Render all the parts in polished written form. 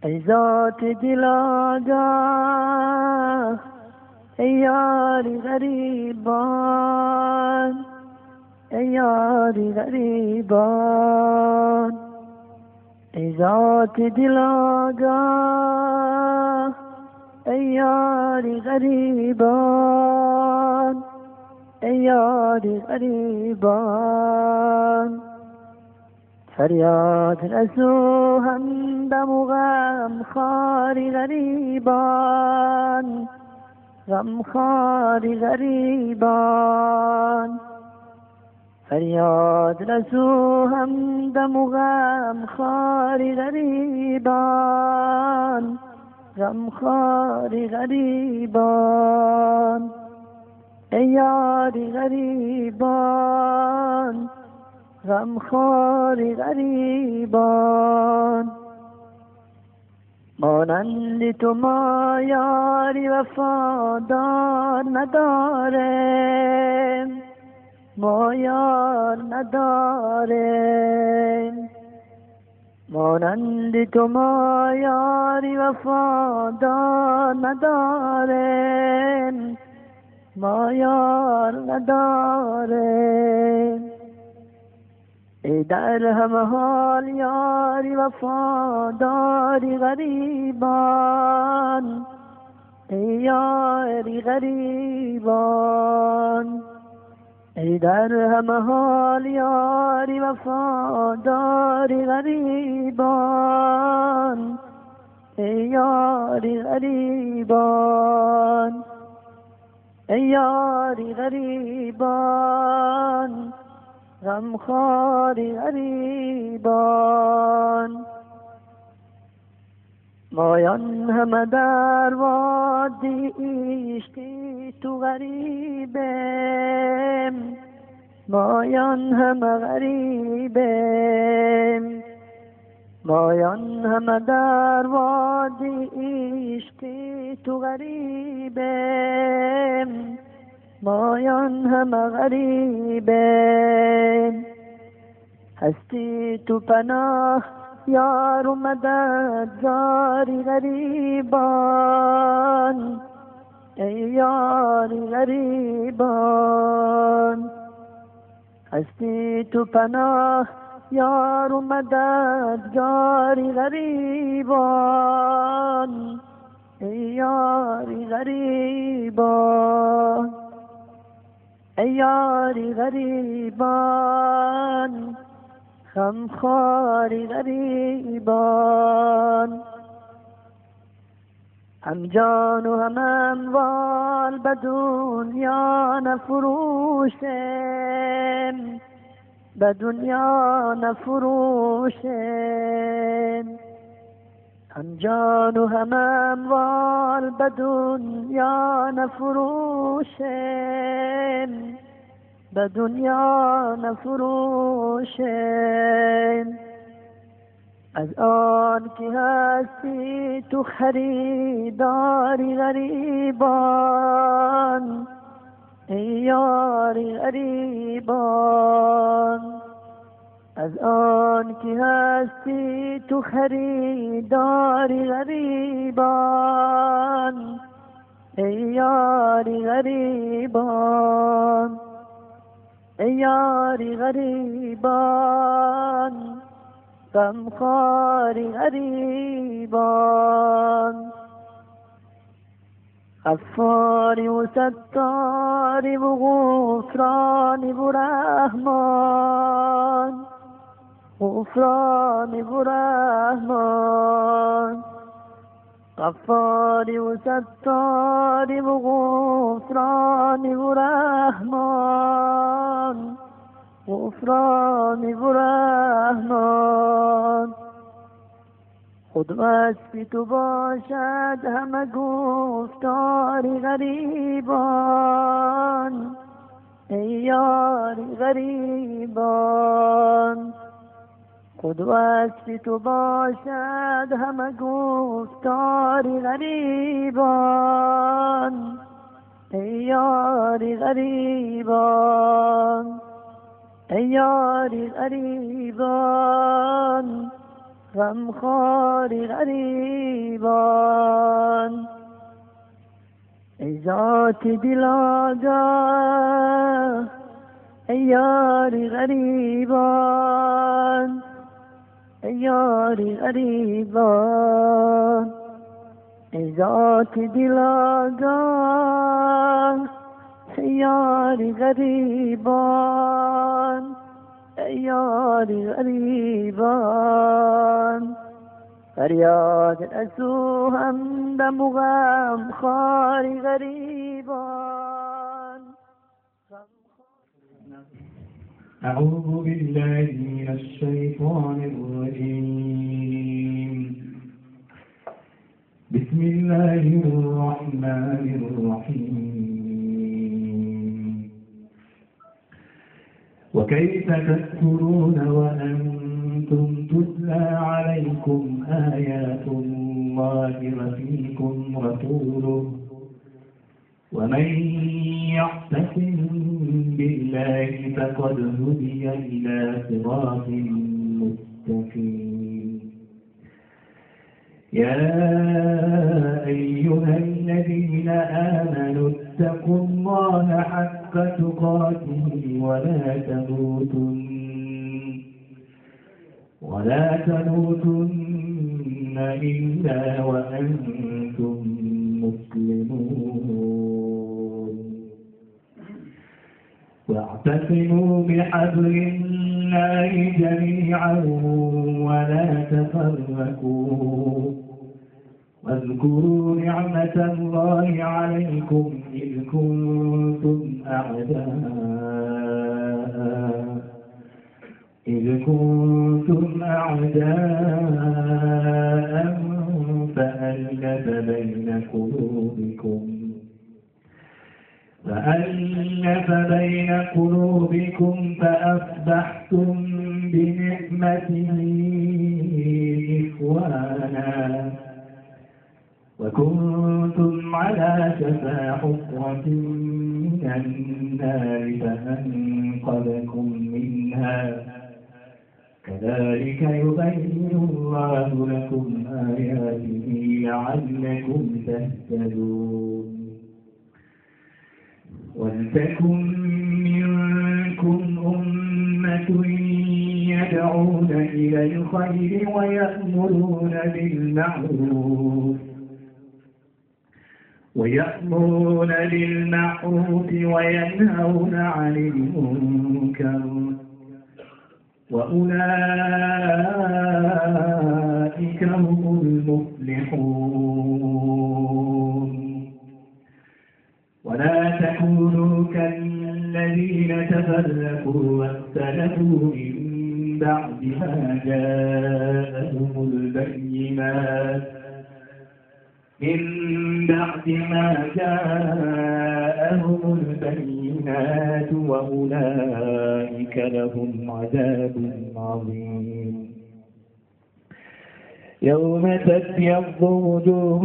ای ذات دل آگاه، ای یار غریبان، ای یار غریبان. ای ذات دل آگاه، ای یار غریبان، ای یار غریبان. فریاد رسو همدم و غم خوار غریبان، غم خوار غریبان. فریاد رسو همدم و غم خوار غریبان، غم خوار غریبان. ای یار غریبان، غم خوار غریبان. مانند تو ما یاری وفادار نداریم، ما یار نداریم. مانند تو ما یاری وفادار نداریم، ما یار نداریم. ای در همه حال یاری وفاداری غریبان، ای یاری غریبان. ای در همه حال یاری وفاداری غریبان، ای یاری غریبان. ای یاری غریبان، غمخوار غریبان. مایان همه در وادی عشقی تو غریبیم، مایان همه غریبیم. مایان همه در وادی عشقی تو غریبیم، مایان همه غریبیم. هستی تو پناه یار و مددگار غریبان، ای یار غریبان. هستی تو پناه یار و مددگار غریبان، ای یار غریبان. ای یار غریبان، غمخوار غریبان. هم جان و هم اموال به دنیا نفروشیم، به دنیا نفروشیم. هم جان و هم اموال به دنیا نفروشیم، به دنیا نفروشیم. از آن که هستی تو خریدار غریبان، ای یار غریبان. از آن که هستی تو خریدار غریبان، ای یار غریبان. ای یار غریبان، غمخوار غریبان. غفار و ستار و غفران و رحمان، غفران و رحمان. غفار و ستار و غفران و رحمان، غفران و رحمان. خود وصف تو باشد همه گفتار غریبان، ای یار غریبان. خود وصف تو باشد همه گفتار غریبان، ای یار غریبان. ای یار غریبان، غمخوار غریبان. ای ذات دل آگاه، ای یار غریبان، ای یار غریبان. ای ذات دل آگاه، ای یار غریبان، ای یار غریبان. فریاد از او همدم و غمخوار غریبان. أعوذ بالله من الشيطان الرجيم. بسم الله الرحمن الرحيم. وكيف تكفرون وأنتم تتلى عليكم آيات الله وفيكم رسوله، ومن يعتصم بالله فقد هدي إلى صراط مستقيم. يا أيها الذين آمنوا اتقوا الله حق تقاته ولا تموتن إلا وأنتم مسلمون. واعتصموا بحبل الله جميعا ولا تفرقوا، واذكروا نعمة الله عليكم إذ كنتم أعداء فألف بين قلوبكم فأصبحتم بنعمته إخوانا، وكنتم على شفا حفرة من النار فأنقذكم منها، كذلك يبين الله لكم آياته لعلكم تهتدون. ولتكن منكم أمة يدعون إلى الخير ويأمرون بالمعروف وينهون عن المنكر، وأولئك هم المفلحون. ولا تكونوا كالذين تفرقوا واختلفوا من بعد ما جاءهم البينات وأولئك لهم عذاب عظيم. يوم تبيض وجوه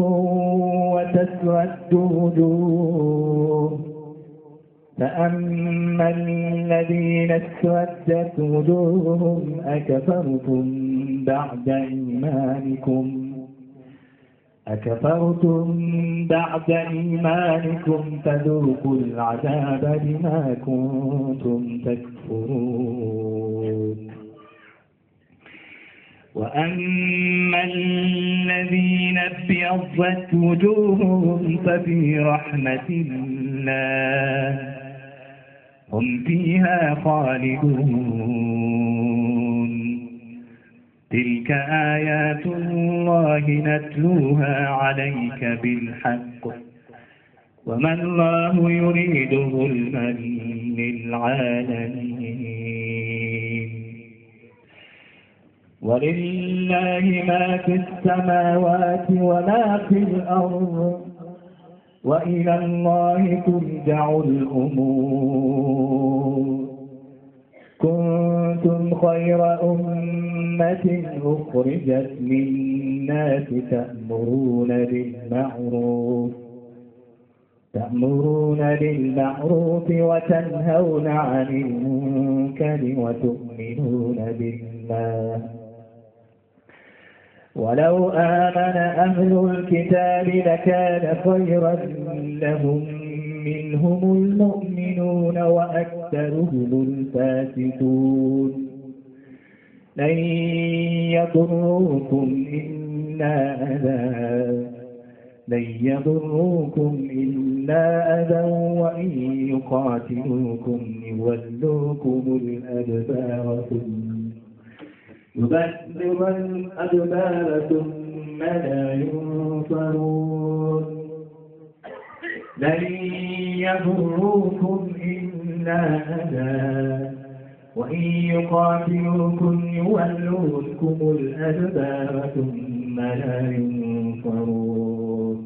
وتسود وجوه، فأما الذين اسودت وجوههم أكفرتم بعد إيمانكم فذوقوا العذاب بما كنتم تكفرون. وأما الذين ابيضت وجوههم ففي رحمة الله هم فيها خالدون. تلك آيات الله نتلوها عليك بالحق، وما الله يريد ظلما للعالمين. ولله ما في السماوات وما في الأرض، وإلى الله ترجع الأمور. كنتم خير أمة أخرجت للناس تأمرون بالمعروف وتنهون عن المنكر وتؤمنون بالله. ولو آمن أهل الكتاب لكان خيرا لهم منهم المؤمنون وأكثرهم الفاسقون. لن يضروكم إلا أذى لن يضروكم إلا أذى وإن يقاتلوكم يولوكم الأدبار ثم لا ينصرون. لن يضروكم إلا أذى وإن يقاتلوكم يولوكم الأدبار ثم لا ينصرون.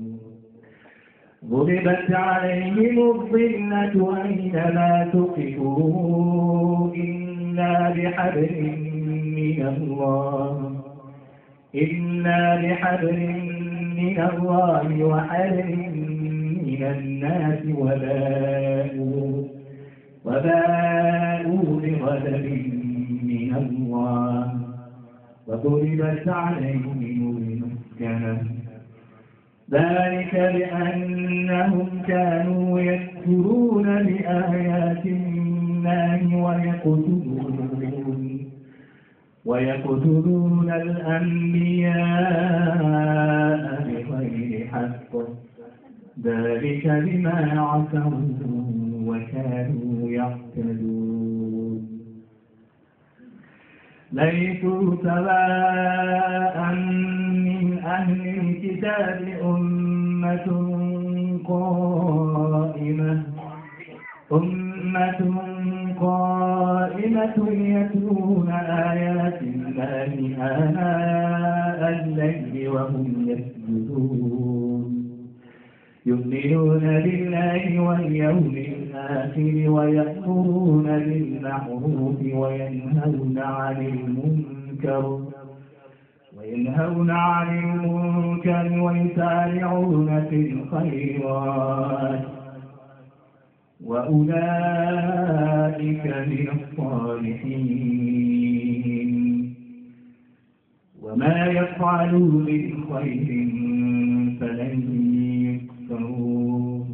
ضربت عليهم الذلة أينما ثقفوا إلا بحبل من الله وحبل من الناس وباءوا بغضب من الله وضربت عليهم المسكنة. ذلك بأنهم كانوا يكفرون بآيات الله ويقتلون الأنبياء بغير حق. ذلك بما عصوا وكانوا يعتدون. ليسوا سواء من أهل الكتاب أمة قائمة يتلون آيات الله آناء الليل وهم يسجدون. يؤمنون بالله واليوم الآخر ويأمرون بالمعروف وينهون عن المنكر ويسارعون في الخيرات وأولئك من الصالحين. وما يفعلوا من خير فلن يكفروه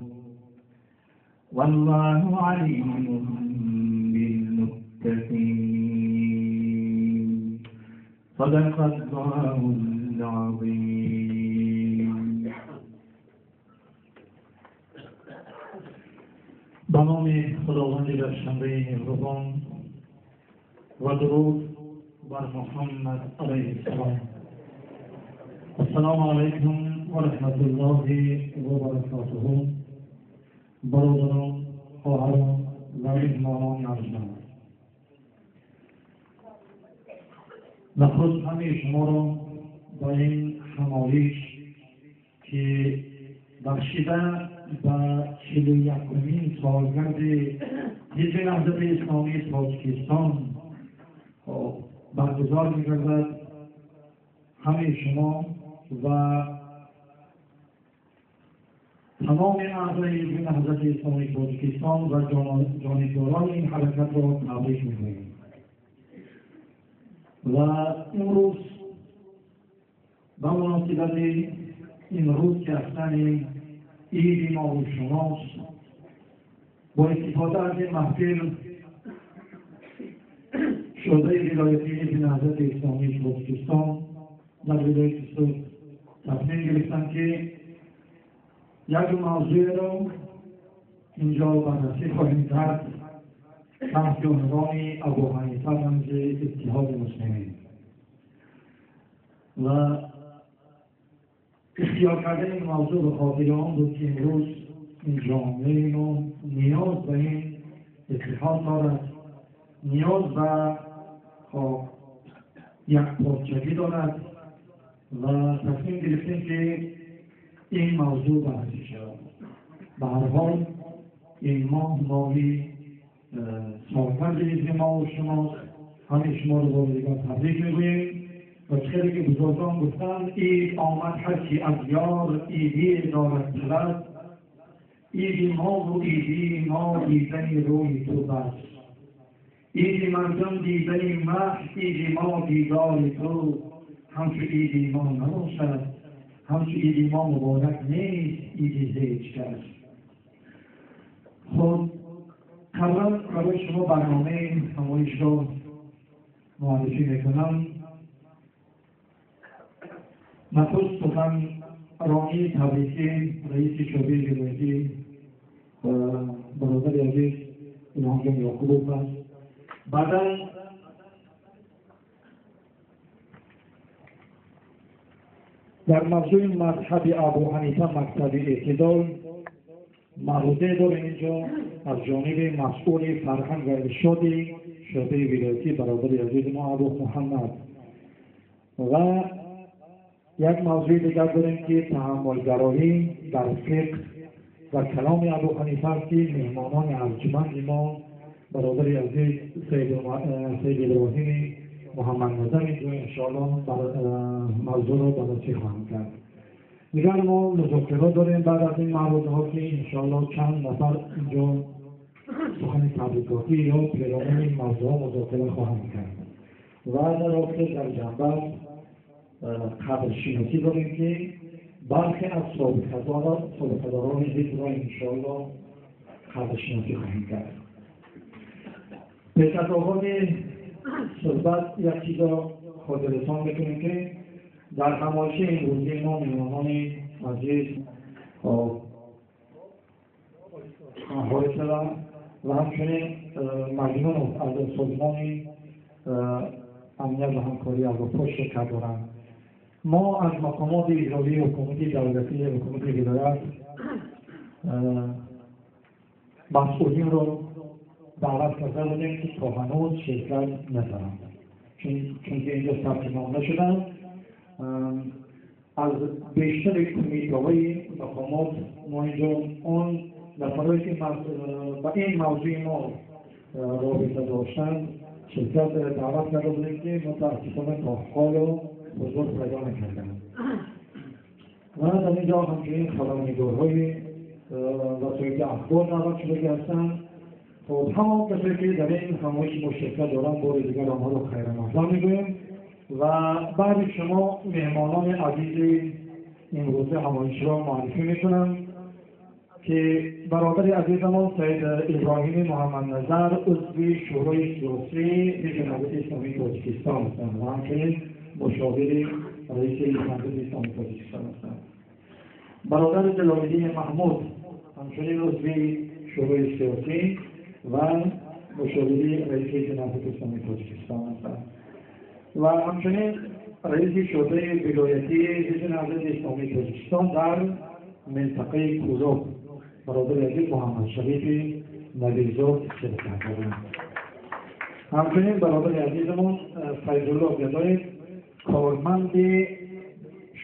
والله عليم بالمتقين. صدق الله العظيم. به نام خداوند بخشنده مهربان و درود بر محمد علیه السلام. السلام علیکم و رحمت الله و برکاته. برادران، خواهران و مهمانان ارجمند، نخست همه شما را با این همایش که بخشیده به 41مین سالگرد حزب نهضت اسلامی تاجیکستان برگزار می‌گردد، همه شما و تمام اعضای حزب نهضت اسلامی تاجیکستان و جانبداران این حرکت را تبریک می‌گوییم. و امروز به مناسبت این روز که اصلا عید ما و شماست، با استفاده از این محفل شعبه ولایتی حزب نهضت اسلامی تاجیکستان در ولایت سوخت تصمیم گرفتم که یک موضوع را اینجا بررسی خواهیم کرد تحت عنوان ابوحنیفه رمز اتحاد مسلمین. و اختیار کردن این موضوع به خاطر آن بود که امروز این جامعه ما نیاز به این اتحاد دارد، نیاز به یکپارچگی دارد و تصمیم گرفتیم که این موضوع بررسی شود. به هر حال این ماه ماهی سالگرد حزب ما و شماست. همه شما رو بار دیگر تبریک میگوییم و خیلی که بزرگان گفتند عید آمد هر کی از یار عیدی دارد طلب، عید ما و عیدی ما دیدن روی تو بس، عید مردم دیدن مه، عید ما دیدار تو، ҳамчу иди мо набошад, ҳамчу иди мо муборак нест иди ҳеҷ кас. Хуб, қаблан барои шумо барномаи ҳамоишро муаррифӣ мекунам. Нахуст суханронии табрикӣ раиси шӯъбаи вилоятӣ бародари азиз Илҳомҷон Ёқубов аст. Баъдан дар мавзӯи мазҳаби Абӯҳанифа мактаби эътидол маърузае дорем инҷо аз ҷониби масъули фарҳанг ва иршоди шӯъбаи вилоятӣ бародари азизи мо Абӯ Муҳаммад. Ва як мавзӯи дигар дорем ки таҳаммулгароӣ дар фиқҳ ва каломи Абӯҳанифа аст, ки меҳмонони арҷманди мо бародари азиз Сайид Иброҳими Муҳаммадназар инҷо иншоаллоҳ мавзӯъро баррасӣ хоҳанд кард. Дигар мо музокира дорем баъд аз ин маърузаҳо, ки иншоаллоҳ чанд нафар инҷо сухани табрикотӣ ё перомуни ин мавзӯъҳо музокира хоҳанд кард. Ва дар охир дар ҷанбаст қадршиносӣ дорем, ки бархе аз собиқадорони ҳизбро иншоаллоҳ қадршиносӣ хоҳем кард. Пеш аз оғози суҳбат як чизро хотиррасон мекунем, ки дар ҳамоиши имрӯзии мо меҳмонони азиз Ҳорисова ва ҳамчунин Маҷнунов аз созмони амният ва ҳамкории Аврупо ширкат доранд. Мо аз мақомоти иҷроии ҳукумати давлатӣ, ҳукумати вилоят масъулинро даъват карда будем, ки то ҳанӯз ширкат надоранд, чунки инҷо сабти ном нашуданд. Аз бештари кумитаҳои мақомот мо инҷо он нафарое ки ба ин мавзӯи мо робита доштанд ширкат даъват карда будем, ки мутаассифона то ҳоло ҳузур пайдо накарданд. Ва дар инҷо ҳамчунин хабарнигорҳои васоити ахбор даъват шудагӣ ҳастанд. Хуб, ҳамон касое ки дар ин ҳамоиши мо ширкат доранд, бори дигар онҳоро хайрамақдам мегӯем. Ва баъди шумо меҳмонони азизи имрӯза ҳамоишро муаррифӣ мекунам, ки бародари азизамон Сайид Иброҳими Муҳаммадназар узви Шӯрои сиёсии Ҳизби Наҳзати Исломии Тоҷикистон ҳастанд ва ҳамчунин мушовири раиси Наҳзати Исломии Тоҷикистон ҳастанд. Бародари Ҷалолиддини Маҳмуд ҳамчунин узви Шӯрои сиёсӣ ва мушовири раиси Ҳизби Наҳзати Исломии Тоҷикистон ҳастанд ва ҳамчунин раиси шӯъбаи вилоятии Ҳизби Наҳзати Исломии Тоҷикистон дар минтақаи Кӯлоб бародари азиз Муҳаммадшарифи Набизод ширкат доранд. Ҳамчунин бародари азизамон Файзулло Гадоев корманди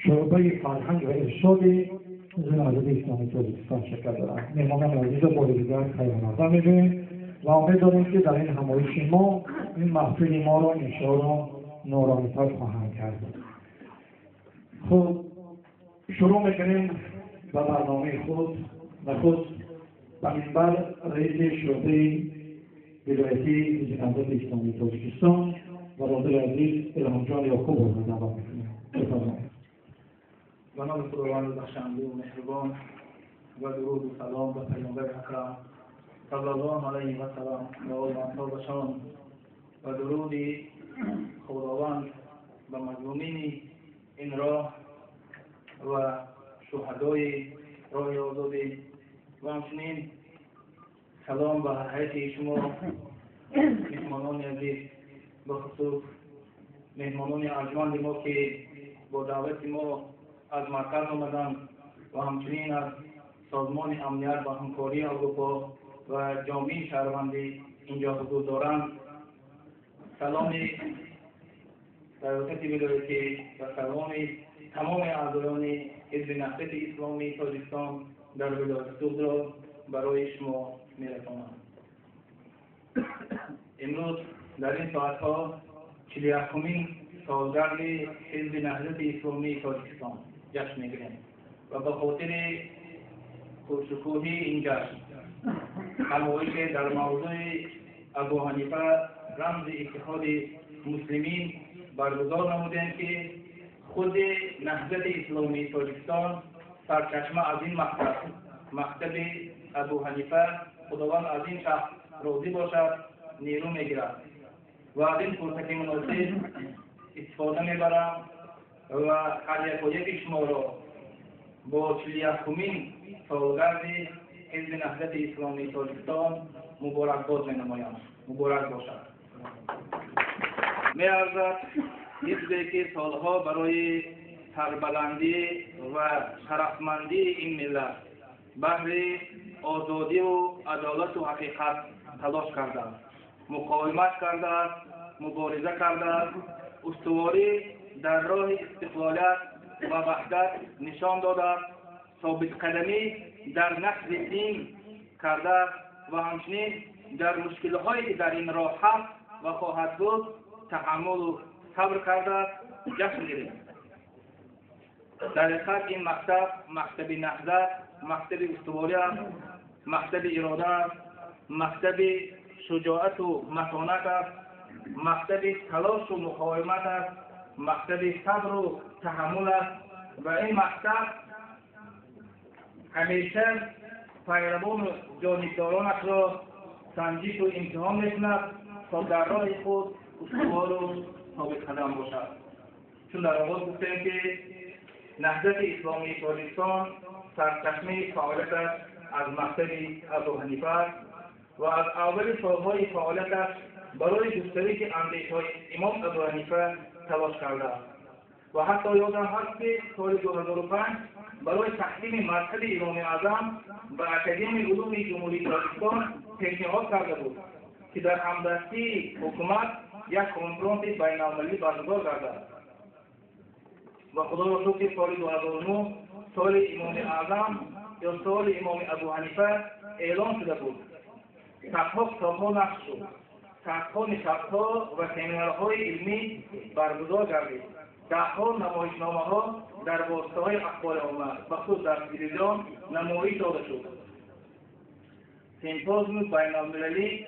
шӯъбаи фарҳанг ва иршоди Ҳизби Наҳзати Исломии Тоҷикистон ширкат доранд. Меҳмонони азизро бори дигар хайрмақдам мегӯем ва умед дорем, ки дар ин ҳамоиши мо ин маҳфили моро иншоаллоҳ нуронитар хоҳанд кард. Хуб, шурӯъ мекунем ба барномаи худ. Нахуст ба минбар раиси шӯъбаи вилоятии Ҳизби Наҳзати Исломии Тоҷикистон бародари азиз Илҳомҷон Ёқубовро даъват мекунем. Бифармоед. Ба номи Худованди бахшанду меҳрубон ва дуруду салом ба Паёмбари акрам саллаллоҳу алайҳи васалам ва оли асҳобашон ва дуруди Худованд ба мазлумини ин роҳ ва шуҳадои роҳи озодӣ ва ҳамчунин салом ба ҳайати шумо меҳмонони азиз, бахусус меҳмонони арҷманди мо, ки бо даъвати мо аз марказ омаданд ва ҳамчунин аз созмони амният ва ҳамкории Аврупо ва ҷомеаи шаҳрвандӣ инҷо ҳузур доранд. Саломи риёсати вилоятӣ ва саломи тамоми аъзоёни Ҳизби Наҳзати Исломии Тоҷикистон дар вилояти Суғдро барои шумо мерасонам. Имрӯз дар ин соатҳо 41-умин солгарди Ҳизби Наҳзати Исломии Тоҷикистон ҷашн мегирем ва ба хотири пуршукӯҳии ин ҷашн ҳамоише дар мавзӯи Абӯҳанифа рамзи иттиҳоди муслимин баргузор намудем, ки خود نهضت اسلامی تاجیکستان سرچشمه از این مکتب، مکتب ابو حنیفه، خداوند از این شخص راضی باشد، نیرو میگیرد و از این فرصت مناسب استفاده میبرم و هر یک و یک شما را با 41مین سالگرد حزب نهضت اسلامی تاجیکستان مبارکباد مینمایم. مبارک باشد. میارزد حزبی که سالها برای سربلندی و شرفمندی این ملت بهر آزادی و عدالت و حقیقت تلاش کرده است، مقاومت کرده است، مبارزه کرده است، استواری در راه استقلالیت و وحدت نشان داده است، ثابت قدمی در نشر دین کرده است و همچنین در مشکل‌هایی که در این راه هست و خواهد بود تحمل و صبر کرده است. جشن گرفت. در حقیقت این مکتب، مکتب نهضت، مکتب استواری است، مکتب اراده است، مکتب شجاعت و متانت است، مکتب تلاش و مقاومت است، مکتب صبر و تحمل است و این مکتب همیشه پیروان و جانبدارانش را سنجش و امتحان میکند تا در راه خود استوار و ثابت قدم باشد. چون در آغاز گفتیم که نهضت اسلامی تاجیکستان سرچشمه فعالیتش از مکتب ابوحنیفه است و از اول سالهای فعالیتش برای گسترش اندیشه‌های امام ابوحنیفه تلاش کرده است و حتی یادم هست که سال 2005 برای تحکیم مذهب امام اعظم به اکادمی علوم جمهوری تاجیکستان پیشنهاد کرده بود که در همدستی حکومت یک کنفرانس بین‌المللی برگزار گردد و خدا را شکر که سال 2009 سال امام اعظم یا سال امام ابوحنیفه اعلان شده بود. صدها کتاب‌ها نشر شد، صدها نشست‌ها و سمینارهای علمی برگزار گردید، دهها نمایشنامه‌ها در واسطه‌های اخبار عامه بخصوص در تلویزیون نمایش داده شد. سیمپوزیوم بین‌المللی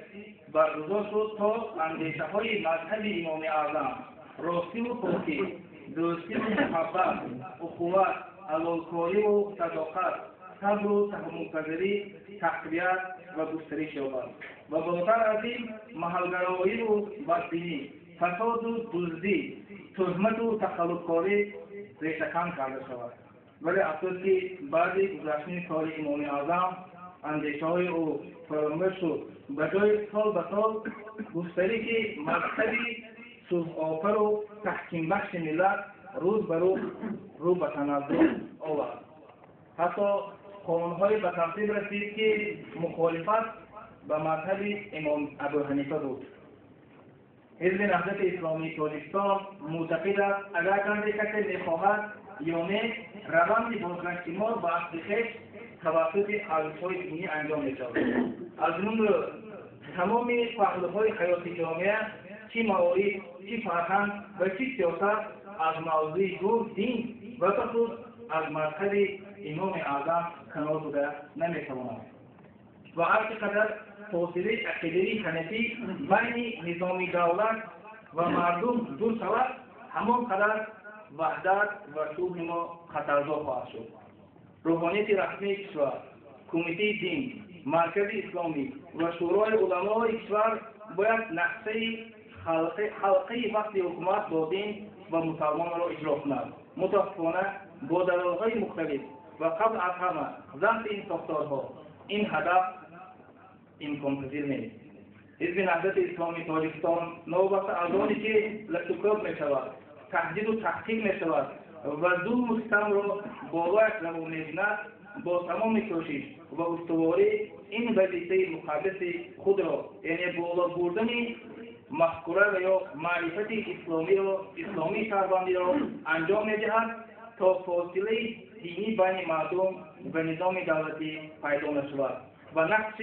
برگزار شد تا اندیشه‌های مذهب امام اعظم، راستی و پاکی، دوستی و محبت، اخوت، حلالکاری و صداقت، صبر و تحمل‌پذیری تقویت و گسترش یابد و بالاتر از این محل‌گرایی و بدبینی، فساد و دزدی، تهمت و تخلفکاری ریشه‌کن کرده شود. ولی افسوس که بعد گذشتن سال امام اعظم اندیشه‌های او فراموش شد. به جای سال به سال گسترش مذهب سوزآفر و تحکیم بخش ملت روز به روز رو به تنزل آورد. حتی قانون‌های به تصویب رسید که مخالفت به مذهب امام ابوحنیفه بود. حزب نهضت اسلامی تاجیکستان معتقد است اگر کسی میخواهد یا نه، روند بازگشت ما به اصل خویش توسط ارزش‌های دینی انجام می‌شود. از این رو تمام پهلوهای حیات جامعه، چی معارف، چی فرهنگ و چی سیاست، از موضوع دور دین و بخصوص از مذهب امام اعظم کنار بوده نمی‌تواند. و هر چقدر فاصله عقیده‌ای حنفی بین نظام دولت و مردم دور شود، همان قدر وحدت و صلح ما خطرزا خواهد شد. روحانیت رسمی کشور، کمیته دین، مرکز اسلامی و شورای علمای کشور باید نقشه حلقه وقت حکومت با دین و مسلمان را اجرا کند. متاسفانه با دلایل مختلف و قبل از همه ضعف این ساختارها این هدف امکان پذیر نیست. حزب نهضت اسلامی تاجیکستان نوبت از آنی که لطوکوب می شود، تهدید و تحقیق می شود و ظلم و ستم را بالایش روان می‌کند، با تمام کوشش و استواری این وظیفه مقدس خود را، یعنی بالا بردن مفکوره و یا معرفت اسلامی را، اسلامی شهروندی را انجام می‌دهد تا فاصله دینی بین مردم و نظام دولتی پیدا نشود و نقش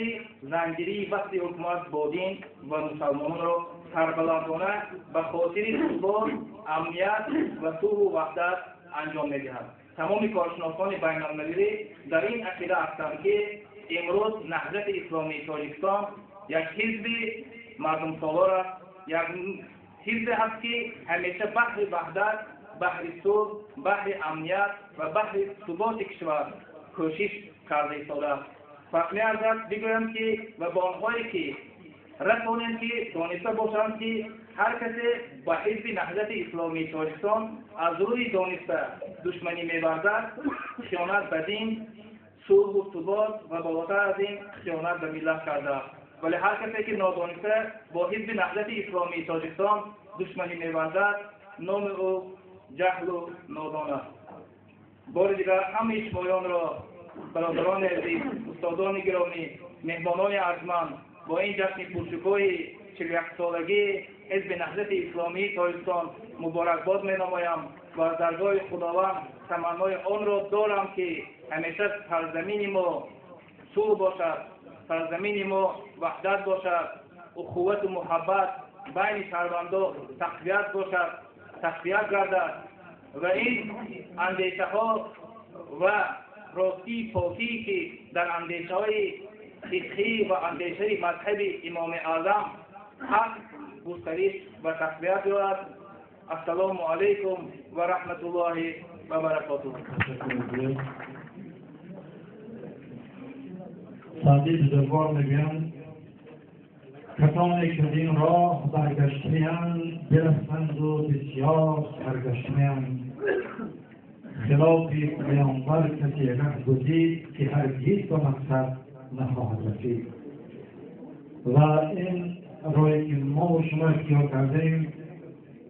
زنجیری وقت حکومت با دین و مسلمانان را سربلندانه به خاطر ثبات، امنیت و صلح و وحدت انجام می‌دهد. تمام کارشناسان بین‌المللی در این عقیده هستند که امروز نهضت اسلامی تاجیکستان یک حزب مردم سالار است، یک حزب است که همیشه بحر وحدت بحر صلح، بحر امنیت و بحر ثبات کشور کوشش کرده ایستاده است. پس می‌ارزد بگویم که و با آنهایی که رسانیم که دانسته باشند که هر کسی با حزب نهضت اسلامی تاجیکستان از روی دانسته دشمنی می‌ورزد، خیانت به دین، صلح و ثبات و بالاتر از این خیانت به ملت کرده است. ولی هر کسی که نادانسته با حزب نهضت اسلامی تاجیکستان دشمنی می‌ورزد، نام او جهل و نادان است. بار دیگر همه شمایان را، برادران عزیز، استادان گرامی، مهمانان ارجمند، با این جشن پرشکوه 41 سالگی حزب نهضت اسلامی تاجیکستان مبارکباد می‌نمایم و از درگاه خداوند تمنای آن را دارم که همیشه سرزمین ما صلح باشد، سرزمین ما وحدت باشد، اخوت و محبت بین شهروندان تقویت باشد، تقویت گردد و این اندیشه ها و راستی پاکی که در اندیشه های فقهی و اندیشه مذهب امام اعظم حق گسترش و تقویت یابد. السلام علیکم و رحمت الله و برکاته. سعدی بزرگوار میگویند کسانی که از این راه برگشته‌اند برفتند و بسیار سرگشته‌اند. خلاف پیامبر کسی ره گزید که هرگز به مقصد نخواهد رسید. و این راهی که ما و شما اختیار کردیم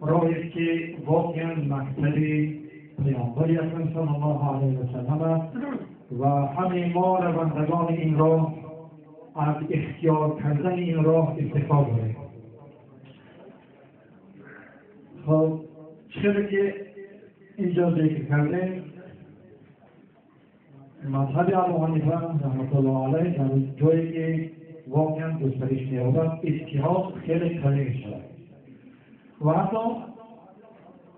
راهی که واقعا مقصد پیامبر اکرم صلی الله علیه و سلم است و همه ما روندگان این راه از اختیار کردن این راه افتخار داریم. خب چرا که اینجا ذکر کردیم مذهب ابو حنیفه رحمت الله علیه در جایی که واقعا گسترش می‌یابد اتحاد خیلی قوی می‌شود و حتی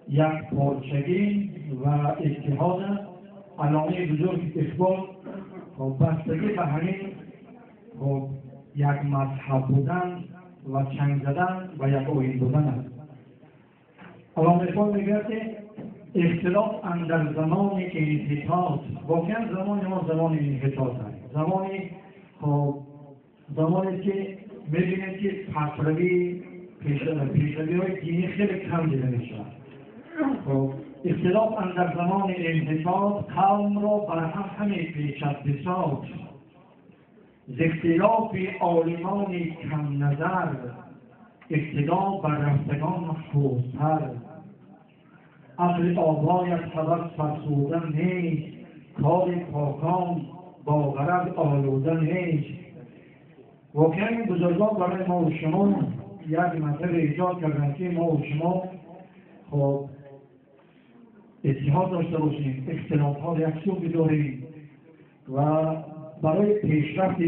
یک پارچگی و اتحاد علامه بزرگ اقبال بستگی به همین یک مذهب بودن و چنگ زدن و یک آیین بودن است. علامه اقبال میگوید که اختلاف اندر زمان انحطاط، واقعا زمان ما زمان انحطاط است، زمانی که میبینید که پسروی پیشروی های دینی خیلی کم دیده میشود. اختلاف اندر زمان انحطاط قوم را بر هم همی پیچد بساط، ز اختلاف عالمان کم نظر اقتدا بر رفتگان محفوظتر. عقل آبایت هوس فرسوده نیست، کار پاکان با غرض آلوده نیست. واقعا این بزرگان برای ما و شما یک مذهب ایجاد کردن که ما و شما خب اتحاد داشته باشیم، اختلاف ها یک سو بداریم و برای پیشرفت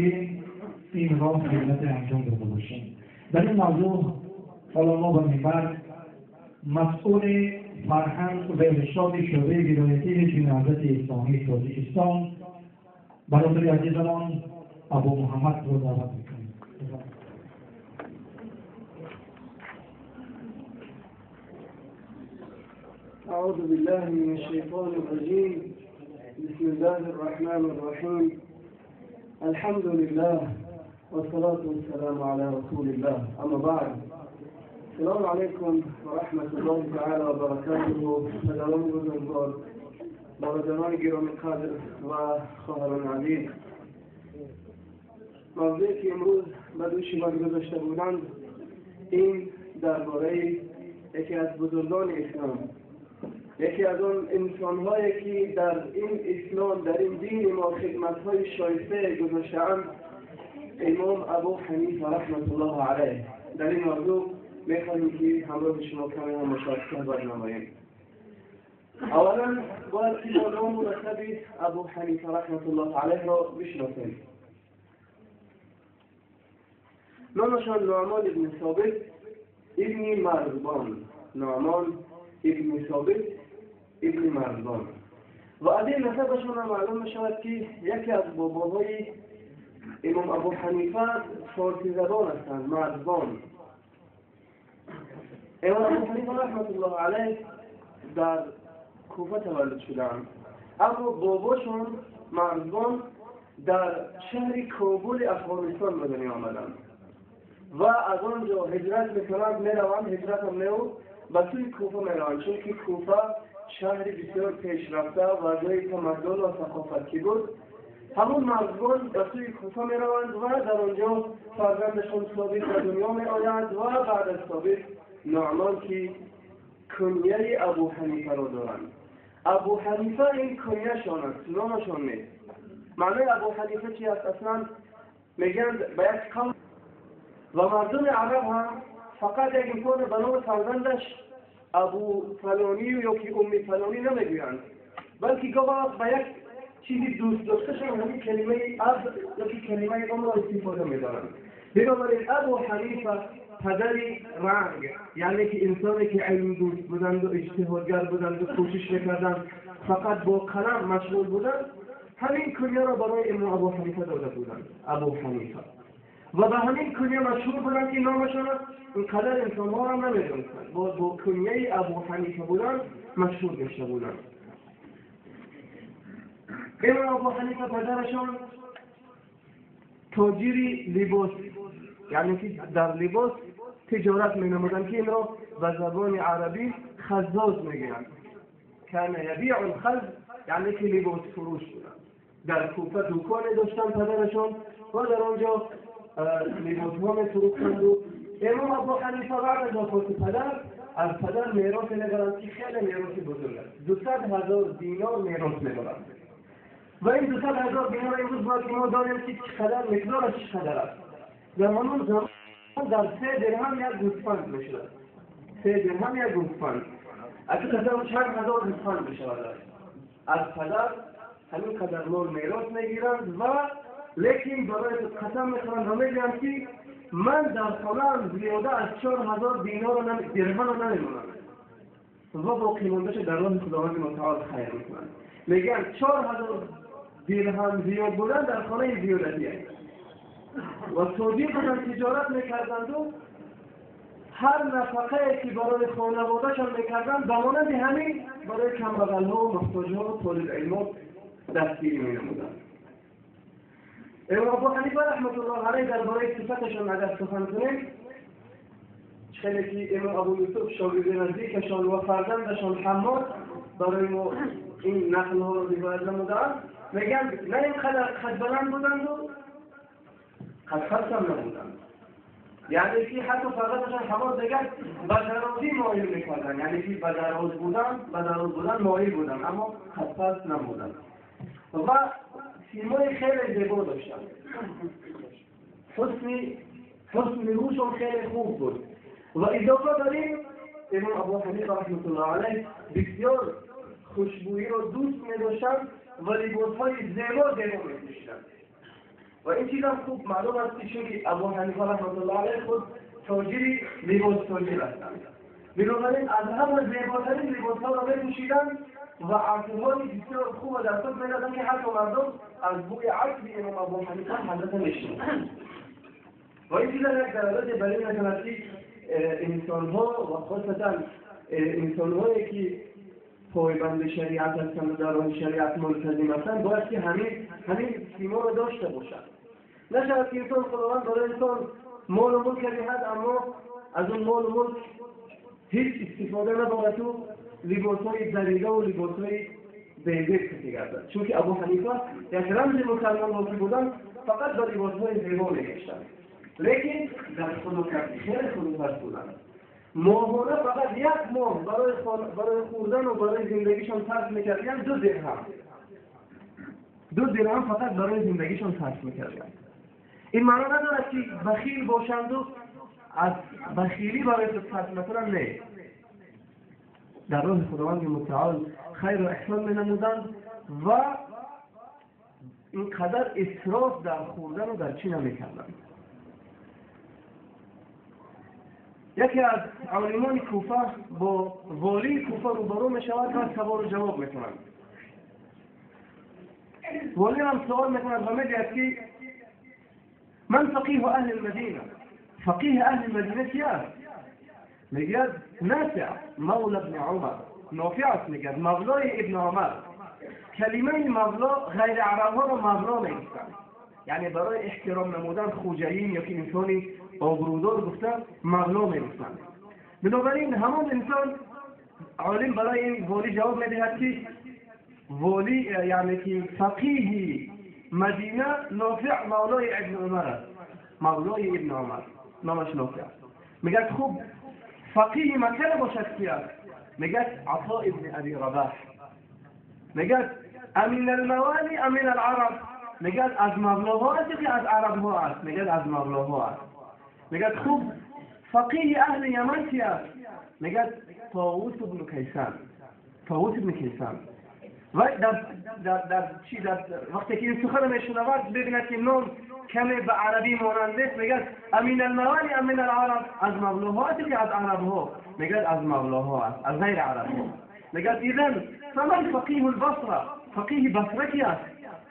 این راه خدمت انجام داده باشیم. در این موضوع حالا ما به منبر مسئول فرهنگ و ارشاد شعبه ولایتی حزب نهضت اسلامی تاجیکستان برادر عزیزمان ابو محمد رو دعوت میکنیم. أعوذ بالله من الشيطان الرجيم. بسم الله الرحمن الرحيم. الحمد لله والصلاة والسلام على رسول الله. أما بعد، السلام علیکم و رحمت الله تعالی و برکاته. پدران بزرگوار، برادران گرامی قدر و خواهران عزیز، موضوعی که امروز به دوش من گذاشته بودند این درباره یکی از بزرگان اسلام، یکی از آن انسان‌هایی که در این اسلام، در این دین ما خدمت‌های شایسته گذاشته‌اند، امام ابو حنیفه رحمت الله علیه. در این موضوع میخواهیم که همراه شما کمی هم مشارکت برنماییم. اولا باید که ما نام و نسب ابو حنیفه رحمت الله علیه را بشناسیم. نامشان نعمان ابن ثابت ابن مرزبان، نعمان ابن ثابت ابن مرزبان. و از این نسبشان هم معلوم میشود که یکی از باباهای امام ابو حنیفه فارسی زبان هستند، مرزبان. امام ابو حنیفه رحمت الله علیه در کوفه تولد شدند، اما باباشون مرزبان در شهر کابل افغانستان به دنیا آمدند و از آنجا هجرت میکنند، میروند، هجرت هم نه به سوی کوفه میروند، چون که کوفه شهر بسیار پیشرفته و جای تمدن و ثقافتی بود. همون مرزبان به سوی کوفه میروند و در آنجا فرزندشون ثابت به دنیا میآید و بعد از ثابت نعمان که کنیه ابو حنیفه را دارند. ابو حنیفه این کنیه‌شان است، نامشان نیست. معنی ابو حنیفه چی است؟ اصلا میگن به یک قوم و مردم عرب هم فقط یک انسان به نام فرزندش ابو فلانی یا که امی فلانی نمیگویند، بلکه گاه به یک چیزی دوست داشتهشان همین کلمه اب یا که کلمه ام را استفاده میدارند. بنابراین ابو حنیفه پدری رنگ، یعنی که انسانی که علم دوست بودند و اجتهادگر بودند و کوشش میکردند، فقط با قلم مشغول بودند، همین کنیه را برای امام ابو حنیفه داده بودند، ابو حنیفه. و به همین کنیه مشهور بودند که نامشان اینقدر انسانها را نمیدانستند، با کنیه ابو حنیفه بودند مشهور گشته بودند. امام ابو حنیفه پدرشان تاجری لباس، یعنی که در لباس تجارت می نمودند که این را به زبان عربی خزاز میگویند. کان یبیع الخز، یعنی که لباس فروش بودند. در کوفه دکان داشتند پدرشان و در آنجا لباس ها می فروختند. و امام ابو حنیفه بعد از وفات پدر از پدر میراث میبرند که خیلی میراث بزرگ است، 200,000 دینار میراث میبرند. و این 200,000 دینار امروز باید ما دانیم که چقدر مقدارش چقدر است. در همان زمان در 3 درهم یک گوسفند میشد، 3 درهم یک گوسفند، از قدر چند هزار گوسفند میشود. از پدر همین قدر مال میراث میگیرند و لیکن برای قسم میخورند و میگویند که من در خانه‌ام زیاده از 4,000 دینار درهم را نمیمانم و باقی مانده‌اش در راه خداوند متعال خیر میکنند. میگن 4,000 درهم زیاد بودن در خانه زیادتی است. و تاجر بودند، تجارت میکردند و هر نفقه که برای خانواده‌شان میکردند به مانند همین برای کمبغل‌ها و محتاج‌ها و طالب علم‌ها دستگیری مینمودند. امام ابو حنیفه رحمت الله علیه درباره صفتشان اگر سخن کنیم، خیلی که امام ابو یوسف شاگرد نزدیکشان و فرزندشان حماد برای ما این نقل‌ها را روایت نمودند، میگن نه اینقدر قد بلند بودند و قد خس هم نبودند، یعنی که حتی فرزندشان حماد دیگر به درازی مایل میکردند، یعنی که به دراز بودن مایل بودند، اما قد خس نبودند و سیمای خیلی زیبا داشتند. حسن روشون خیلی خوب بود. و اضافه داریم امام ابو حنیفه رحمت الله علیه بسیار خوشبویی را دوست می‌داشتند و لباس‌های زیبا می‌پوشیدند. و این چیز هم خوب معلوم است که چون ابو حنیفه رحمت الله علیه خود تاجری لباس تاجر هستند، بنابراین از همه زیباترین لباس‌ها را می‌پوشیدند و عطرهای بسیار خوب در خود می‌دادند که حتی مردم از بوی عطر امام ابو حنیفه حضرت می‌شنیدند. و این چیز یک دلالت بر این می‌کند که انسان‌ها و خاصتاً انسان‌هایی که پایبند شریعت هستند و در راه شریعت ملتزم هستند باید که همین سیما را داشته باشند. نشود که انسان خداوند برای انسان مال و ملک بدهد اما از اون مال و ملک هیچ استفاده نبرد و لباس‌های دریده و لباس‌های بی‌زیب کسی گردد. چون که ابو حنیفه یک رمز مسلمان که بودند فقط به لباس‌های زیبا می‌گشتند، لیکن در خداپرستی خیلی خداپرست بودند. ماهانه فقط یک ماه برای خوردن و برای زندگیشان صرف می‌کردند 2 درهم. 2 درهم فقط برای زندگیشان صرف می‌کردند. این معنا ندارد که بخیل باشند و از بخیلی برای خود صرف نکنند، نه، در راه خداوند متعال خیر و احسان می‌نمودند و اینقدر اسراف در خوردن و در چی نمی‌کردند. یکی از عالمان کوفه با والی کوفه روبرو می‌شود و سوال و جواب می‌کنند. والی هم سوال می‌کند و می‌گوید که من فقیه اهل المدینه، فقیه اهل المدینه کی است؟ میگوید نافع مولی ابن عمر. نافع است، میگه مولای ابن عمر. کلمه مولا غیر عرب ها رو مولا میگفتن، یعنی برای احترام نمودن خوجه‌ای یا که انسانی آبرودار گفتن مولا میگفتن. بنابراین همان انسان عالم برای این والی جواب میدهد که والی یعنی که فقیه مدینه نافع مولای ابن عمر است، مولای ابن عمر نامش نافع است. میگه خوب فقیه مکه باشد کی است؟ میگه عطا ابن ابی رباح. میگه امین الموالی امین العرب؟ میگه از مولاها است که از عرب ها است؟ میگه از مولاها است. میگه خوب فقیه اهل یمن کی است؟ میگه طاووس ابن کیسان. طاووس ابن کیسان. و در در در چی در وقتی که این سخن میشنود ببیند که نام کمی به عربی مانند است، میگه امین الموالی امین العرب، از مولاها است که از عرب ها؟ میگه از مولاها است، از غیر عرب ها. میگه اذن فمن فقیه البصره؟ فقیه بصره کی است؟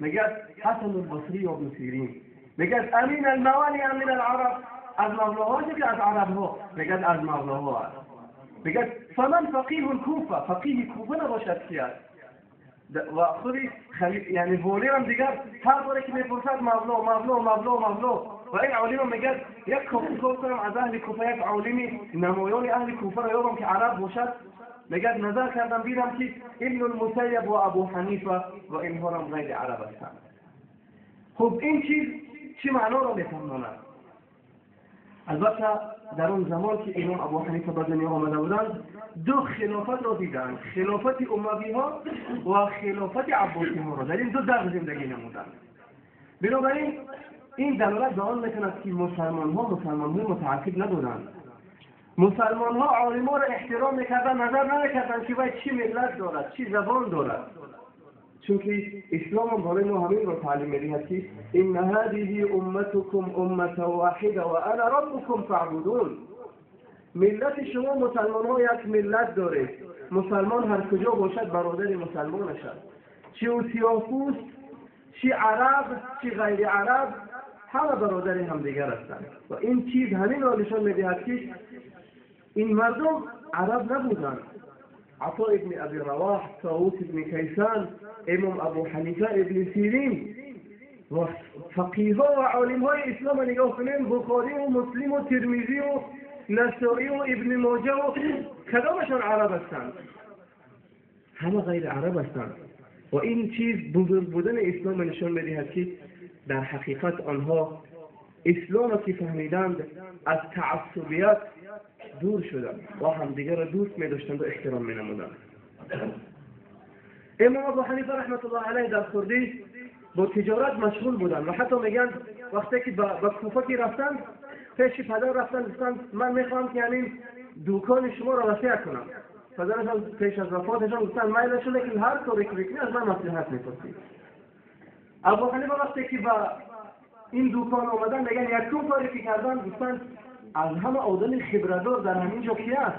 میگه حسن البصری و ابن سیرین. میگه امین الموالی امین العرب، از مولاها است که از عرب ها؟ میگه از مولاها است. میگه فمن فقیه الکوفه؟ فقیه کوفه نباشد کی است؟ و خودی یعنی والی هم دیگر هر باره که میپرسد مولا مولا مولا مولا. و این عالم هم میگه یک کوفه کنم از اهل کوفه، یک عالمی نمایان اهل کوفه را یابم که عرب باشد. میگه نظر کردم دیدم که ابن المسیب و ابو حنیفه و اینها هم غیر عرب هستند. خب این چیز چی معنا را میفهماند؟ البته در اون زمان که امام ابو حنیفه به دنیا آمده بودند دو خلافت را دیدند، خلافت اموی ها و خلافت عباسی ها را در این دو در زندگی نمودند. بنابراین این دلالت به آن میکند که مسلمان ها متعصب نبودند. مسلمان ها عالم ها را احترام میکردند، نظر نمیکردند که باید چی ملت دارد، چی زبان دارد، چون که اسلام هم برای ما همین را تعلیم میدهد که ان هذه امتكم امه واحده و انا ربكم فاعبدون. ملت شما مسلمان ها یک ملت داره، مسلمان هر کجا باشد برادر مسلمانش است، چی او سیاه‌پوست، چی عرب، چی غیر عرب، همه برادر همدیگر هستند. و این چیز همین را نشان میدهد که این مردم عرب نبودند. عطا ابن ابی رواح، طاووس ابن کیسان، امام ابو حنیفه، ابن سیرین و فقیه ها و عالم های اسلام نگاه کنیم، بخاری و مسلم و ترمذی و نسائی و ابن ماجه و کدامشان عرب هستند؟ همه غیر عرب هستند. و این چیز بزرگ بودن اسلام نشان میدهد که در حقیقت آنها اسلام که فهمیدند از تعصبیت دور شدند و همدیگر را دوست می داشتند و احترام می نمودند. امام ابو حنیفه رحمت الله علیه در خردی با تجارت مشغول بودند و حتی میگن وقتی که به کوفه که رفتند پیش پدر رفتند گفتند من میخوام که یعنی دوکان شما را وسیع کنم. پدرشان پیش از وفاتشان گفتند میل شده که هر کاری که بکنی از من مصلحت میپرسی. ابو حنیفه وقتی که به این دوکان آمدن میگن یکم کاری که کردن گفتند از همه آدم خبردار در همین جا کی است؟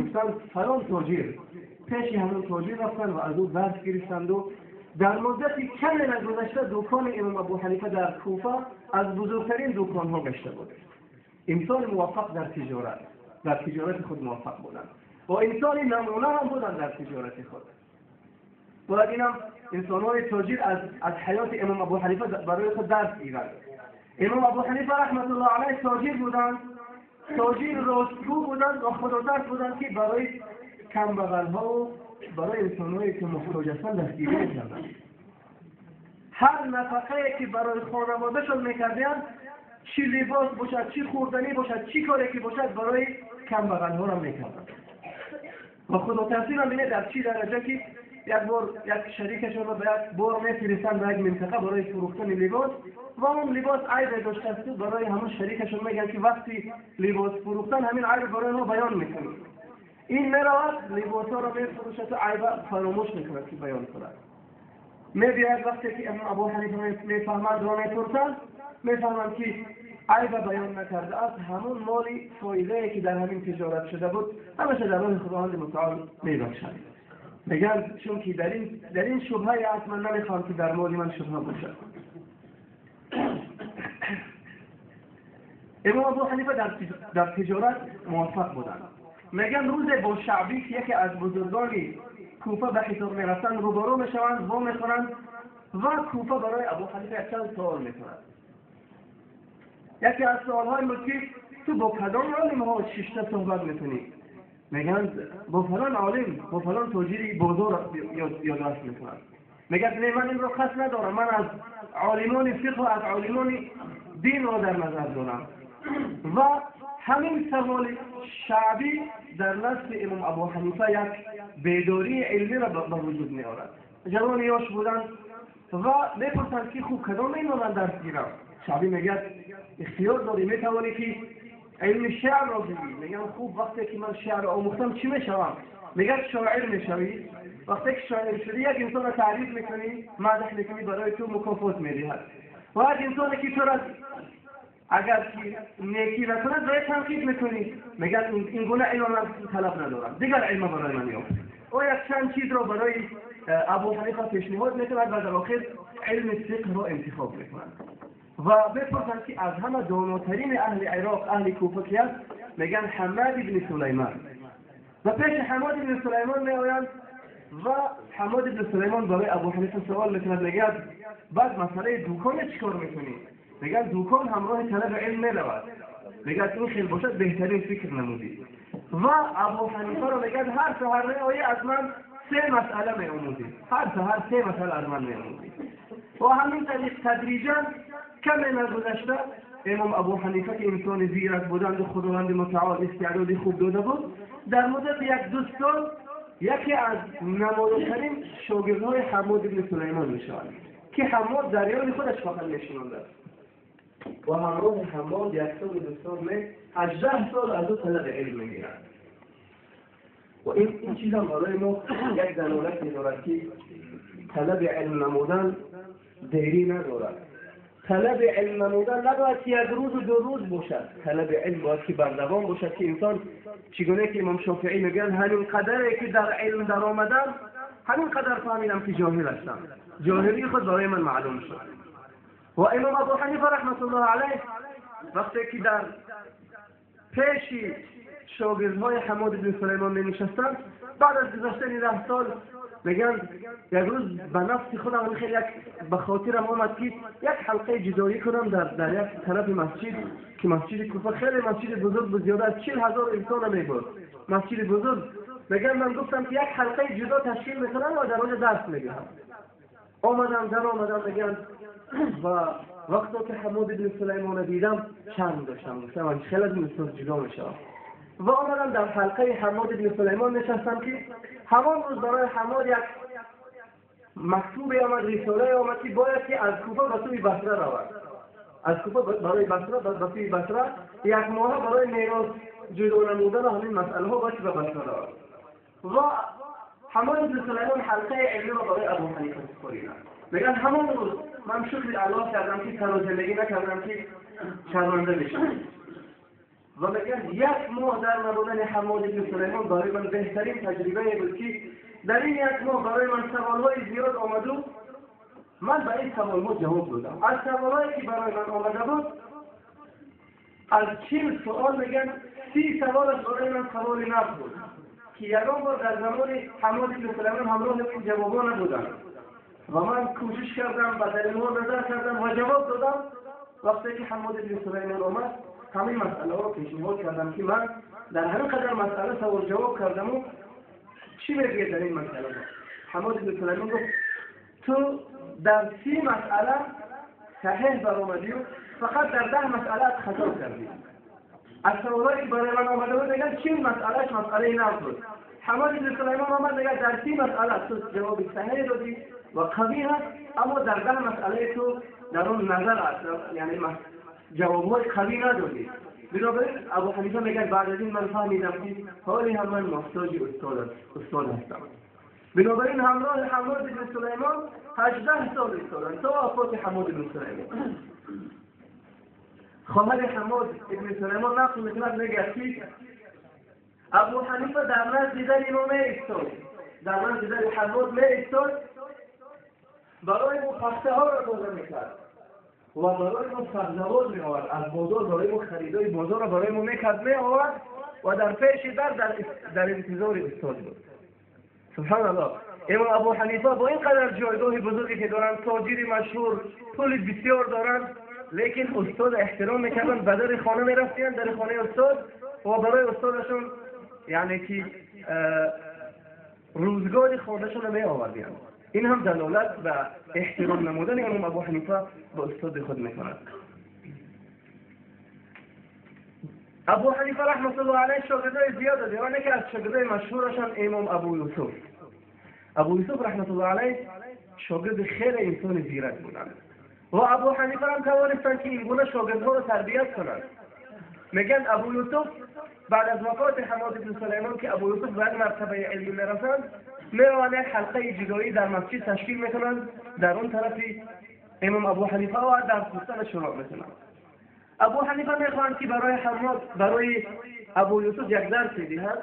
گفتند فلان تاجر. پیش همون تاجر رفتن و از او درس گرفتند و در مدت کمی نگذشته دوکان امام ابو حنیفه در کوفه از بزرگترین دوکان ها گشته بود. انسان موفق در تجارت، در تجارت خود موفق بودند و انسان نمونه هم بودند در تجارت خود. باید اینم انسان های تاجر از حیات امام ابو حنیفه برای خود درس گیرند. امام ابو حنیفه رحمت الله علیه تاجر بودند، تاجر راستگو بودند و خداترس بودند که برای کمبغل ها و برای انسانهایی که محتاج هستند دستگیری میکردند. هر نفقه که برای خانوادهشان میکردند، چی لباس باشد، چی خوردنی باشد، چی کاری که باشد، برای کمبغل ها را میکردند. و خداترسی هم بینه در چی درجه که یک بار یک شریکشان را به یک بار میفرستند به یک منطقه برای فروختن لباس و اون لباس عیب داشته است، برای همون شریکشون میگن که وقتی لباس فروختن همین عیب برای ما بیان میکنه. این میرود لباس ها را میفروشد و عیب فراموش میکند که بیان کند. میبیاید وقتی که امام ابو حنیفه میفهمند و میپرسند، میفهمند که عیب بیان نکرده است، همون مالی فایده که در همین تجارت شده بود همشه در راه خداوند متعال میبخشد. میگن چون که در این شبهه است، من نمیخوام که در مال من شبهه باشد. امام ابو حنیفه در تجارت موفق بودند. میگن روز با شعبی که یکی از بزرگان کوفه به حساب میرفتند روبرو میشوند، وا میخورند و کوفه برای ابو حنیفه چند سوال میکنند. یکی از سوالهای بود که تو با کدام عالم ها ششته صحبت میکنی؟ میگن با فلان عالم، با فلان تاجری بازار یادداشت میکنند. میگن نه، من این رو قصد ندارم، من از عالمان فقه و از عالمان دین را در نظر دارم. و همین سوال شعبی در نفس امام ابو حنیفه یک بیداری علمی را به وجود می آورد. جوان یاش بودند و میپرسند که خوب کدام علم من درس گیرم؟ شعبی میگه اختیار داری، میتوانی که علم شعر را بگیری. میگم خوب وقتی که من شعر را آموختم چی میشوم؟ میگه شاعر میشوی. وقتی که شاعر شدی یک انسان را تعریف میکنی، مدح میکنی، برای تو مکافات میدهد. و یک انسانی که تو را اگر نیکی نکند برای تنقید میکنی. میگن این گونه علم من طلب ندارم، دیگر علم برای من یافت. او یک چند چیز را برای ابو حنیفه پیشنهاد میکند و در آخر علم فقه را انتخاب میکند. و بپرسند که از همه داناترین اهل عراق، اهل کوفه کی است؟ میگن حماد بن سلیمان. و پیش حماد بن سلیمان میآیند و حماد بن سلیمان برای ابو حنیفه سوال میکند، میگه بعد مسئله دوکان چیکار میکنی؟ میگن دوکان همراه طلب علم میرود. میگه این خیلی باشد بهترین فکر نمودی. و ابو حنیفه را میگه هر سحر میآیی از من سه مسئله میآموزی، هر سحر سه مسئله از من میآموزی. و همین طریق تدریجا کمی نگذشته امام ابو حنیفه که انسان زیرک بودند و خداوند متعال استعداد خوب داده بود، در مدت یک دو سال یکی از نمایان‌ترین شاگردهای حماد بن سلیمان میشود که حماد دریان خودش فقط میشناند. و همراه حماد یک سال دو سال می 18 سال از او طلب علم میگیرد. و این چیز هم برای ما یک دلالت می‌دارد که طلب علم نمودن دیری ندارد. طلب علم نمودن نباید که یک روز و دو روز باشد. طلب علم باید که بردوام باشد که انسان چگونه که امام شافعی میگن همین قدری که در علم در آمدم همین قدر فهمیدم که جاهل هستم، جاهلی خود برای من معلوم شد. و امام ابو حنیفه رحمت الله علیه وقتی که در پیش شاگردهای حماد بن سلیمان می نشستند، بعد از گذشتن 10 سال میگن یک روز به نفس خودم خیلی یک به خاطرم آمد که یک حلقه جدایی کنم در یک طرف مسجد که مسجد کوفه خیلی مسجد بزرگ بود، زیاده از 40,000 انسان میبرد مسجد بزرگ. میگن من گفتم که یک حلقه جدا تشکیل میکنم و در اونجا درس میدهم. آمدم در آمدم میگن و وقتی که حماد بن سلیمان دیدم شرم داشتم، گفتم من خیلی از این استاد جدا میشم. و آمدم در حلقه حماد بن سلیمان نشستم که همان روز برای حماد یک مکتوب آمد، رساله آمد که باید که از کوفه به سوی بصره رود، از کوفه برای بصره به سوی بصره یک ماه برای میراث جدا نمودن و همین مسئله ها باید به بصره رود. و حماد بن سلیمان حلقه علمی را برای ابو حنیفه سپاریدند. میگن همان روز من شکر الله کردم که تنها زندگی نکردم که شرمنده بشم. و میگن یک ماه در نبودن حماد بن سلیمان برای من بهترین تجربه بود که در این یک ماه برای من سوالهای زیاد آمد و من به این سوالها جواب دادم. از سوالهایی که برای من آمده بود از 40 سوال میگن 30 سوالش برای من سوال نقد بود که یگان بار در زمان حماد بن سلیمان همراه این جوابها نبودند. و من کوشش کردم و در اینها نظر کردم و جواب دادم. وقتی که حماد بن سلیمان آمد همین مسئله ها رو پیشنهاد کردم که من در همین قدر مسئله سوال جواب کردم و چی میگه در این مسئله ها؟ حماد بن سلیمان گفت تو در 30 مسئله صحیح برآمدی و فقط در 10 مسئله خطا کردی. از سوالایی که برای من آمده بود میگن 40 مسئلهش مسئله نقد بود. حماد بن سلیمان آمد میگه در 30 مسئله تو جواب صحیح دادی و قوی هست، اما در 10 مسئله تو در اون نظر است، یعنی جوابهای قوی ندادی. بنابراین ابو حنیفه میگه بعد از این من فهمیدم که حالی هم من محتاج استاد هستم. بنابراین همراه حماد بن سلیمان 18 سال ایستادند تا وفات حماد بن سلیمان. خواهر حماد بن سلیمان نقل میکند میگه که ابو حنیفه در نزد در ما میایستاد، در نزد در حماد میایستاد، برای ما پخته ها را تازه میکرد و برای ما سبزوات می آورد، از بازار برای ما خریدای بازار را برای ما میکرد می آورد و در پیش در انتظار استاد بود. سبحان الله. امام ابو حنیفه با اینقدر جایگاه بزرگی که دارند، تاجر مشهور، پول بسیار دارند، لیکن استاد احترام میکردند، به در خانه میرفتند، در خانه استاد، و برای استادشون یعنی که روزگار خانهشون رو می آوردند. این هم دلالت به احترام نمودن امام ابو حنیفه به استاد خود میکند. ابو حنیفه رحمت الله علیه شاگردای زیاد دارند، یکی از شاگردای مشهورشان امام ابو یوسف. ابو یوسف رحمت الله علیه شاگرد خیلی انسان زیرک بودند و ابو حنیفه هم توانستند که اینگونه شاگردها رو تربیت کنند. میگن ابو یوسف بعد از وفات حماد بن سلیمان که ابو یوسف به یک مرتبه علمی میرسند، میروند یک حلقه جدایی در مسجد تشکیل میکنند، در اون طرفی امام ابو حنیفه و در گفتن شروع میکنند. ابو حنیفه میخواهند که برای حماد، برای ابو یوسف یک درس بدهد.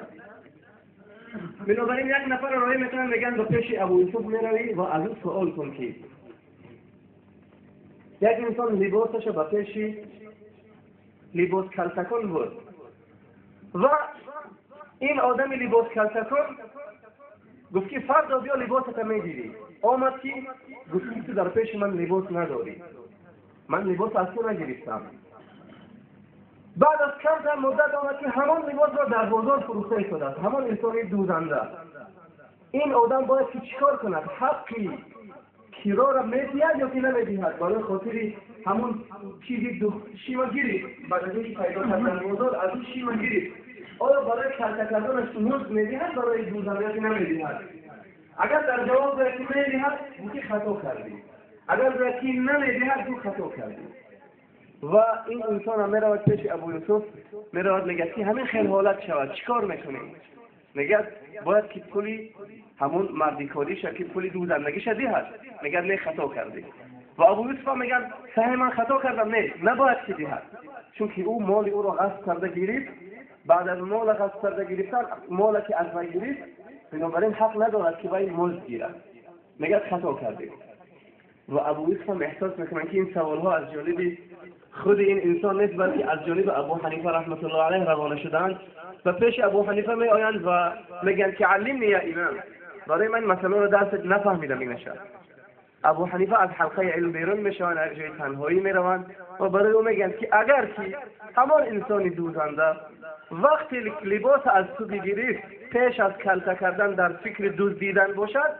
بنابراین یک نفر راهی میکنند، میگن به پیش ابو یوسف میروی و از او سوال کن که یک انسان لباسش به پیش لباس کلتکن بود و این آدم لباس کلتکن گفت که فردا بیا لباست میگیری. آمد که گفت که تو در پیش من لباس نداری، من لباس از تو نگرفتم. بعد از کم مدت آمد که همان لباس را در بازار فروخته شده است، همان انسان دوزنده. این آدم باید که چیکار کند؟ حقی کرا را میدهد یا که نمیدهد؟ برای خاطر همون چیزی شیما گرفت، بعد از اینکه پیدا کردن بازار از اون شیما گرفت، آیا برای کلته کردنش مزد میدهد برای دوزنده یا که نمیدهد؟ اگر در جواب باید که میدهد، گفت خطا کردی. اگر باید که نمیدهد، گفت خطا کردی. و این انسان هم میرود پیش ابو یوسف، میرود میگه که همین خیلی حالت شود، چیکار میکنیم؟ میگه باید که پولی همون مردیکاریش که پولی دوزندگیش دهد. میگه نه، خطا کردی. و ابو یوسف هم میگن صحیح من خطا کردم، نه نباید که دهد، چون که او مال او را غصب کرده گرفت. بعد از مال غصب کرده گرفتن، مال که از وی گرفت، بنابراین حق ندارد که وی مزد گیرد. میگه خطا کردی. و ابو یوسف هم احساس میکنن که این سوالها از جانب خود این انسان نیست، بلکه از جانب ابو حنیفه رحمت الله علیه روانه شدند. و پیش ابو حنیفه می آیند و میگن که علمنی یا امام، برای من مسئله رو درس نفهمیدم این شب. ابو حنیفه از حلقه علم بیرون میشوند، از جای تنهایی میروند و برای او میگن که اگر که همان انسان دوزنده وقتی لباس از تو بگیری پیش از کلته کردن در فکر دزدیدن باشد،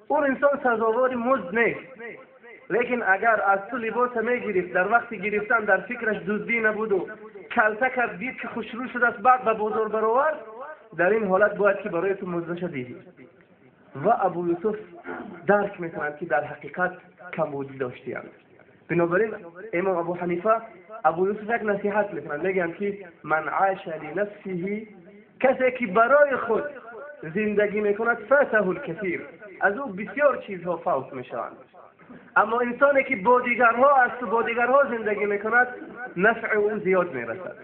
اون انسان سزاوار مزد نیست. لیکن اگر از تو لباس میگرفت، در وقت گرفتن در فکرش دزدی نبود و کلته کرد، دید که خوشرو شده است، بعد به بازار برآورد، در این حالت باید که برای تو مزدش بدهی. و ابو یوسف درک میکنند که در حقیقت کمبودی داشتیند. بنابراین امام ابو حنیفه ابو یوسف یک نصیحت میکنند، میگن که من عاش لنفسه، کسی که برای خود زندگی میکند، فاته الکثیر، از او بسیار چیزها فوت میشوند. اما انسانی که با دیگرها است و با دیگرها زندگی میکند، نفع او زیاد میرسد.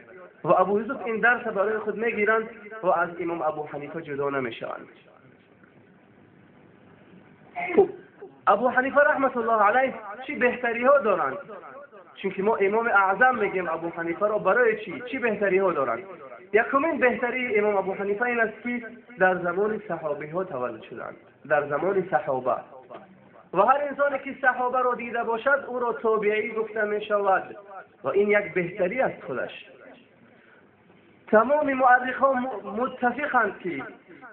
و ابو یوسف این درس برای خود میگیرند و از امام ابو حنیفه جدا نمیشوند. ابو حنیفه رحمت الله علیه چی بهتری ها دارند؟ چون که ما امام اعظم میگیم ابو حنیفه را، برای چی؟ چی بهتری ها دارند؟ یکمین بهتری امام ابو حنیفه این است که در زمان صحابه ها تولد شدند، در زمان صحابه. و هر انسانی که صحابه را دیده باشد او را تابعی گفته می شود و این یک بهتری است خودش. تمام مؤرخان متفقند که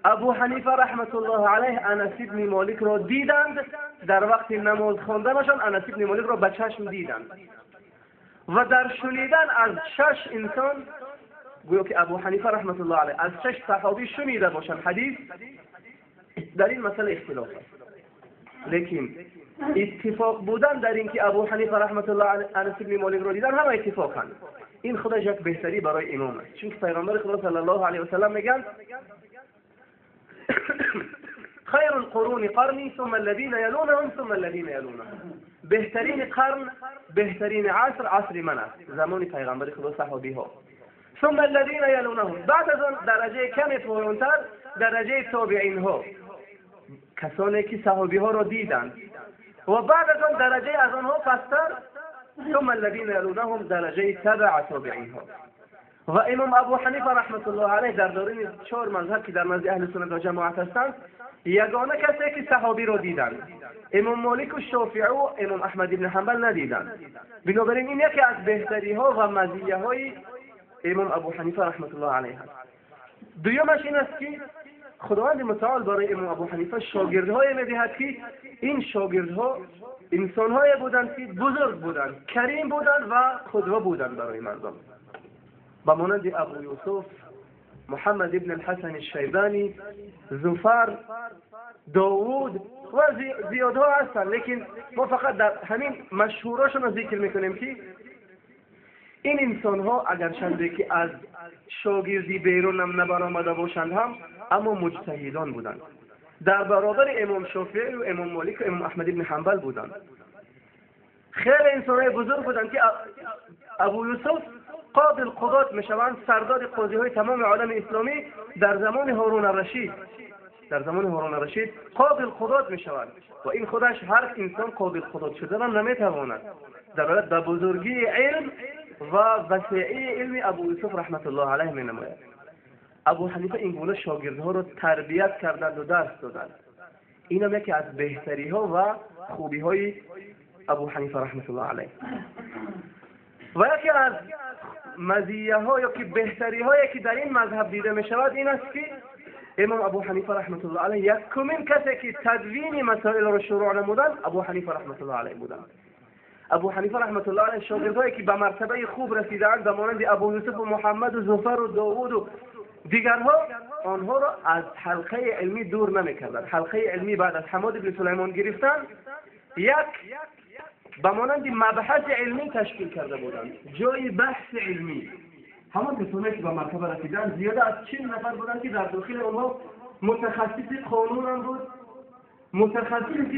ابو حنیفه رحمت الله علیه انس بن مالک را دیدند، در وقت نماز خواندنشان انس بن مالک را به چشم دیدند و در شنیدن از شش انسان، گویا که ابو حنیفه رحمت الله علیه از شش صحابی شنیده باشند حدیث، در این مسئله اختلاف است. لیکن اتفاق بودن در اینکه ابو حنیفه رحمت الله علیه انس بن مالک را دیدن، همه اتفاقند. این خودش یک بهتری برای امام است، چون که پیغمبر خدا صلی الله علیه و سلم میگن خیر القرون قرنی ثم الذین یلونهم ثم الذین یلونهم. بهترین قرن، بهترین عصر، عصر من است، زمان پیغمبر خدا صحابی ها. ثم الذین یلونهم، بعد از آن درجه کمی پایینتر درجه تابعین ها، کسانی که صحابی ها را دیدند، و بعد از آن درجه از آنها پستر ثم الذین یلونهم، درجه تبع تابعین ها. و امام ابو حنیفه رحمت الله علیه در دارین 4 مذهب که در نزد اهل سنت و جماعت هستند یگانه کسی که صحابی را دیدند. امام مالک و شافعی و امام احمد بن حنبل ندیدند. بنابراین این یکی از بهتری ها و مزیه های امام ابو حنیفه رحمت الله علیه است. دومش این است که خداوند متعال برای امام ابو حنیفه شاگردهای میدهد که این شاگردها انسانهای بودند که بزرگ بودند، کریم بودند و قدوه بودند برای مردم، به مانند ابو یوسف، محمد ابن الحسن الشیبانی، زفر، داوود و زیادها هستند، لیکن ما فقط در همین مشهوراشون رو ذکر میکنیم که این انسان ها اگر چنده که از شاگردی بیرون هم نبرآمده باشند هم، اما مجتهدان بودند، در برابر امام شافعی و امام مالک و امام احمد بن حنبل بودند. خیلی انسان های بزرگ بودند که ابو یوسف قاضی القضات میشوند، سردار قاضی های تمام عالم اسلامی در زمان هارون الرشید، در زمان هارون الرشید قاضی القضات میشوند و این خودش هر انسان قاضی القضات شدن هم نمیتواند. در به بزرگی علم و وسیعی علم ابو یوسف رحمت الله علیه می نماید. ابو حنیفه این گونه شاگردها را تربیت کردند و درس دادند. این هم یکی از بهتری ها و خوبی های ابو حنیفه رحمت الله علیه. و یکی از مزیه ها یا که بهتری هایی که در این مذهب دیده می شود این است که امام ابو حنیفه رحمت الله علیه یکمین کسی که تدوین مسائل را شروع نمودند ابو حنیفه رحمت الله علیه بودند. ابو حنیفه رحمت الله علیه شاگردهایی که به مرتبه خوب رسیدند به مانند ابو یوسف و محمد و زفر و داوود و دیگرها، آنها را از حلقه علمی دور نمیکردند. حلقه علمی بعد از حماد بن سلیمان گرفتن یک به مانند مبحث علمی تشکیل کرده بودند، جای بحث علمی. همان کسانی که به مرتبه رسیدند زیاده از 40 نفر بودند که در داخل آنها متخصص قانون هم بود، متخصص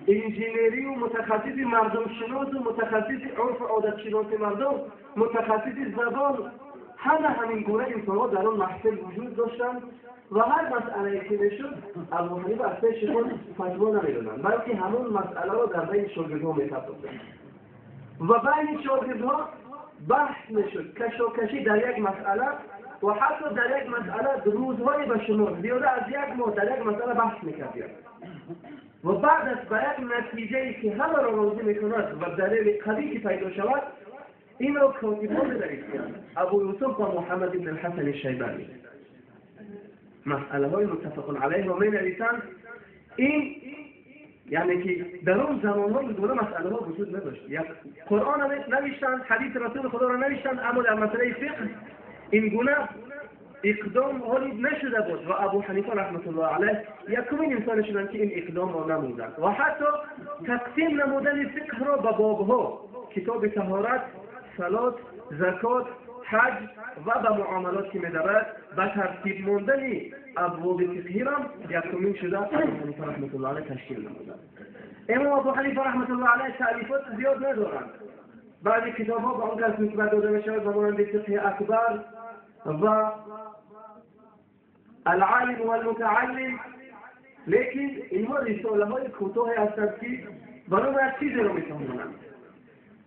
انجینری و متخصص مردم شناس و متخصص عرف و عادت شناس مردم، متخصص زبان، همه همین گونه انسان‌ها در آن محفل وجود داشتند و هر مسئله که میشد ابو حنیفه از پیش خود فتوا نمیدادند، بلکه همون مسئله را در بین شاگردها میپرداختند و بین شاگردها بحث میشد، کشاکشی در یک مسئله و حتی در یک مسئله روزهای به شمار زیاده از یک ماه در یک مسئله بحث میکردند و بعد از به یک نتیجه‌ای که همه را راضی میکند و دلیل قوی که پیدا شود این را کاتبان می‌نویسند. ابو یوسف و محمد بن الحسن الشیبانی مسئله های متفق علیه را می‌نویسند. این یعنی که در اون زمان ها این گونه مسئله ها وجود نداشت. یک قرآن نوشتند، حدیث رسول خدا را نوشتند، اما در مسئله فقه این گونه اقدام حالی نشده بود و ابو حنیفه رحمت الله علیه یکمین انسان شدند که این اقدام را نمودند و حتی تقسیم نمودن فقه را به بابها، کتاب طهارت، صلات، زکات، حج و به معاملات که می‌دارد، به ترتیب ماندن ابواب فقهی را یکمین شده ابو حنیفه رحمت الله علیه تشکیل نمودند. امام ابو حنیفه رحمت الله علیه تألیفات زیاد ندارند. بعضی کتاب‌ها به آن کس نسبت داده می‌شود به مانند فقه اکبر و العالم و المتعلم، لیکن اینها رساله‌های کوتاهی هستند که برای ما چیزی را می‌فهمانند.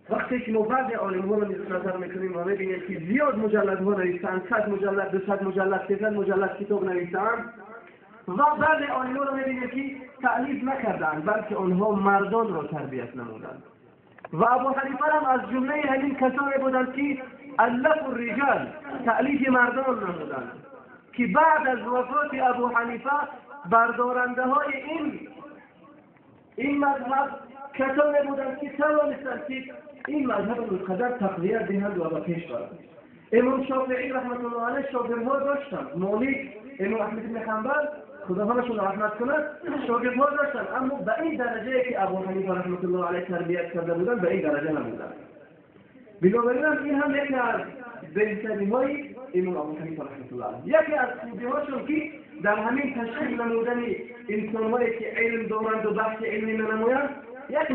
وقتی که ما بعضی عالم‌ها را نظر می‌کنیم و می‌بینیم که زیاد مجلدها نوشتند، 100 مجلد، 200 مجلد، 300 مجلد کتاب نوشتند و بعضی عالم‌ها را می‌بینیم که تألیف نکردند، بلکه آنها مردان را تربیت نمودند. و ابو حنیفه هم از جمله همین کسانی بودند که الف الرجال، تألیف مردان نمودند که بعد از وفات ابو حنیفه بردارنده های این مذهب کسانی بودند که توانستند که این مذهب را قدر تقویت دهند و به پیش برند. امام شافعی رحمت الله علیه شاگردها داشتند، مالک، امام احمد بن حنبل خدا همشون رحمت کند شاگردها داشتند، اما به این درجه که ابو حنیفه رحمت الله علیه تربیت کرده بودند به این درجه نبودند. بنابراین این هم یکی از بهترین‌های امام ابو حنیفه رحمت الله علیه، یکی از خوبی‌هاشون که در همین تشکیل نمودن انسان‌هایی که علم دارند و بحث علمی نمایند یک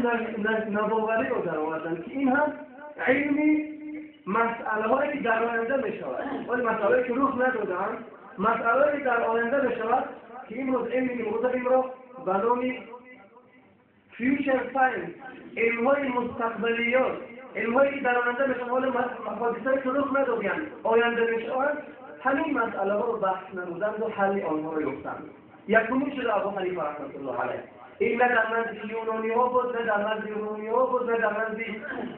نوآوری رو در آوردند که این هم علمی مسئله‌هایی که در آینده می‌شود، ولی مسئله‌هایی که رخ ندادند، مسئله‌هایی که در آینده می‌شود که امروز علم امروزه این را به نام future science، علم‌های مستقبلیات، علم‌هایی که در آینده میشن، حال حادثه‌ای که رخ ندادند آینده میشوند، همین مسئله ها رو بحث نمودند و حل آنها رو یافتند. یکمین شده ابو حنیفه رحمت الله علیه. این نه در نزد یونانی ها بود، نه در نزد رومی ها بود، نه در نزد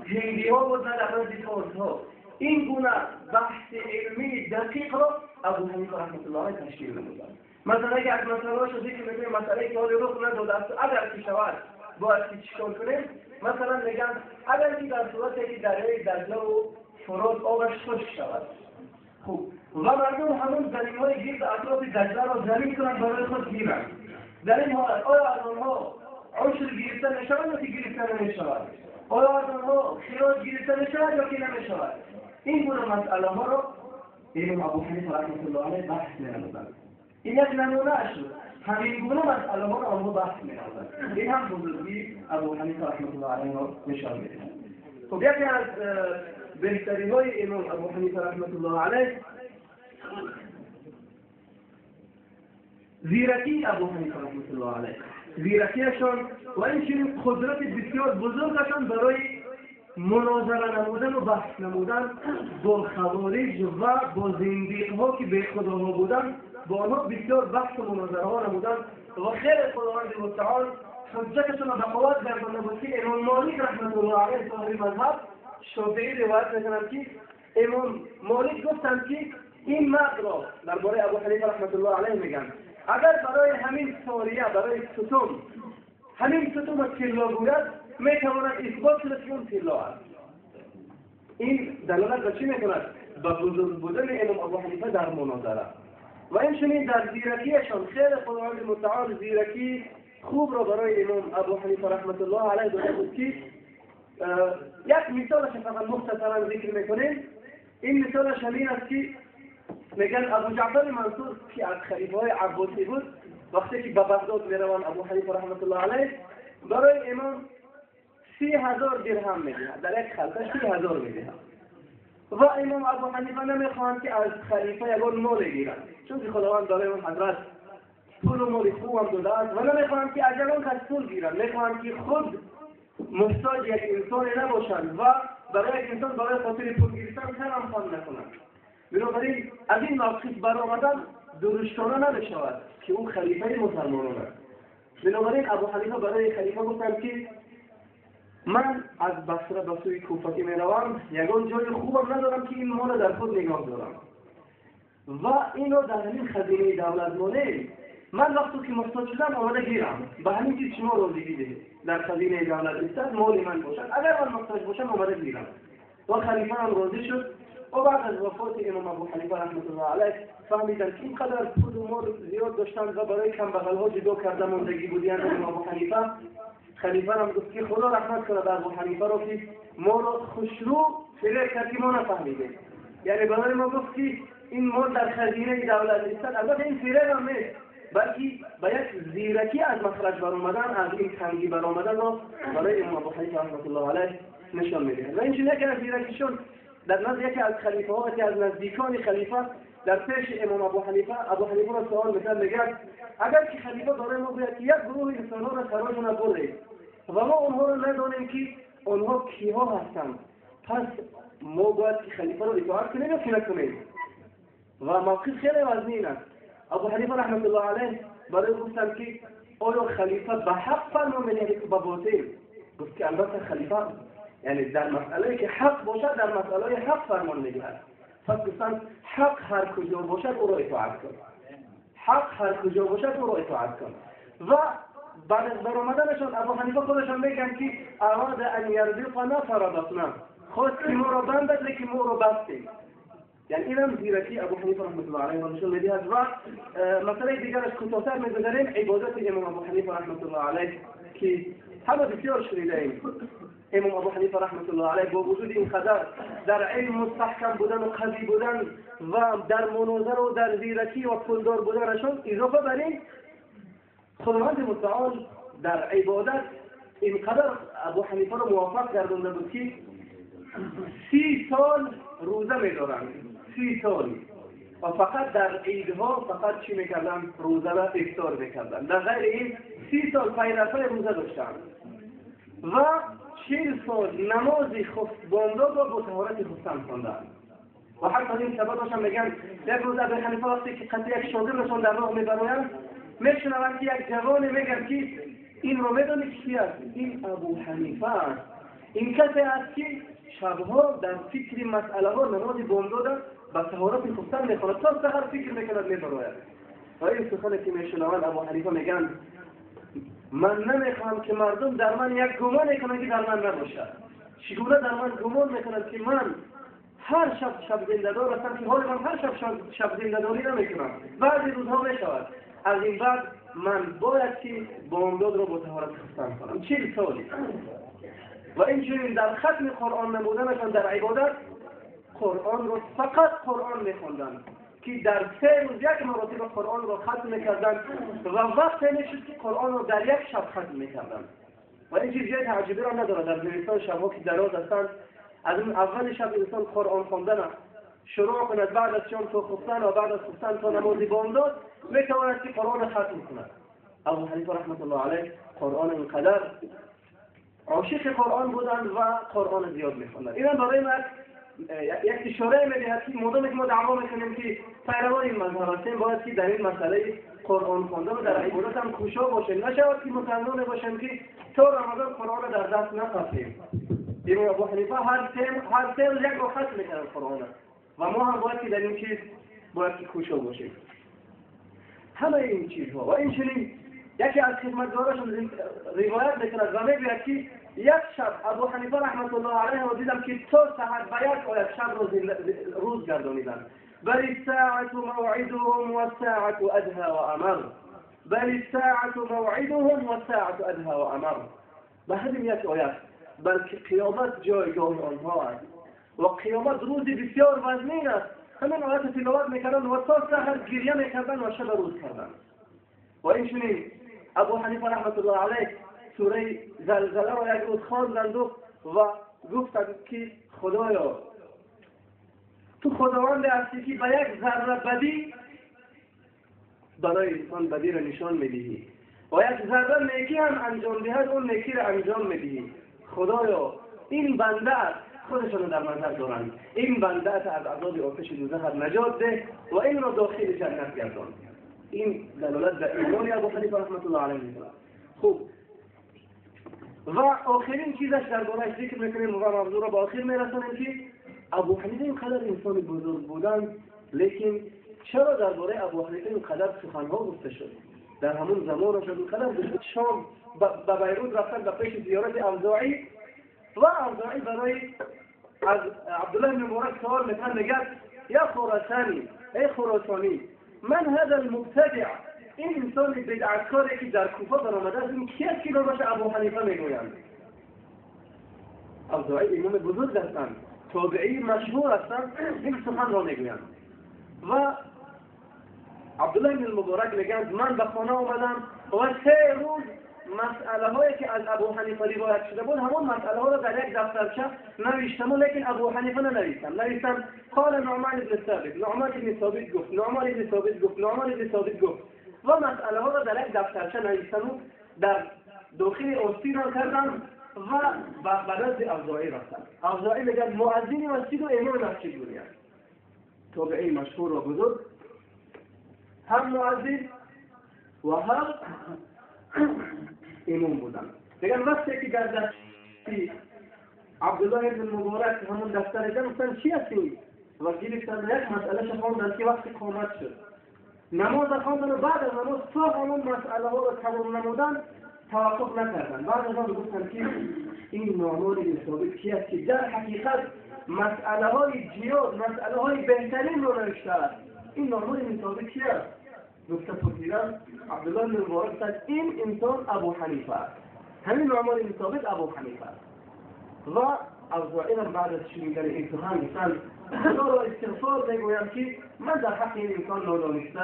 هندی ها بود، نه در نزد فارس ها. این گونه بحث علمی دقیق را ابو حنیفه رحمت الله علیه تشکیل نمودند. مثلا اگر از مسئله ها ذکر میکنیم، مسئله که حال رخ نداده است، اگر که شود باید که چیکار کنیم؟ مثلا میگن اگر که در صورتی که دریای دجله و فرات آبش خشک شود، خوب، و مردم همون زمین های گرد اطراف دجله را زمین کنند برای خود گیرند، در این حالت آیا از آنها عشر گرفته میشود یا که گرفته نمیشود؟ آیا از آنها خراج گرفته میشود یا که نمیشود؟ این گونه مسئله ها را امام ابو حنیفه رحمت الله علیه بحث می‌نمودند. این یک نمونه شد، همین گونه مسئله ها را آنها بحث می‌نمودند. این هم بزرگی ابو حنیفه رحمت الله علیه را نشان می‌دهد. خب یکی از بهترین های امام ابو حنیفه رحمت الله علیه زیرکی ابو حنیفه رحمت الله علیه، زیرکیشان و اینچنین قدرت بسیار بزرگشان برای مناظره نمودن و بحث نمودن با خوارج و با زندیق ها که به خداها بودن، با آنها بسیار بحث و مناظره ها نمودن و خیر خداوند متعال حجتشان را به قوت گردانده بود که امام مالک رحمت الله علیه صاحب مذهب شافعی روایت میکنند که امام مالک گفتند که این مرد را درباره ابو حنیفه رحمت الله علیه میگن اگر برای همین ساریه، برای ستون، همین ستون طلا گوید، میتواند اثبات کند که اون طلا است. این دلالت به چی میکند؟ به بزرگ بودن امام ابو حنیفه در مناظره و اینچنین در زیرکیشان. خیر خداوند متعال زیرکی خوب را برای امام ابو حنیفه رحمت الله علیه داده بود که یک مثالش فقط مختصرا ذکر میکنیم. این مثالش همین است که میگن ابو جعفر منصور که از خلیفه های عباسی بود، وقتی که به بغداد میروند ابو حنیفه رحمت الله علیه برای امام 30,000 درهم میدهد، در یک خلطه 30,000 میدهد و امام ابو حنیفه نمیخواهند که از خلیفه یگان مال گیرند، چون که خداوند برای اون حضرت پول و مال خوب هم داده است و نمیخواهند که از یگان کس پول گیرند، میخواهند که خود محتاج یک انسان نباشند و برای یک انسان برای خاطر پول گرفتن سر هم خم نکنند. بنابراین از این موقف برآمدن درشتانه نمیشود که او خلیفه مسلمانان است. بنابراین ابو حنیفه برای خلیفه گفتند که من از بصره به سوی کوفه که میروم یگان جای خوبم ندارم که این مال در خود نگاه دارم و اینو در همین خزینه دولت مانه، من وقتی که محتاج شدم آمده گیرم، به همین چیز شما راضی بدهید، در خزینه دولت استد مال من باشد، اگر من محتاج باشم آمده گیرم. و خلیفه هم راضی شد. و بعد از وفات امام ابو حنیفه رحمت الله علیه فهمیدند که اینقدر پول و مال زیاد داشتند و برای کمبغل ها جدا کرده ماندگی بودند. امام ابو حنیفه خلیفه هم گفت که خدا رحمت کنه به ابو حنیفه را که ما را خوشرو فریب کرد که ما نفهمیدیم، یعنی برای ما گفت که این مال در خزینه دولت نیست. البته این فریب هم نیست، بلکه به یک زیرکی از مخرج برآمدن، از این تنگی برآمدن را برای امام ابو حنیفه رحمت الله علیه نشان میدهد. و اینچنین یکی از زیرکیشون در نزد یکی از خلیفه ها، یکی از نزدیکان خلیفه، در پیش امام ابو حنیفه، ابو حنیفه را سوال میکرد، میگه اگر که خلیفه برای ما گوید که یک گروه انسان ها را سراشون برده و ما آنها را ندانیم که آنها کیها هستند، پس ما باید که خلیفه را اطاعت کنیم یا که نکنیم؟ و موقف خیلی وزنین است. ابو حنیفه رحمت الله علیه برای گفتند که آیا خلیفه به حق فرمان میدهد که به باطل؟ گفت که البته خلیفه یعنی در مسئله که حق باشد در مسئله حق فرمان میدهد. پس گفتند حق هر کجا باشد او را اطاعت کن، حق هر کجا باشد او را اطاعت کن. و بعد از برآمدنشان ابو حنیفه خودشان میگن که اراد ان یربطنا فربطنا، خواست که ما را بندد لیکن ما را بستیم. یعنی اینم زیرکی ابو حنیفه رحمت الله علیه نشون میدهد. و مسئله دیگرش کوتاه‌تر میگذریم، عبادت امام ابو حنیفه رحمت الله علیه که همه بسیار شنیده‌ایم. امام ابو حنیفه رحمت الله علیه با وجود اینقدر در علم مستحکم بودن و قوی بودن و در مناظره و در زیرکی و پولدار بودنشون، اضافه بر این خداوند متعال در عبادت اینقدر ابو حنیفه را موفق گردانده بود که 30 سال روزه می‌دارند، 30 سال، و فقط در عیدها فقط چی میکردن؟ روزه را افطار میکردن. در غیر این 30 سال پی در پی روزه داشتند و 40 сол намози бомдод را با طهارت خفتن خواندند. و حتی این سببش هم میگن یک روز ابو حنیفه وقتی که قطعی یک شاگردشان در راه میبرایند میشنوند که یک جوان میگن که این رو میدونی کی است؟ این ابو حنیفه است. این کسی است که شبها در فکر مسئله ها نماز بامداد با طهارت خفتن میخواند، تا سحر فکر میکند میبراید. و این سخنی که میشنوند ابو حنیفه میگن من نمیخواهم که مردم در من یک گمان کنند که در من نباشد. چگونه در من گمان میکنند که من هر شب شب زنده‌دار هستم که حال من هر شب شب زنده‌داری نمیکنم، بعضی روزها میشود. از این بعد من باید که بامداد را با طهارت خفتن کنم. 40 سالی. و اینچنین در ختم قرآن نمودنشان در عبادت قرآن را فقط قرآن میخواندند که در 3 روز یک مرتبه قرآن را ختم میکردند و وقت میشد که قرآن را در یک شب ختم میکردند. و این چیز جای تعجبی را ندارد. در زمستان شبها که دراز هستند، از اون اول شب انسان قرآن خواندن شروع کند، بعد از شام تا خفتن و بعد از خفتن تا نماز بامداد میتواند که قرآن ختم کند. ابو حنیفه رحمت الله علیه قرآن اینقدر عاشق قرآن بودند و قرآن زیاد میخواندند. این برای ما یک اشاره میدهد که مادامی که ما دعوا میکنیم که پیروان این مذهب هستیم باید که در این مسئله قرآن خواندن و در عبادت هم کوشا باشیم، نشود که مسلمان باشیم که تا رمضان قرآن در دست نقفیم. امام ابو حنیفه هر سه روز یک بار ختم میکرد قرآن و ما هم باید که در این چیز باید که کوشا باشیم. همه این چیزها. و اینچنین یکی از خدمتگاراشون روایت میکند و میگوید که یک شب ابو حنیفه رحمت الله علیه را دیدم که تا سحر به یک آیت شب روز گردانیدند. بل الساعة موعدهم والساعة أدهى وأمر، بل الساعة موعدهم والساعة أدهى وأمر. به همین یک آیت، بلکه قیامت جایگاه آنها است و قیامت روزی بسیار وزنین است. همین آیت تلاوت میکردند و تا سحر گریه میکردند و شب روز کردند. و اینچنین ابو حنیفه رحمت الله علیه سوره زلزله را یک روز خواندند و گفتند که خدایا تو خداوند هستی که به یک ذره بدی برای انسان بدی را نشان میدهی و یک ذره نیکی هم انجام دهد اون نیکی را انجام میدهی. خدایا این بنده خودشان در نظر دارند، این بنده از عذاب آتش دوزخ نجات ده و این را داخل جنت گردان. این دلالت به ایمان ابو حنیفه رحمت الله علیه میکند. خوب، و آخرین چیزش درباره‌اش ذکر میکنیم و موضوع را به آخر میرسانیم که ابو حنیفه اینقدر انسان بزرگ بودن، لیکن چرا درباره ابو حنیفه اینقدر سخنها گفته شد؟ در همون زمان شد اینقدر شام به بیروت رفتن به پیش زیارت اوزاعی و اوزاعی برای از عبدالله بن مبارک سوال میکنه، میگه یا خراسانی، ای خراسانی، من هذا المبتدع، این انسان بدعتکاری که در کوفه برآمده است، این کی است که نامش ابو حنیفه میگویند؟ اوزاعی امام بزرگ هستند، تابعی مشهور هستند، این سخن را میگویند. و عبدالله بن مبارک میگن من به خانه آمدم و 3 روز مسئله هایی که از ابو حنیفه روایت شده بود همون مسئله ها را در یک دفترچه نوشتم، لیکن ابو حنیفه ننوشتم. نوشتم قال نعمان بن ثابت، نعمان بن ثابت گفت، نعمان بن ثابت گفت، نعمان بن ثابت گفت، و مسئله ها را در یک دفترچه نوشتم و در داخل آستین را کردم و به نزد اوزاعی رفتم. اوزاعی میگن مؤذن مسجد و امام مسجد بودند، تابعی مشهور و بزرگ، هم مؤذن و هم امام بودن. میگن وقتی که در دست عبدالله بن مبارک همون دفتر دیدن، گفتن چی هستی؟ و گرفتن یک مسئله خواندن که وقتی قامت شد نماز خواندن و بعد از نماز تا همون مسئله ها را تمام نمودن توقف نکردن. بعد از آن گفتن که این نعمان بن ثابت کی است که در حقیقت مسئله های جیاد، مسئله های بهترین رو نوشته است. این نعمان بن ثابت کی است؟ گفته پرسیدن عبدالله بن مبارک گفت این انسان ابو حنیفه است، همین نعمان بن ثابت ابو حنیفه است. و اوزاعی هم بعد از شنیدن این سخن گفتند خدا را استغفار میگویم که من در حق این انسان نادانسته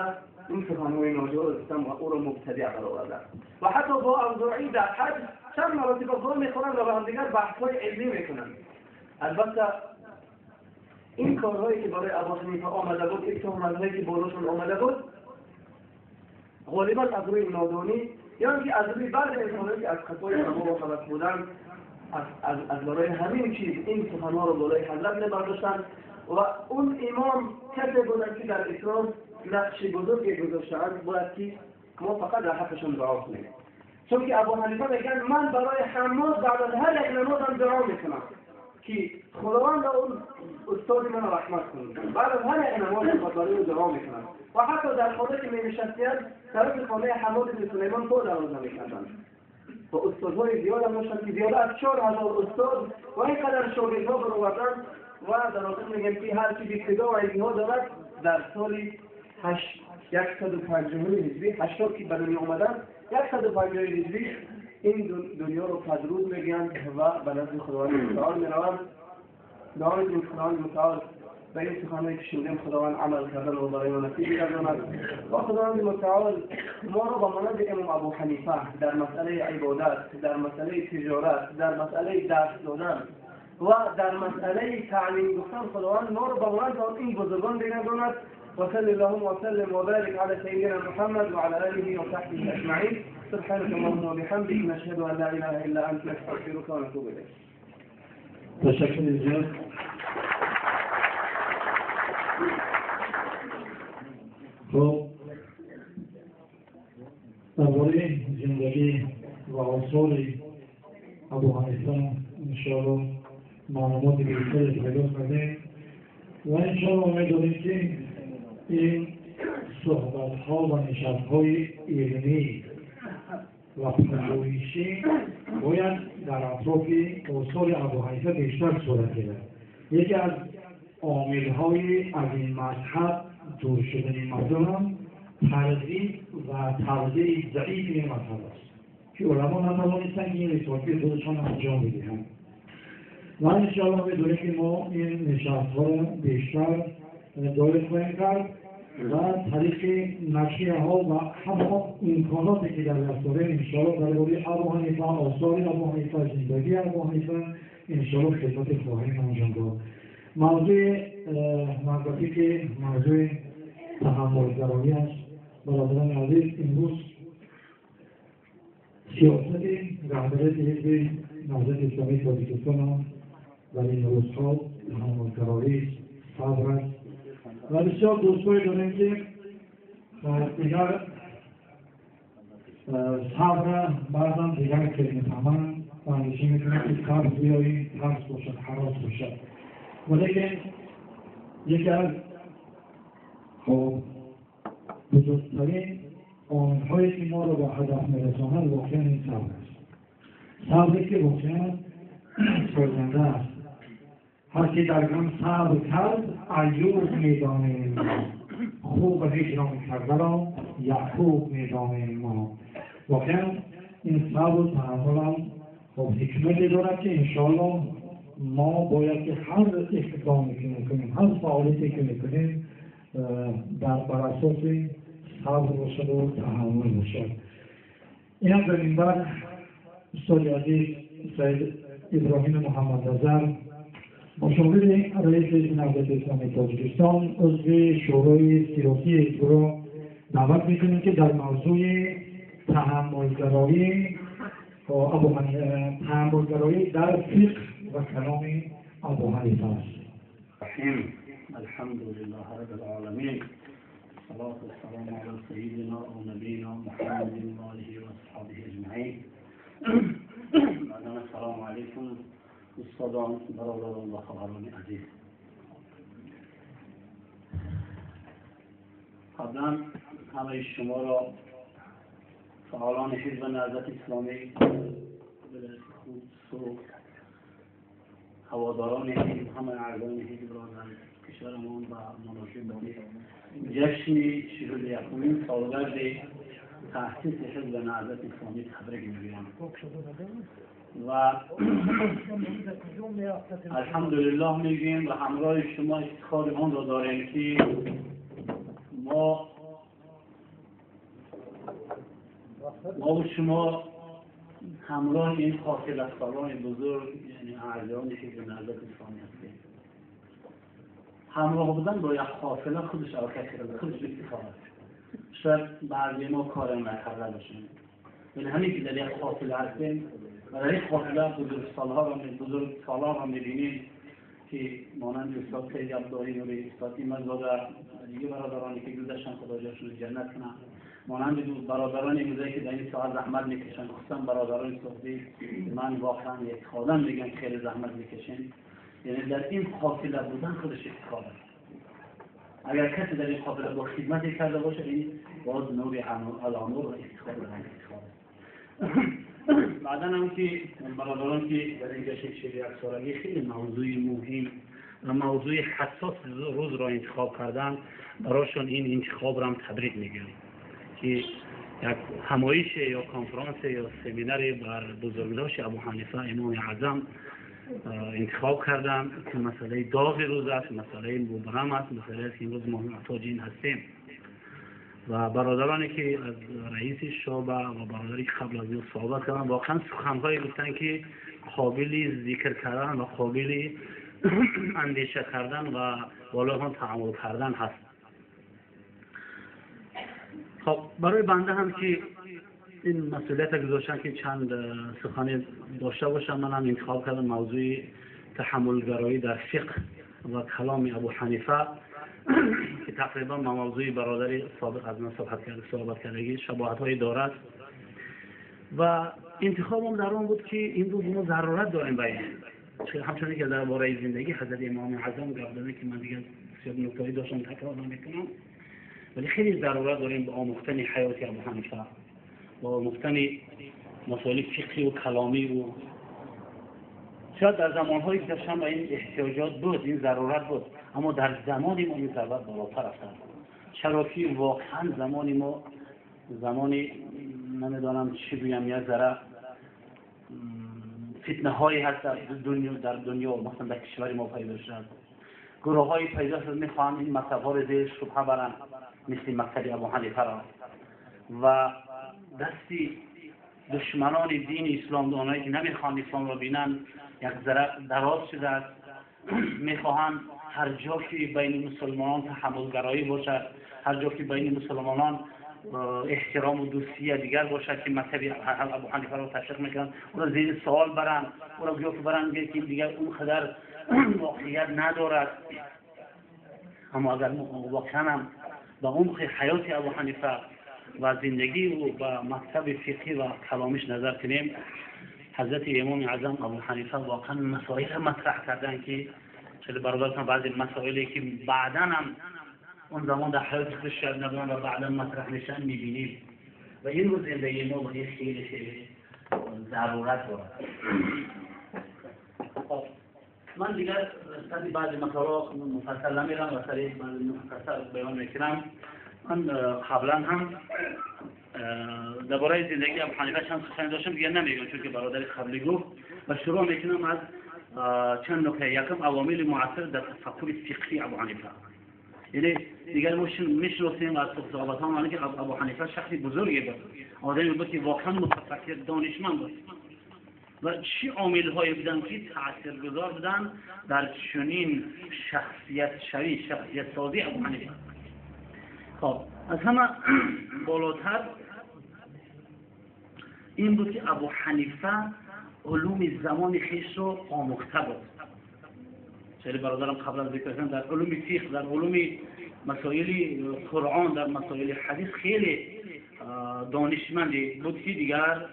این سخنهای ناجور گفتم و او را مبتدع قرار. و حتی با اوزاعی در حج چند مراتب با میخورند و با همدیگر بحث‌های علمی میکنند. البته این کارهایی که برای ابو حنیفه آمده بود، این تهمت‌هایی که بالاشون آمده بود، غالبا از روی نادانی یا اینکه از روی بعض انسان‌هایی که از خطای امام و خلف بودند از برای همین چیز این سخنها رو بالای حضرت نبرداشتند و اون امام کسی بودند که در اسلام نقش بزرگی گذاشتند. باید که ما فقط در حقشون دعا کنیم، چون که ابو حنیفه میگن من برای حماد بعد از هر یک نمازم دعا میکنم که خداوند اون استاد من رحمت کنه. بعد از هر یک نماز برای او دعا میکنم و حتی در خانه که می نشستند طرف خانه حماد بن سلیمان پا دراز نمیکردند و استادهای زیاد هم داشتند که زیاد از 4000 استاد و اینقدر شاگردها برآوردند. و در آخر میگن که هر کی ابتدا و انتها دارد در سال 150 هجری 80 که به دنیا آمدن 150 هجری این دنیا رو پدرود میگن و به نزد خداوند متعال میروند. دعا میکنیم خداوند متعال به این سخنهایی که شنیدیم خداوند عمل کردن و برای ما نصیب بگرداند و خداوند متعال ما را به مانند امام ابو حنیفه در مسئله عبادت، در مسئله تجارت، در مسئله درس دادن و در مسئله تعلیم گفتن خداوند ما را به مانند این بزرگان بگرداند. وصل اللهم وسلم وبارك على سيدنا محمد وعلى آله وصحبه أجمعين. سبحانك اللهم وبحمدك نشهد أن لا إله إلا أنت نستغفرك ونتوب إليك. تشکر زیاد. خب درباره زندگی و آثار ابو حنیفه انشاءالله معلومات بیشتری پیدا کردیم و انشاءالله امید داریم که این صحبت‌ها و نشست‌های علمی و پژوهشی باید در اطراف آثار ابو حنیفه بیشتر صورت گیرد. یکی از عامل‌های از این مذهب دور شدن مردم هم ترغیب و توزیع ضعیف این مذهب است که علما نتوانستند این رسالت خودشان انجام بدهند. و انشاءالله می‌دونیم که ما این نشست‌ها را بیشتر دایر خواهیم کرد و طریق نقشه ها و همه امکاناتی که در دست داریم انشاءالله درباره ابو حنیفه، آثار ابو حنیفه، زندگی ابو حنیفه انشاءالله خدمت خواهیم انجام داد. موضوع منطقی که موضوع تحمل‌گرایی است، برادران عزیز، امروز سیاست رهبری حزب نهضت اسلامی تاجیکستان هم در این روزها تحمل‌گرایی صبر است و بسیار دوستایی داریم که دیگر صبر بعضا دیگر که میفهمند و اندیشه میکنند که صبر بیایی ترس باشد، هراس باشد، ولیکن یکی از بزرگترین عامل‌هایی که ما رو به هدف میرساند واقعا این صبر است. صبری که واقعا سازنده است. هر کی در غم صبر کرد ایوب میدانیم ما، خوب هجران کرده را یعقوب میدانیم ما. واقعا این صبر و تحمل هم خب حکمتی دارد که انشاءالله ما باید که هر اقدامی که میکنیم، هر فعالیتی که میکنیم در بر اساس صبر باشد و تحمل باشد. این هم در منبر استاد عزیز سید ابراهیم محمد نظر، مشاور رئیس نهضت اسلامی تاجیکستان، عضو شورای سیاسی حزب را دعوت میکنیم که در موضوع تحملگرایی تحملگرایی در فقه و کلام ابو حنیفه است. الحمد لله رب العالمين، الصلاة والسلام على سيدنا ونبينا محمد وآله وأصحابه أجمعين. السلام علیکم استادان، برادران و خواهران عزیز. قبلا همه شما را فعالان حزب نهضت اسلامی ولایت خوب، هواداران حزب، همه اعضای حزب را در کشورمان و مناسبت جشن 41مین سالگرد تأسیس حزب نهضت اسلامی تبریک میگویم و الحمدلله میگوییم و همراه شما افتخار آن را داریم که ما و شما همراه این قافله‌سالان بزرگ، یعنی اعضای حزب نهضت اسلامی هستیم. همراه بودن با یک قافله خودش خودش افتخار است. شاید بعضی ما کار نکرده باشیم، ولی همین که در یک قافله هستیم و در این قافله بزرگسالان را میبینیم که مانند استاد سید عبدالله نوری، استاد ایمانزاده، دیگه برادرانی که گذشتن خدا جاشون جنت کنه، مانند برادرانی بوده که در این ساعت زحمت میکشن، خصوصا برادران سعودی من واقعا افتخارم میگن خیلی زحمت میکشن. یعنی در این قافله بودن خودش افتخار است. اگر کسی در این قافله با خدمتی کرده باشه، این باز نور علی نور و افتخار به افتخار است. بعدا هم که برادران که در این جشن 41 سالگی خیلی موضوع مهم و موضوع حساس روز را انتخاب کردن، براشون این انتخاب را هم تبریک میگم که یک همایش یا کنفرانس یا سمینار بر بزرگداشت ابو حنیفه امام اعظم انتخاب کردم که مسئله داغ روز است، مسئله مبرم است، مسئله است که امروز ما محتاج این هستیم. و برادرانی که از رئیس شعبه و برادری که قبل از این صحبت کردن واقعا سخنهایی گفتن که قابل ذکر کردن و قابل اندیشه کردن و بالای آن تعامل کردن هست. خب برای بنده هم که این مسئولیت گذاشتن که چند سخنی داشته باشم، من هم انتخاب کردم موضوع تحملگرایی در فقه و کلام ابو حنیفه که تقریبا با موضوع برادری سابق از من صحبت کردگی شباهت هایی دارد. و انتخابم در آن بود که امروز ما ضرورت داریم به این، همچنین که درباره زندگی حضرت امام اعظم گفت دادن که من دیگه بسیار نکته‌ای داشتم تکرار نمی‌کنم، ولی خیلی ضرورت داریم به آموختن حیات ابو حنیفه و آموختن مسائل فقهی و کلامی و شاید در زمان‌هایی که داشتن به این احتیاجات بود، این ضرورت بود، اما در زمان ما این ضرورت بالاتر رفته. چرا که واقعا زمان ما زمانی نمیدانم چی بگم، یه ذره فتنه هایی هست در دنیا، مثلا در کشور ما پیدا شد، گروه هایی پیدا شد میخوان این مکتب ها رو زیر شبهه برن، مثل مکتب ابو حنیفه را، و دستی دشمنان دین اسلام، آنهایی که نمیخوان اسلام را بینن، یک ذره دراز شده است، میخواهند هر جا که بین مسلمانان تحملگرایی باشد، هر جا که بین مسلمانان احترام و دوستی دیگر باشد که مذهب ابو حنیفه را تشویق میکنند، او را زیر سوال برند، او را گویا که برند که دیگر اون قدر واقعیت ندارد. اما اگر واقعا هم به عمق حیات ابو حنیفه و زندگی او به مکتب فقهی و کلامیش نظر کنیم، حضرت امام اعظم ابو حنیفه واقعا مسائل مطرح کردن که خیلی برادرتان بعضی مسائلی که بعدا هم اون زمان در حیات خودش شاید نبودن و بعدا مطرح میشن میبینیم و این رو زندگی ما به خیلی خیلی ضرورت دارد. خب من دیگر سر بعضی مسائل مفصل نمیرم و سر بعضی مختصر بیان میکنم. من قبلا هم درباره زندگی ابو حنیفه چند سخن داشتم، دیگه نمیگم چون که برادر قبلی گفت، و شروع میکنم از چند نکته. یکم عوامل مؤثر در تفکر فقهی ابو حنیفه، یعنی دیگر ما میشناسیم از صحبت ها که ابو حنیفه شخصی بزرگی بود، آدمی بود که واقعا متفکر دانشمند بود و چی عامل هایی بودن که تاثیرگذار بودن در چنین شخصیت شوی، شخصیت سازی ابو حنیفه. خب از همه بالاتر این بود که ابو حنیفه علوم زمان خویش رو آموخته بود. خیلی برادرم قبلا ذکر کردن در علوم فقه، در علوم مسائل قرآن، در مسائل حدیث خیلی دانشمندی بود که دیگر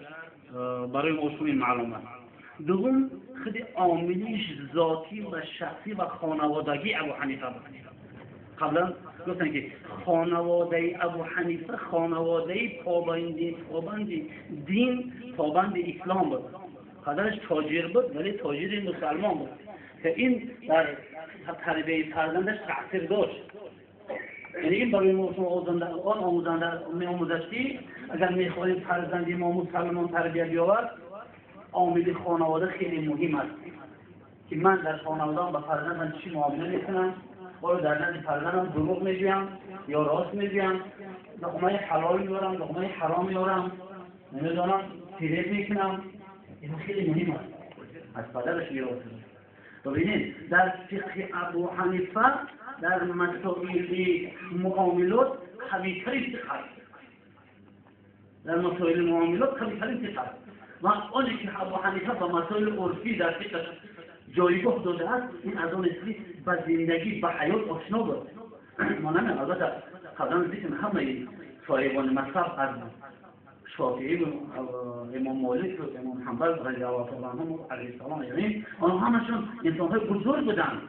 برای ما این معلوم است. دوم خود عاملیش ذاتی و شخصی و خانوادگی ابو حنیفه بود. قبلا گفتن که خانواده ابو حنیفه خانواده پابند دین، پابند اسلام بود. پدرش تاجر بود ولی تاجر مسلمان بود که این در تربیه فرزندش تاثیر داشت. یعنی این برای ما آن آموزنده می‌آموزد که اگر می‌خواهیم فرزندی ما مسلمان تربیت بیاورد، عامل خانواده خیلی مهم است که من در خانواده‌ام به فرزندم چی معامله می‌کنم، آیا در نزد فرزندم دروغ می‌گویم یا راست می‌گویم، لقمه حلال می‌آورم، لقمه حرام می‌آورم، نمی‌دانم فریب می‌کنم. این خیلی مهم است. از پدرش میراث. ببینید در فقه ابو حنیفه در مسائل معاملات قوی‌ترین فقه است. در مسائل معاملات قوی‌ترین فقه است. و آنی که ابو حنیفه به مسائل عرفی در فقه جایگاه داده است، این از آن است که به زندگی، به حیات آشنا بود. ما نمی‌دونم، البته قبلا ذکر همه صاحبان مذهب از شافعی و امام مالک و امام حنبل رضی الله تعالی عنهم علیه السلام، یعنی آنها همشون انسان‌های بزرگ بودند.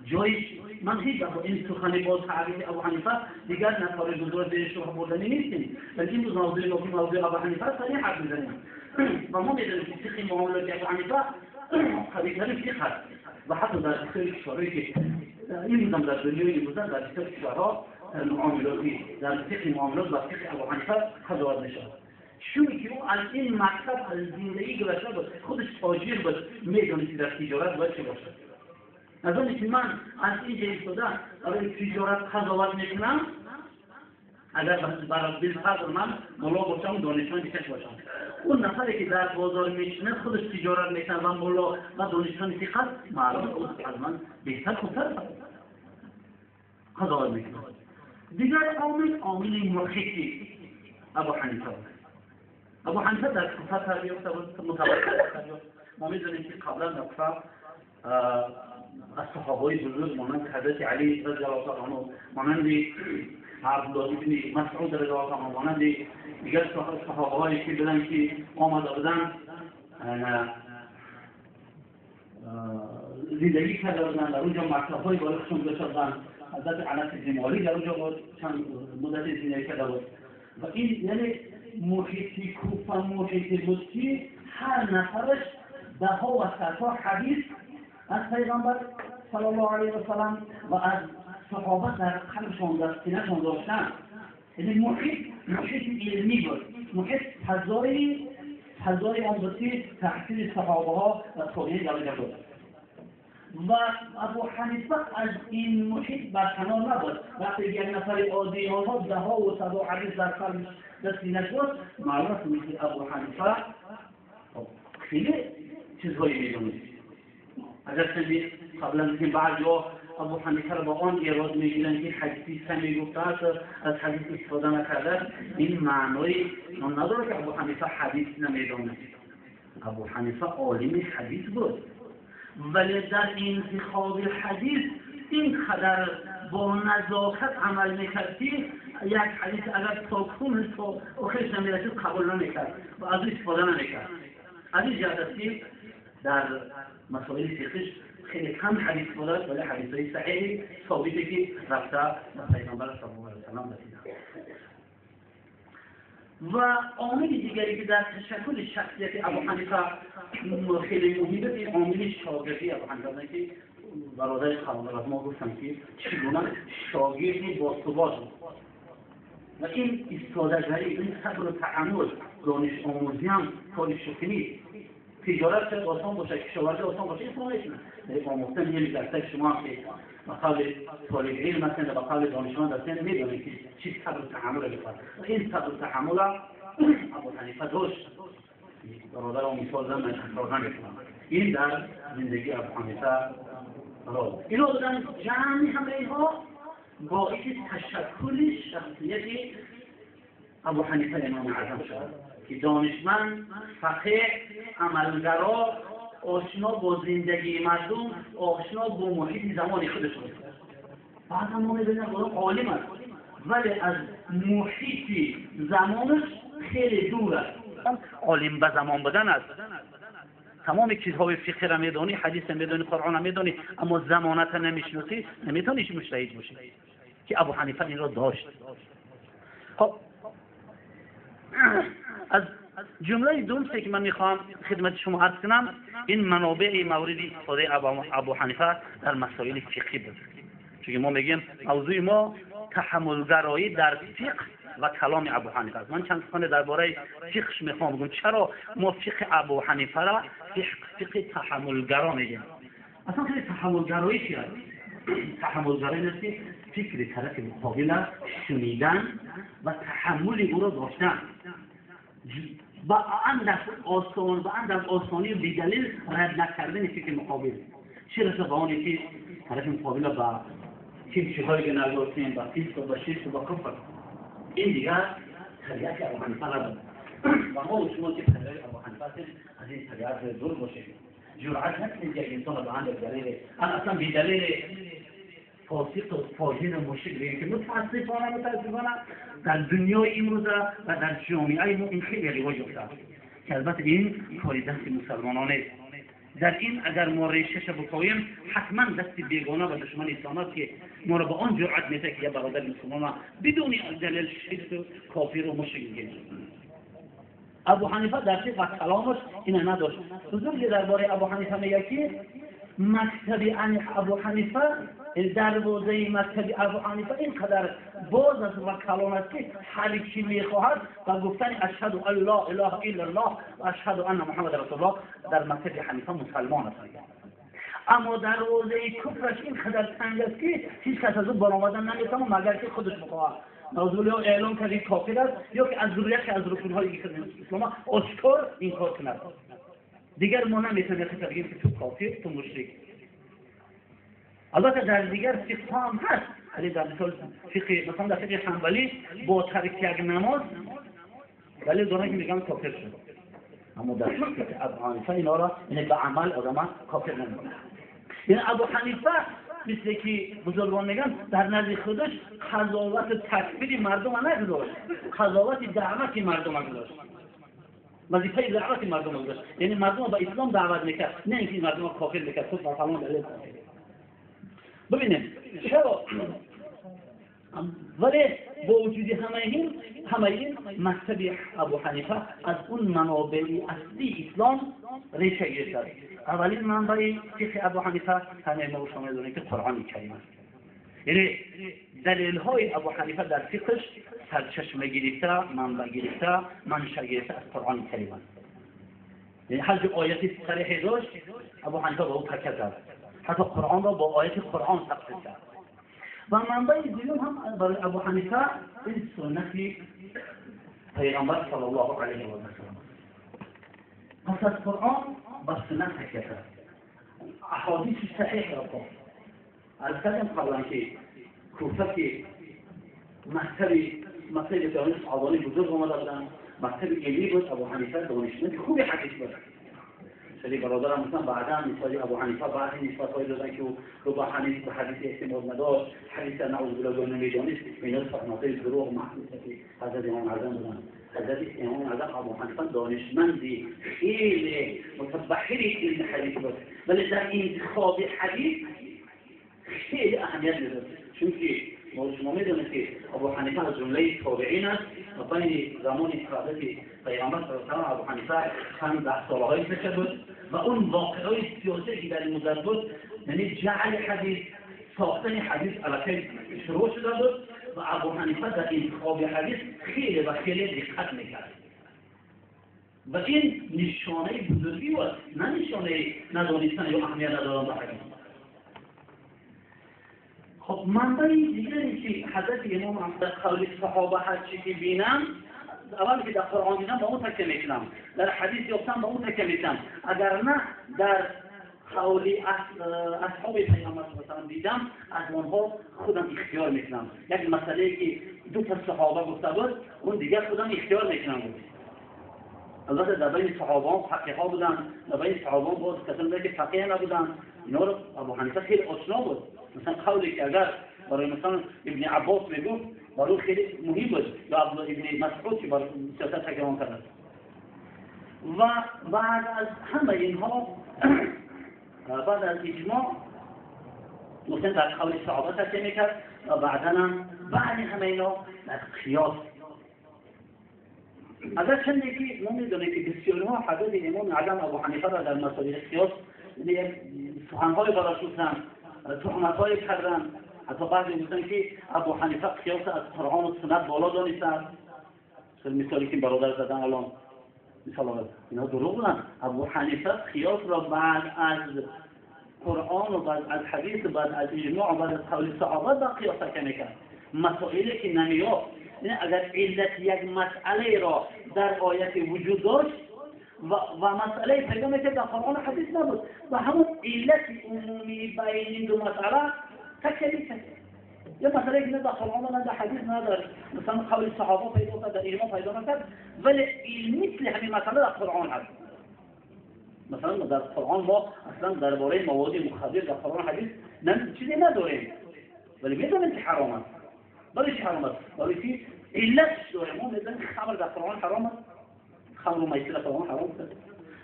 جای من هیچ وقت این سخن با تعریف ابو حنیفه دیگر نفر بزرگ شما بردنی نیستیم، ولی این موضوع ما که موضوع ابو حنیفه سریع حرف می‌زنیم و ما می‌دونیم که فقه معاملات ابو حنیفه قوی‌ترین فقه است و حتی در بسیاری کشورهایی که این هم در دنیای امروز در بسیاری کشورها معاملاتی در فقه معاملات و فقه ابو حنیفه قضاوت می‌شود. چون که او از این مکتب از زندگی گذشته بود، خودش تاجر بود، می‌دونست در تجارت باید چه باشد. از آنی که من از اینجا ایستاده برای تجارت قضاوت میکنم، اگر برای بالفرض من ملا باشم، دانشمند کش باشم، اون نفری که در بازار میشینه خودش تجارت میکنه و ملا و دانشمند فقه است، معلومه او از من بهتر خوبتر قضاوت میکنه. دیگر عامل، عامل محیطی ابو حنیفه بود. ابو حنیفه در کوفه تربیت یافته بود، متولد تربیت. ما میدونیم که قبلا در کوفه از صحابه‌های بزرگ مانند حضرت علی رضی الله تعالی عنه، مانند عبدالله بن مسعود رضی الله تعالی عنه، مانند دیگر صحابه‌هایی که بودند که آمده بودند زندگی کرده بودند، در اونجا مکتب‌های برای خودشون گذاشته بودند. حضرت انس بن مالک در اونجا بود، چند مدت زندگی کرده بود. و این یعنی محیطی کوفه محیطی بود که هر نفرش ده ها و صدها حدیث از پیغمبر صلی الله علیه و سلم و از صحابه در قلبشان در سینه‌شان داشتند. یعنی محیط علمی بود، محیط فضای آن بود که تحصیل صحابه ها و تابعین در آنجا بود. و ابو حنیفه از این محیط برکنار نبود. وقتی یک نفر عادی آنها ده ها و صدها حدیث در قلبش در سینه‌اش بود، معلوم است که ابو حنیفه خیلی چیزهایی می‌دونست. اگر قبلا دیدیم بعضی‌ها ابو حنیفه را با آن ایراد می‌گیرند که حدیثی سمی گفته است، از حدیث استفاده نکرده، این معنای نداره که ابو حنیفه حدیث نمی‌داند. ابو حنیفه عالم حدیث بود، ولی در انتخاب حدیث اینقدر با نزاکت عمل می‌کرد که یک حدیث اگر تا کل تا آخرش نمی‌رسید قبول نمی‌کرد و از او استفاده نمی‌کرد. از این جهت است که در مسائل فقهش خیلی کم حدیث بوده، ولی حدیث‌های صحیح ثابته که رفته به پیامبر صلی الله علیه و سلم رسیده. و عامل دیگری که در تشکل شخصیت ابو حنیفه خیلی مهم بود، این عامل شاگردی ابو حنیفه بود که برادر قبل از ما گفتم که چگونه شاگردی با ثبات بود و این ایستاده‌گری، این صبر و تحمل، دانش آموزی هم کار شوخی نیست. تجارت شاید آسان باشه، کشاورزی آسان باشه، این کار نمی‌تونه. ولی آموختن یه درصد شما هم که به قول طالب علم هستن و به قول دانشمند هستن می‌دونید که چی صبر و تحمل می‌خواد. و این صبر و تحمل ابو حنیفه داشت. برادرم مثال زدن، من تکرار نمی‌کنم. این در زندگی ابو حنیفه را اینا بودن. جمع همه اینها باعث تشکل شخصیت ابو حنیفه امام اعظم شد که دانشمند، فقیه، عملگرا، آشنا با زندگی مردم، آشنا با محیط زمان خودش بود. بعد هم ما می‌بینیم عالم است ولی از محیط زمانش خیلی دور است. عالم به زمان بودن است. تمام چیزهای فقه را میدانی، حدیث میدانی، قرآن را میدانی، اما زمانت نمیشناسی، نمیتونی مجتهد باشی که ابو حنیفه این را داشت. خب از جمله دوم که من میخوام خدمت شما عرض کنم، این منابع مورد استفاده ابو حنیفه در مسائل فقهی بود. چون ما میگیم موضوع ما تحملگرایی در فقه و کلام ابو حنیفه است. من چند سخن درباره فقهش میخوام بگم. چرا ما فقه ابو حنیفه را فقه تحملگرا میگیم؟ اصلا خیلی تحملگرایی چی است؟ تحملگرایی است که فکر طرف مقابل شنیدن و تحمل او را داشتن، با اندک آسان، با اندک آسانی و بی‌دلیل رد نکردن فکر مقابل. چه رسه به آنی که طرف مقابل با چیزهایی که نگفتیم، با فسق و با شرک و با کفر. این دیگر طبیعت ابو حنیفه نبود. و ما و شما که پیروی ابو حنیفه هستیم از این طبیعت دور باشیم. جرأت نکنید یک انسان به عند دلیل، انا اصلا بی دلیل فاسق و فاجر و مشرک بگیم که متاسفانه در دنیای امروزه و در جامعه ما این خیلی رواج یافته که البته این کاری دست مسلمانان است. در این اگر ما ریشش بکویم حتما دست بیگانه و دشمن اسلام است که ما را به آن جرأت میده که یه برادر مسلمان بدون دلیل شرک و کافر و مشرک بگیم. ابو حنیفه در فقه و کلامش اینه نداشت. بزرگی درباره ابو حنیفه میگه که مکتب ابو حنیفه، دروازه مکتب ابو حنیفه اینقدر باز است و کلام است که هر کی میخواهد با گفتن اشهد ان لا اله الا الله و اشهد ان محمد رسول الله در مکتب حنیفه مسلمان است. اما دروازه کفرش اینقدر تنگ است که هیچ کس از او برآمدن نمیتواند مگر که خودش بخواهد. نعوذ اعلام کرد این کافر است یا که از یکی از رکن‌های اسلام آشکار اینکار کند. دیگر ما نمیتونیم کسی بگیم که تو کافر، تو مشرک. البته در دیگر فقه هم هست، ولی در مثال فقه، مثلا در فقه حنبلی با ترک یک نماز ولی دارن که میگن کافر شد، اما در فقه ابو حنیفه اینا را یعنی به عمل آدم کافر نمیکنه. یعنی ابو حنیفه مثل که بزرگان میگن در نزد خودش قضاوت تکفیر مردم نگذاشت، قضاوت دعوت مردم گذاشت، وظیفه دعوت مردم گذاشت. یعنی مردم به اسلام دعوت میکرد، نه اینکه مردم کافر میکرد. خود با فلان دلیل کافر. ببینیم چرا؟ ولی با وجود همه این مکتب ابو حنیفه از اون منابع اصلی اسلام ریشه گرفت. اولین منبع فقه ابو حنیفه همه ما شما می‌دونید که قرآن کریم است. یعنی دلیل های ابو حنیفه در فقهش سرچشمه گرفته، منبع گرفته، منشأ گرفته از قرآن کریم است. یعنی هر جا آیتی صریح داشت ابو حنیفه با او تکیه کرد، حتی قرآن را با آیت قرآن تفسیر کرد. و منبع دوم هم برای ابو حنیفه این سنت پیغمبر صلی الله علیه و سلم. پس از قرآن با سنت تکیه کرد، احادیث صحیح را گفت. از کردم قبلا که کوفه که مکتب صحابان بزرگ آمده بودند، مکتب علمی بود. ابو حنیفه دانشمند خوبی حدیث بود. خیلی برادرم مثلا بعدا مثال ابو حنیفه بعضی نسبت‌هایی دادن که او رو با حدیث به حدیث اعتماد نداشت، حدیث نعوذ بالله نمی‌دانست. اینا تهمت‌های دروغ محض که حضرت امام اعظم بودن. حضرت امام اعظم ابو حنیفه دانشمندی خیلی متبحری علم حدیث بود، ولی در انتخاب حدیث خیلی اهمیت می‌داد. چون که ما شما می‌دونید که ابو حنیفه از جمله تابعین است و بین زمان حضرت پیامبر صلی الله علیه و سلم ابو حنیفه چند ده ساله‌ای بچه بود و اون واقعه‌های سیاسی که در این مدت بود، یعنی جعل حدیث، ساختن حدیث علیه شروع شده بود و ابو حنیفه در انتخاب حدیث خیلی و خیلی دقت می‌کرد و این نشانه بزرگی بود، نه نشانه ندانستن یا اهمیت ندادن به حدیث. خب منبع دیگری که حضرت امام در قول صحابه هر چی که بینم، اول که در قرآن دیدم با اون تکیه میکنم، در حدیث یافتم با اون تکیه میکنم، اگر نه در قول اصحاب پیامبر صلی الله علیه و دیدم از آنها خودم اختیار میکنم. یک مسئله که دو تا صحابه گفته بود اون دیگه خودم اختیار میکنم. البته در بین صحابه فقیه ها بودن، در بین صحابه باز کسانی که فقیه نبودن، اینا رو ابو حنیفه خیلی آشنا بود. مثلا قولی که اگر برای مثلا ابن عباس میگفت برای خیلی مهم بود، یا عبدالله ابن مسعود که برای سیاست تکرار کرد. و بعد از همه اینها بعد از اجماع مثلا در قول صحابه تکیه میکرد و بعدا هم بعد همه اینا در قیاس. اگر چندی که ما میدونیم که بسیارها حضرت امام اعظم ابو حنیفه را در مسائل قیاس سخنهای براش گفتن، تهمت‌های کردن، حتی بعضی گفتن که ابو حنیفه قیاس از قرآن و سنت بالا دانسته. مثالی که برادر زدن الان مثال اینا دروغ بودن. ابو حنیفه قیاس را بعد از قرآن و بعد از حدیث و بعد از اجماع و بعد از قول صحابه با قیاس میکرد. مسائلی که نمیافت، یعنی اگر علت یک مسئله را در آیت وجود داشت و مسئله پیدا میکرد در قرآن و حدیث نبود و همون علت عمومی بین این دو مسئله تکلیف کرد. یه مسئله که نه در قرآن نه در حدیث نه در مثلا قول صحابه پیدا کرد، در اجماع پیدا نکرد، ولی مثل همین مسئله در قرآن هست. مثلا در قرآن ما اصلا درباره مواد مخدر در قرآن حدیث نه چیزی نداریم، ولی میدونیم که حرام است. برای چی حرام است؟ برای که علتش داریم. ما میدونیم خمر در قرآن حرام است، خمر و میسر در قرآن حرام است.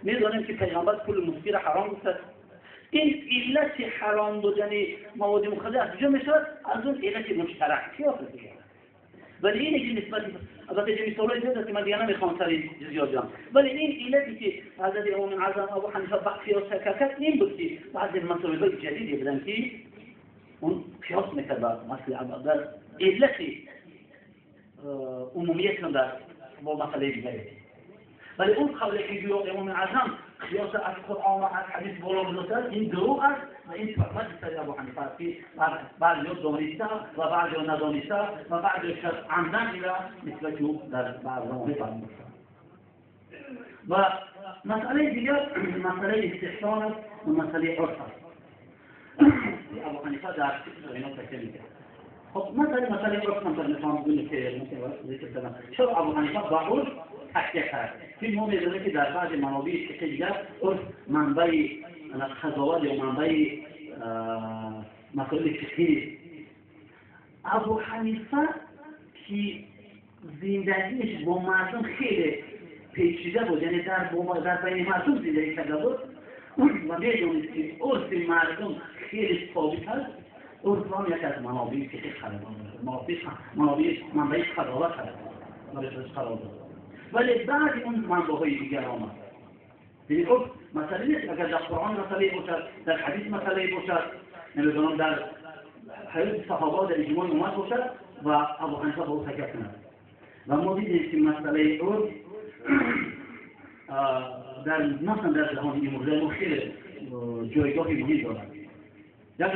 میدونیم که پیغمبر کل مسکر حرام است. این علت حرام بودن مواد مخدر از کجا میشود؟ از اون علت مشترک قیاس دیگه. ولی اینه که نسبت البته چه مثالای زیاد است که من دیگه نمیخوام سر زیاد بیام، ولی این علتی که حضرت امام اعظم ابو حنیفه با قیاس کرد این بود که بعضی مسائل جدیدی بودن که اون قیاس میکرد با مسئله در علت عمومیت در با مسئله دیگری. ولی اون قولی که گویا امام اعظم قیاس از قرآن و از حدیث بالا گذاشته این دروغ است و این تهمت سر ابو حنیفه است که بعضی دانسته و بعضی ندانسته و بعضی عمداً اینا نسبت او در برنامه فرمودند. و مسئله دیگر مسئله استحسان است و مسئله عرف است. ابو حنیفه در اینا تکیه می‌کرد. خب مسئله عرف هم می‌خوام بگم که ذکر کردم. چرا ابو حنیفه با عرف تکیه کرد؟ که ما می‌دونیم که در بعض منابع فقهی دیگر عرف منبع قضاوت یا منبع مسائل فقهی. ابو حنیفه که زندگیش با مردم خیلی پیچیده بود، یعنی در بین مردم زندگی کرده بود و می‌دونید که عرف مردم خیلی ثابت است. عرف هم یکی از منابع فقهی قرار دارد، منابع منبع قضاوت قرار دارد. ولی بعد اون منبع‌های دیگر آمد. یعنی عرف مسئله نیست، اگر در قرآن مسئله باشد، در حدیث مسئله باشد، نمیدونم در حیات صحابه در اجماع اومد باشد و ابو حنیفه با او تکیه کند. و ما دیدیم که مسئله عرف در مثلا در جهان امروزه ما خیلی جایگاه مهم دارد. یک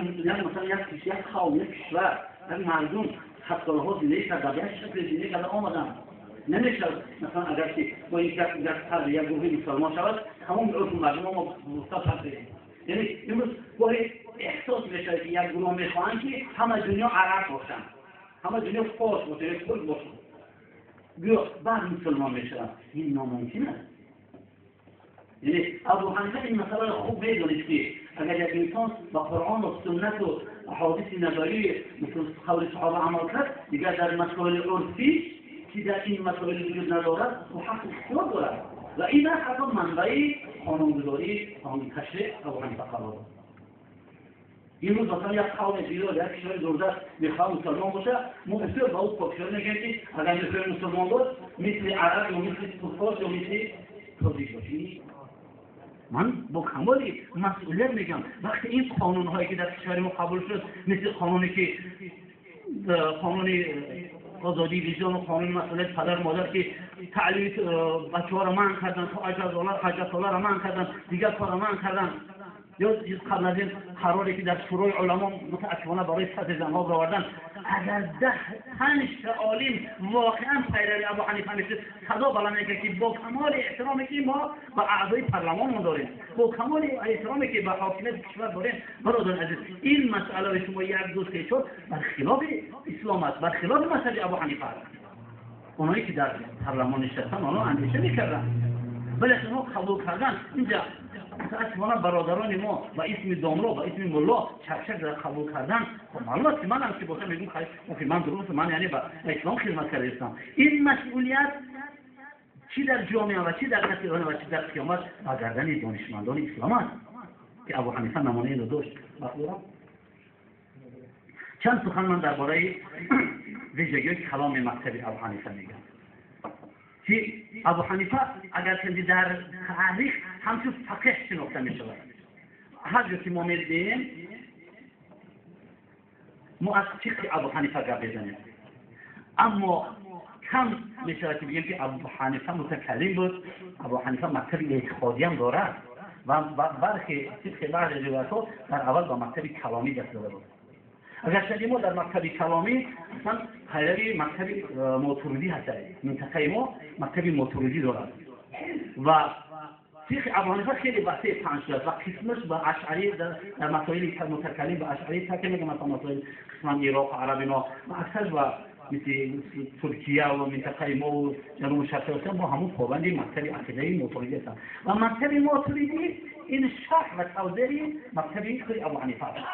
مثلا یک قوم، یک کشور، یک مردم 7 سالها زندگی کرده، به یک شکل زندگی کرده آمدن. نمیشه مثلا اگر که با یک فرد یک گروه مسلمان شود تمام عرف مردم ما مستفاد بشیم. یعنی امروز گاهی احساس میشه که یک گروه میخواهند که همه دنیا عرب باشن، همه دنیا فارس باشن، یک ترک باشن، گویا بعد مسلمان میشن. این ناممکن است. یعنی ابو حنیفه این مسئله را خوب میدونست که اگر یک انسان با قرآن و سنت و احادیث نبوی مثل قول صحابه عمل کرد، دیگر در مسائل عرفی که در این مسائل وجود ندارد و حق اختیار دارد و این حتی منبع قانونگذاری قانون تشریع ابو حنیفه قرار دارد. امروز مثلا یک قوم زیاد یک کشور دوردست میخواد مسلمان باشه، ما بسیار با او پاکشاری میگیم که اگر میخوای مسلمان باش مثل عرب یا مثل فارس یا مثل تاجیک باشی. من با کمال مسئولیت میگم وقتی این قانون هایی که در کشور ما قبول شد، مثل قانونی که قانون آزادی وجدان و قانون مسئولیت پدر مادر که تعلیم بچه‌ها را منع کردن، تا 18 ساله را منع کردن، دیگر کار را منع کردن، یا قبل از این قراری که در شورای علما متأسفانه برای سطح زنها برآوردن، اگر 5 عالم واقعا پیروی ابو حنیفه میشد صدا بلند میکرد که با کمال احترامی که ما به اعضای پارلمان داریم، با کمال احترامی که به حاکمیت کشور داریم، برادران عزیز این مسئله شما 1 2 3 4 برخلاف اسلام است، برخلاف مذهب ابو حنیفه است. اونایی که در پارلمان نشستن آنها اندیشه میکردن، ولی اونها قبول کردن. اینجا متأسفانه برادران ما با اسم داملا با اسم ملا چکچک در قبول کردن. خب معلوم است که من هم که باشم میگم خیر من درست، من یعنی به اسلام خدمت کرده هستم. این مسئولیت چی در جامعه و چی در نسل و چی در قیامت با گردن دانشمندان اسلام است که ابو حنیفه نمونه اینو داشت. چند سخن من درباره ویژگی‌های کلام مکتب ابو حنیفه میگم که ابو حنیفه اگر که در تاریخ همچون فقیه شناخته می شود. هر جا که ما می‌بینیم ما از فقه ابو حنیفه گپ می‌زنیم، اما کم می‌شود که بگیم که ابو حنیفه متکلم بود. ابو حنیفه مکتب اعتقادی هم دارد و برخی طبق بعضی روایت‌ها در اول با مکتب کلامی دست داده بود. اگر ما در مکتب کلامی اصلا پیروی مکتب ماتوریدی هست، منطقه ما مکتب ماتوریدی دارد و فقه ابو حنیفه خیلی وسیع پهن شده و قسمش به اشعری در مسائل متکلم به اشعری تکیه میکنه، مثلا مسائل قسما عراق و عرب اینا و اکثر و مثل ترکیه و منطقه ما و جنوب شرق آسیا با همون پابند مکتب عقیده ماتریدی هستند. و مکتب ماتریدی این شرح و توضیح مکتب خود ابو حنیفه است.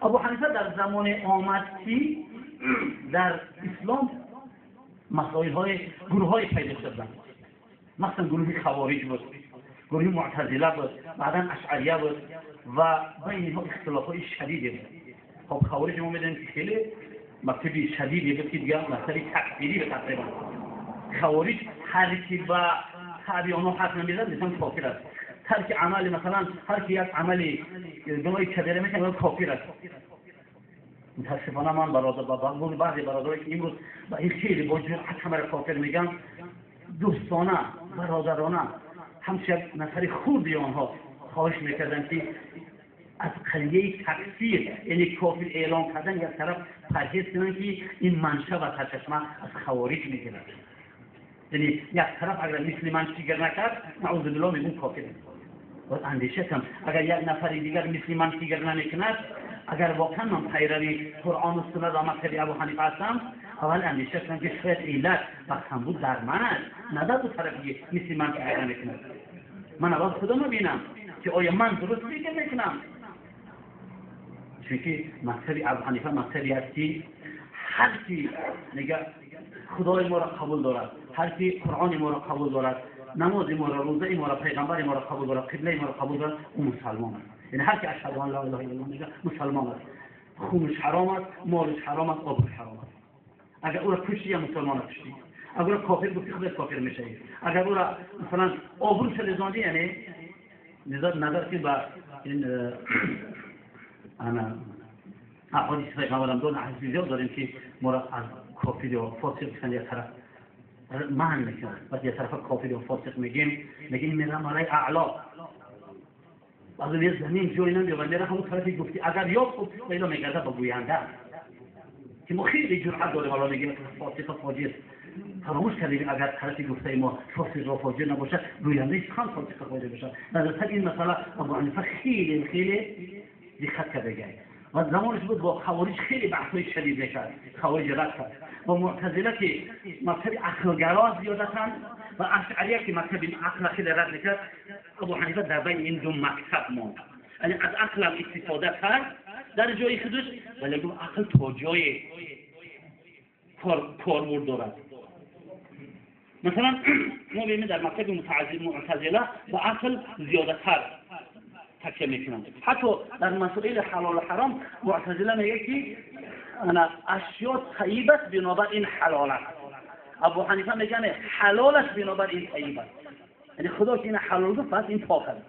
ابو حنیفه در زمان آمد که در اسلام مسائل های گروه های پیدا شدند، مثلا گروه خوارج بود، گروه معتزله بود، بعدا اشعریه بود و بین اینها اختلاف های شدیدی بود. خب خوارج ما میدونیم که خیلی مکتب شدیدی بود که دیگه مکتب تکفیری به تقریبا. خوارج هر کی با تابع آنها حرف نمیزد مثلا کافر است، ترک عمل مثلا هر کی یک عملی گناه کبیره میکنه کافر است. متاسفانه من برادر بعضی برادرایی که امروز با این خیلی با جرأت همه را کافر میگن، دوستانه برادرانه همچون یک نفر خوبی آنها خواهش میکردن که از قضیه تکفیر یعنی کافر اعلام کردن یک طرف پرهیز کنند که این منشأ و سرچشمه از خوارج میگیرد. یعنی یک طرف اگر مثل من فکر نکرد نعوذ بالله میگم کافر است. باید اندیشه کنم اگر یک نفر دیگر مثل من فکر نمیکند، اگر واقعا من پیروی قرآن و سنت و مکتب ابو حنیفه هستم، اول اندیشه کنم که شاید علت و کمبود در من است، نه در دو طرفی مثل من فکر نمیکند. من اول خودم ببینم که آیا من درست فکر میکنم. چون مکتب ابو حنیفه مکتبی است که هر کی میگه خدای ما را قبول دارد، هر کی قرآن ما را قبول دارد، نماز ما را، روزه ما را، پیغمبر ما را قبول دارد، قبله ما را قبول دارد، او مسلمان است. یعنی هر کی اشهد ان لا اله الا الله میگه مسلمان است. خونش حرام است، مالش حرام است، آبروش حرام است. اگر او را کشتی یا مسلمان کشتی، اگر او را کافر گفتی خودت کافر میشوی، اگر او را مثلا آبروش لزاندی، یعنی نظر که به این انا احادیث پیغمبرم دو حدیث زیاد داریم که ما را از کافر یا فاسق گفتن یک طرف منع میکنن، وقتی یک طرف کافر یا فاسق میگیم میگیم میرم ملای اعلا، از اون یه زمین جایی نمیاد، میره همون طرفی گفتی اگر یاد خود اینا میگرده با گوینده که ما خیلی جرأت داریم الان میگیم فاسق و فاجر. فراموش کردیم اگر طرفی گفته ما فاسق و فاجر نباشه گوینده هم فاسق و فاجر باشه. در این مسئله ابو حنیفه خیلی خیلی دقت کرده و زمانش بود با خوارج خیلی بحث‌های شدید میکرد، خوارج رد کرد. با معتزله که مکتب عقلگرا زیادتن و اشعریه که مکتب عقل خیلی رد میکرد، ابو حنیفه در بین این دو مکتب ماند. یعنی از عقل هم استفاده کرد در جای خودش، ولی گفت عقل تا جای کاربرد دارد. مثلا ما ببینیم در مکتب معتزله با عقل زیادتر تکیه میکنند. حتی در مسائل حلال و حرام معتزله میگه که انا اشیا طیب است بنابر این حلال است. ابو حنیفه میگه نه، حلال است بنابر این طیب است. یعنی خدا که این حلال گفت پس این پاک است.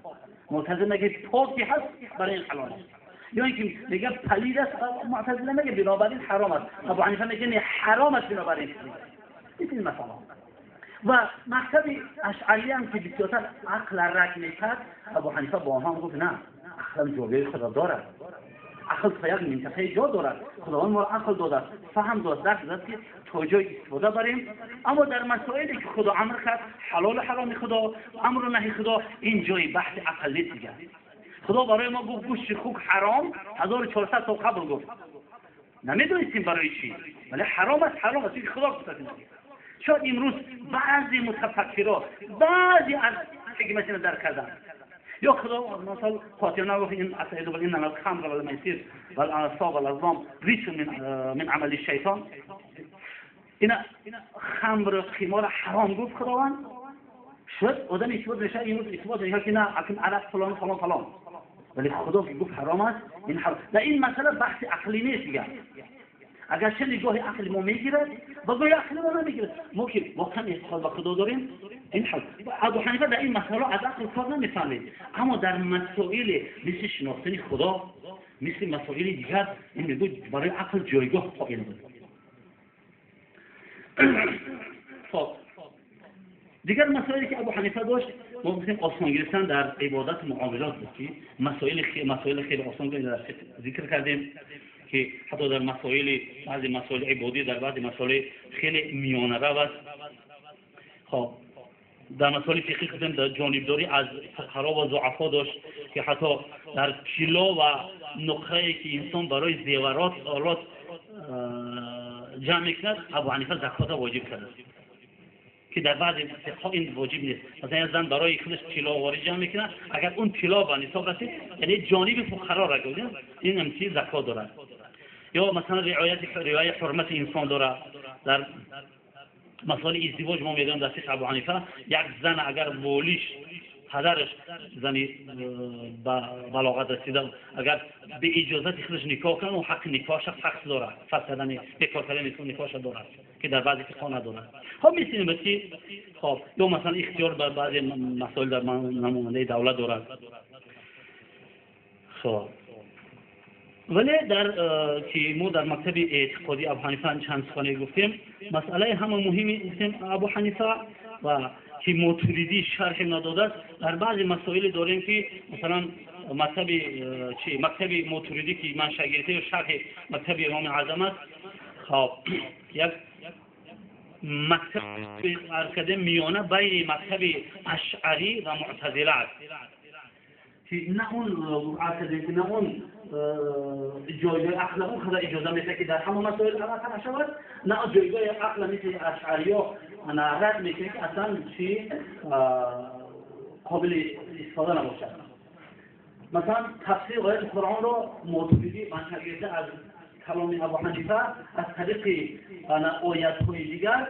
معتزله میگه پاکی هست برای این حلال است. یا اینکه میگه پلید است، معتزله میگه بنابر این حرام است. ابو حنیفه میگه نه، حرام است بنابر این پلید است. این مثلا و مکتب اشعری هم که بسیارتر عقل رد میکرد، ابو حنیفه با آنها هم گفت نه، عقل جایگاه خدا دارد، عقل تا یک منطقه جا دارد، خداوند ما را عقل داده است، فهم داده، درک داده که تا جای استفاده بریم. اما در مسائلی که خدا امر کرد، حلال و حرام خدا، امر و نهی خدا، این جای بحث عقل نیست دیگه. خدا برای ما گفت گوشت خوک حرام، 1400 سال قبل گفت، نمیدونستیم برای چی، ولی حرام است، حرام است، خدا گفت. شاید امروز بعضی متفکرها بعضی از حکمت را درک کردن، یا خدا مثلا قاطع نگفت این اسعد و این الخمر والمیسر والانصاب والازلام رجس من عمل الشیطان، این خمر و قمار حرام گفت خداوند. شاید آدم اثبات میشه امروز اثبات میشه که نه اصلا عرق فلان فلان فلان، ولی خدا که گفت حرام است، این حرام. و این مسئله بحث عقلی نیست دیگه. اگرچه نگاه عقل ما میگیرد و گاهی عقل ما نمیگیرد، ما که واقعا اعتقاد به خدا داریم این حال. ابو حنیفه در این مسئله از عقل کار نمیفهمید، اما در مسائل مثل شناختن خدا، مثل مسائل دیگر، این میگه برای عقل جایگاه قائل بود. خب دیگر مسائلی که ابو حنیفه داشت، ما گفتیم آسان گرفتن در عبادت و معاملات بود که مسائل خیلی آسان در ذکر کردیم که حتی در مسائل بعضی مسائل عبادی، در بعضی مسائل خیلی میانه رو است. خب در مسائل فقهی گفتیم در جانبداری از فقرا و ضعفا داشت که حتی در طلا و نقره که انسان برای زیورات آلات جمع میکند، ابو حنیفه زکات واجب کرده که در بعضی فقه‌ها این واجب نیست. مثلا یک زن برای خودش طلا واری جمع میکنه، اگر اون طلا به نصاب رسید یعنی جانب فقرا را گفتیم این هم چیز زکات دارد. یا مثلا رعایت حرمت انسان داره. در مسائل ازدواج ما میگم در فقه ابو حنیفه یک زن اگر ولیش پدرش زنی به بلاغت رسیده اگر به اجازت خودش نکاح کنه، اون حق نکاحش فسخ داره، فسخ کردن نکاح کردن نکاحش داره که در بعضی فقها نداره. خب می‌بینیم که خب یا مثلا اختیار بر بعضی مسائل در نماینده دولت دارد. خب ولی در که ما در مکتب اعتقادی ابو حنیفه چند سخنی گفتیم، مسئله همه مهمی گفتیم ابو حنیفه و که ماتریدی شرح نداده است. در بعضی مسائل داریم که مثلا مکتب چی مکتب ماتریدی که من شاگرده شرح مکتب امام اعظم است، خب یک مکتب عرض میانه بین مکتب اشعری و معتزله است که نه اون عرض نه اون جایگاه عقل اون خدا اجازه میده که در همه مسائل عمل شود، نه جایگاه عقل مثل اشعری‌ها رد میکنه که اصلا چی قابل استفاده نباشد. مثلا تفسیر آیات قرآن را ماتریدی منشأ گرفته از کلام ابو حنیفه از طریق آیات‌های دیگر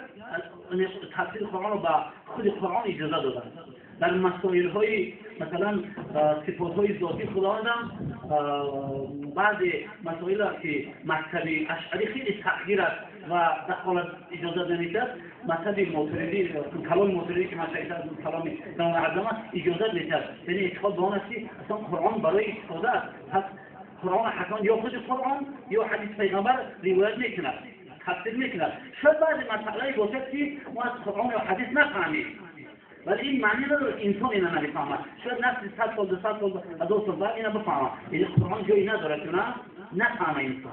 تفسیر قرآن را به خود قرآن اجازه دادند. در مسائل های مثلا صفات های ذاتی خداوند هم بعضی مسائل که مکتب اشعری خیلی تغییر است و دخالت اجازه نمیدهد، مکتب ماتریدی کلام ماتریدی که منشأ از کلام امام اعظم است اجازه میدهد. یعنی اعتقاد به آن است که اصلا قرآن برای استفاده است، پس قرآن حتما یا خود قرآن یا حدیث پیغمبر روایت میکند، تفسیر میکند. شاید بعضی مسئله باشد که ما از قرآن یا حدیث نفهمیم، ولی این معنی نداره که انسان اینو نمیفهمد. شاید نسل 100 سال 200 سال 1000 سال بعد اینو بفهمد. یعنی قرآن جایی نداره که نه نفهمه انسان.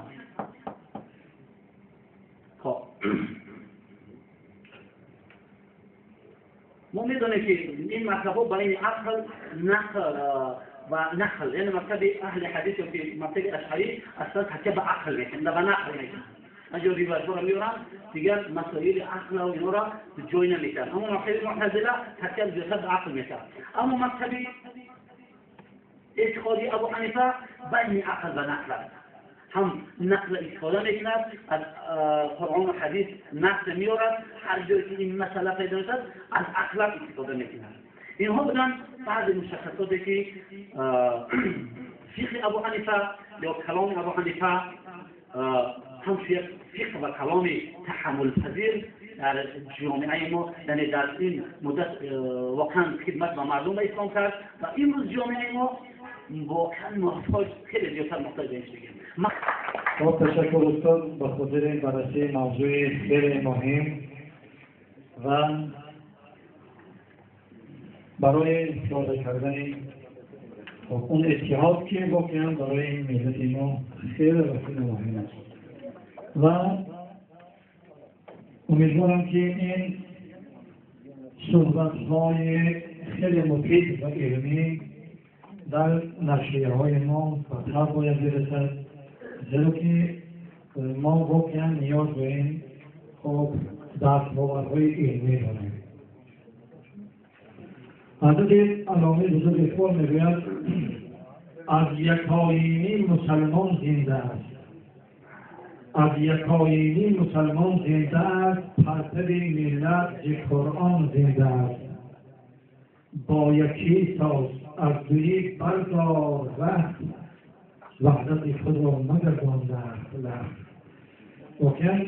خب ما میدونیم که این مکتب‌ها بین عقل نقل و نقل، یعنی مکتب اهل حدیث یا که مکتب اشعری اصلا تکیه به عقل میکنه نه به نقل میکنه. اجا روایت‌ها را میارن دیگر مسائل عقل و اینا را جای نمیدن. اما مکتب معتزله تکیه بیشتر به عقل میکنه. اما مکتب اعتقادی ابو حنیفه بین عقل و نقل است، هم نقل استفاده میکند از قرآن و حدیث نقل میارد، هر جایی که این مسئله پیدا میشد از عقل استفاده میکند. اینها بودن بعض مشخصاتی که فقه ابو حنیفه یا کلام ابو حنیفه هم فقه و کلام تحمل پذیر در جامعه ما، یعنی در این مدت واقعا خدمت به مردم اسلام کرد و امروز جامعه ما واقعا محتاج، خیلی زیادتر محتاج به این دیگه. خب تشکر استاد به خاطر بررسی موضوع خیلی مهم و برای ساده کردن اون اتحاد که واقعا برای این ملت ما خیلی و خیلی مهم است و امیدوارم که این صحبت‌های خیلی مفید و علمی در نشریه‌های ما به طبع باید برسد، زیرا که ما واقعا نیاز به این خب دستاوردهای علمی داریم. حضرت علامه بزرگ اقبال میگوید از یک آیینی مسلمان زنده است، از یک آیینی مسلمان زنده است، پرتو ملت ز قرآن زنده است. با یکی ساز از دویی بردار وقت، وحدت خود را مگردان لخت. واقعا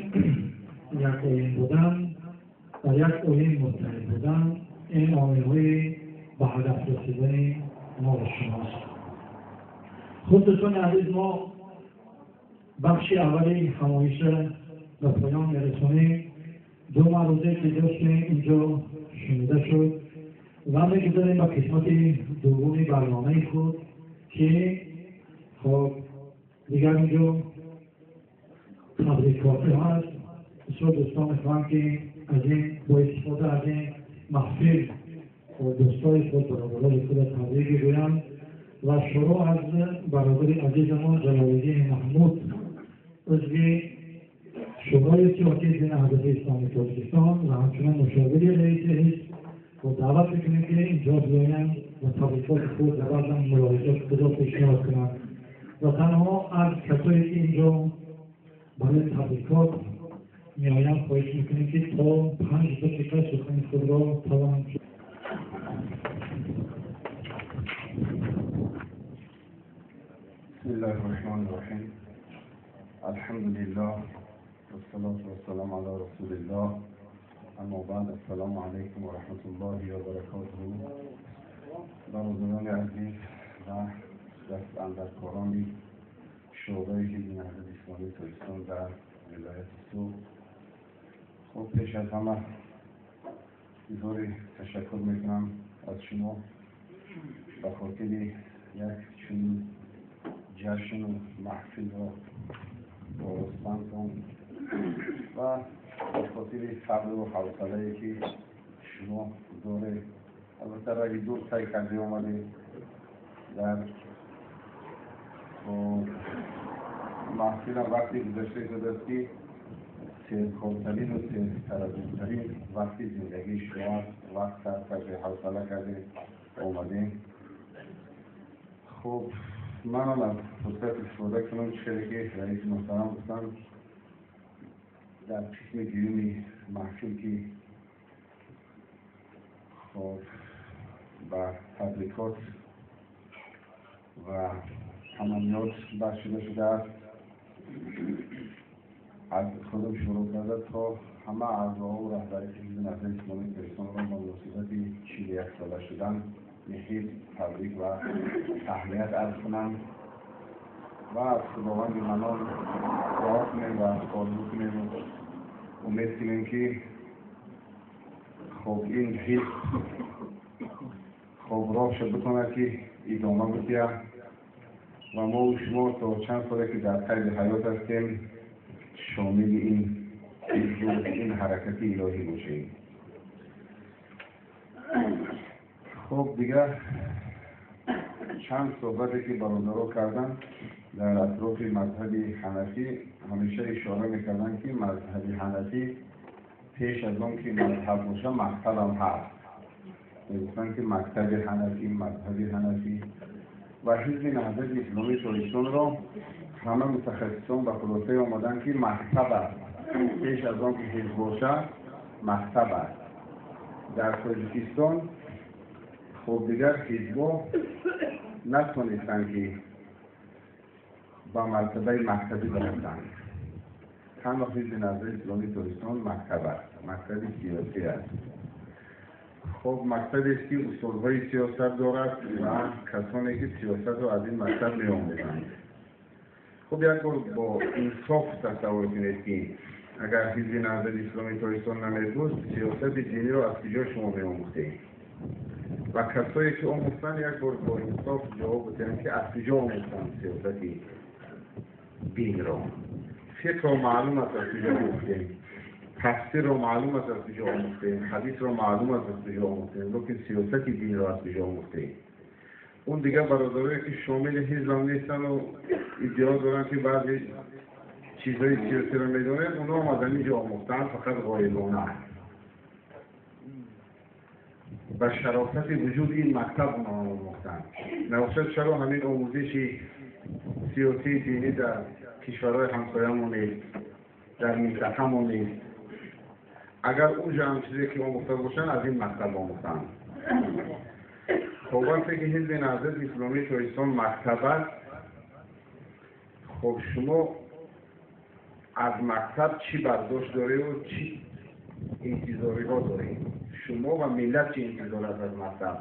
یک آیین بودن و یک آیین متحد بودن این عامل‌های به هدف رسیدن ما و شماست. خب دوستان عزیز، ما بخش اولی همایش به پایان می‌رسانیم. دو معروضه که داشتیم اینجا شنیده شد و می‌گذاریم به قسمت دوم برنامه خود که خب دیگر اینجا تبریکاتی هست. بسیار دوستان می‌خوام که از این با استفاده از این محفل دوستای خود، برادرای خود تبریک بگویم و شروع از برادر عزیزمان جلال‌الدین محمود، عضو شورای سیاسی حزب نهضت اسلامی تاجیکستان و همچنان مشاور رئیس حزب و دعوت میکنیم که اینجا بیایند و تبریکات خود و بعضا ملاحظات خود را پیشنهاد کنند و تنها از کسایی که اینجا برای تبریکات میآیند خواهش میکنیم که تا 5 دقیقه سخن خود را توانند. بسم الله الرحمن الرحیم. الحمد لله والصلاة والسلام على رسول الله. اما بعد، السلام علیکم و رحمت الله و برکاته. برادران عزیز و دست اندرکاران شورای حزب نهضت اسلامی تاجیکستان در ولایت سوغد، خب پیش از همه اظهار تشکر میکنم از شما به خاطر یک چنین جشن و محفل را آراستنتان و به خاطر صبر و حوصله‌ای که شما داره. البته راه دور طی کرده آمده در محفل هم وقتی گذشته شده است که سرخورترین و سرترددترین وقتی زندگی شما وقت صرف کرده، حوصله کرده آمده. خب من هم از فرصت استفاده کنم چیزی که رئیس محترم گفتن در قسم دوم محفل که خب به تبریکات و تمنیات بخشیده شده است، از خودم شروع کرده تا همه اعضا و رهبری حزب نهضت اسلامی تاجیکستان را با مناسبت 41 ساله شدن حزب تبریک و تهنیت عرض کنم و از خداوند منان دعا کنیم و آرزو کنیم و امید کنیم که خب این حزب خب راه شد بتواند که ادامه بده و ما و شما تا چند ساله که در قید حیات هستیم شامل این این حرکت الهی باشیم. خب دیگر چند صحبتی که برادرها کردن در اطراف مذهب حنفی، همیشه اشاره میکردن که مذهب حنفی پیش از آن که مذهب باشه مکتب هم هست. میگفتن که مکتب حنفی، مذهب حنفی و حزب نهضت اسلامی تاجیکستان را همه متخصصان به خلاصه آمدن که مکتب است، پیش از آن که حزب باشه مکتب است. در تاجیکستان خب دیگر حزب‌ها نتونستند که با مرتبه مکتبی برسند. تنها حزب نهضت اسلامی تاجیکستان مکتب است، مکتب سیاسی است. خب مکتبی است که اصولهای سیاست دارد و کسانی که سیاست را از این مکتب می‌آموزند. خب یک بار با انصاف تصور کنید که اگر حزب نهضت اسلامی تاجیکستان نمی‌بود، سیاست دینی را از کجا شما می‌آموختید؟ و کسایی که آموختن یک بار با انصاف جواب بدهند که از کجا آموختن سیاست دین را. فقه را معلوم است از کجا آموختیم، تفسیر را معلوم است از کجا آموختیم، حدیث را معلوم است از کجا آموختیم، لیکن سیاست دین را از کجا آموختیم؟ اون دیگه برادرایی که شامل حزب هم نیستن و ادعا دارن که بعضی چیزهای سیاسی را میدونن، اونا هم از اینجا آموختن، فقط غایبانه. به شرافت وجود این مکتب اونا هم آموختن. نباشد چرا همین آموزش سیاسی دینی در کشورهای همسایه‌مون نیست، در منطقه‌مون نیست؟ اگر اونجا هم چیزی که آموخته باشن از این مکتب آموختن. خب وقتی که حزب نهضت اسلامی تاجیکستان مکتب است، خب شما از مکتب چی برداشت داره و چی انتظاری ها داره؟ شما و ملت چی انتظار است از مکتب؟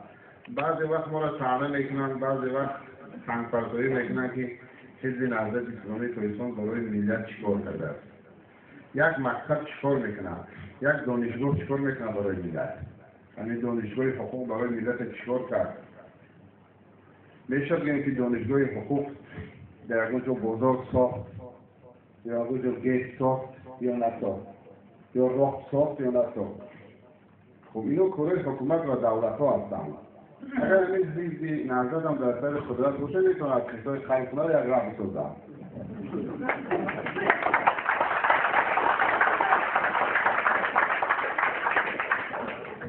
بعضی وقت ما را طعنه میکنن، بعضی وقت سنگ‌پرتایی میکنن که حزب نهضت اسلامی تاجیکستان برای ملت چیکار کرده است. یک مکتب چیکار میکنه؟ یک دانشگاه چیکار میکنه برای ملت؟ یعنی دانشگاه حقوق برای ملت چیکار کرد؟ میشه بگیم که دانشگاه حقوق در یک جا بازار ساخت، یا یک جا گیت ساخت یا نساخت، یا راه ساخت یا نساخت. خب اینو کره حکومت و دولت ها هستند. اگر همین حزب نهضت هم در سر قدرت باشه میتونه از کشورهای خلق کنه یک راه بسازن.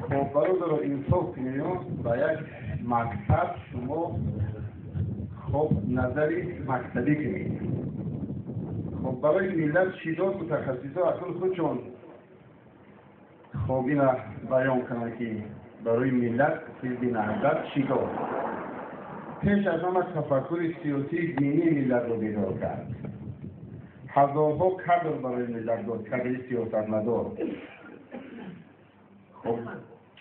خب برادر انصاف کنید با یک مکتب شما خب نظری مکتبی کنید. خب برای ملت چی داد متخصصا اصلا خودشون خب اینا بیان کنن که برای ملت حزب نهضت چی داد. پیش از آن تفکر سیاسی دینی ملت رو بیدار کرد. هزارها کادر برای ملت داد، کادر سیاستمدار. خب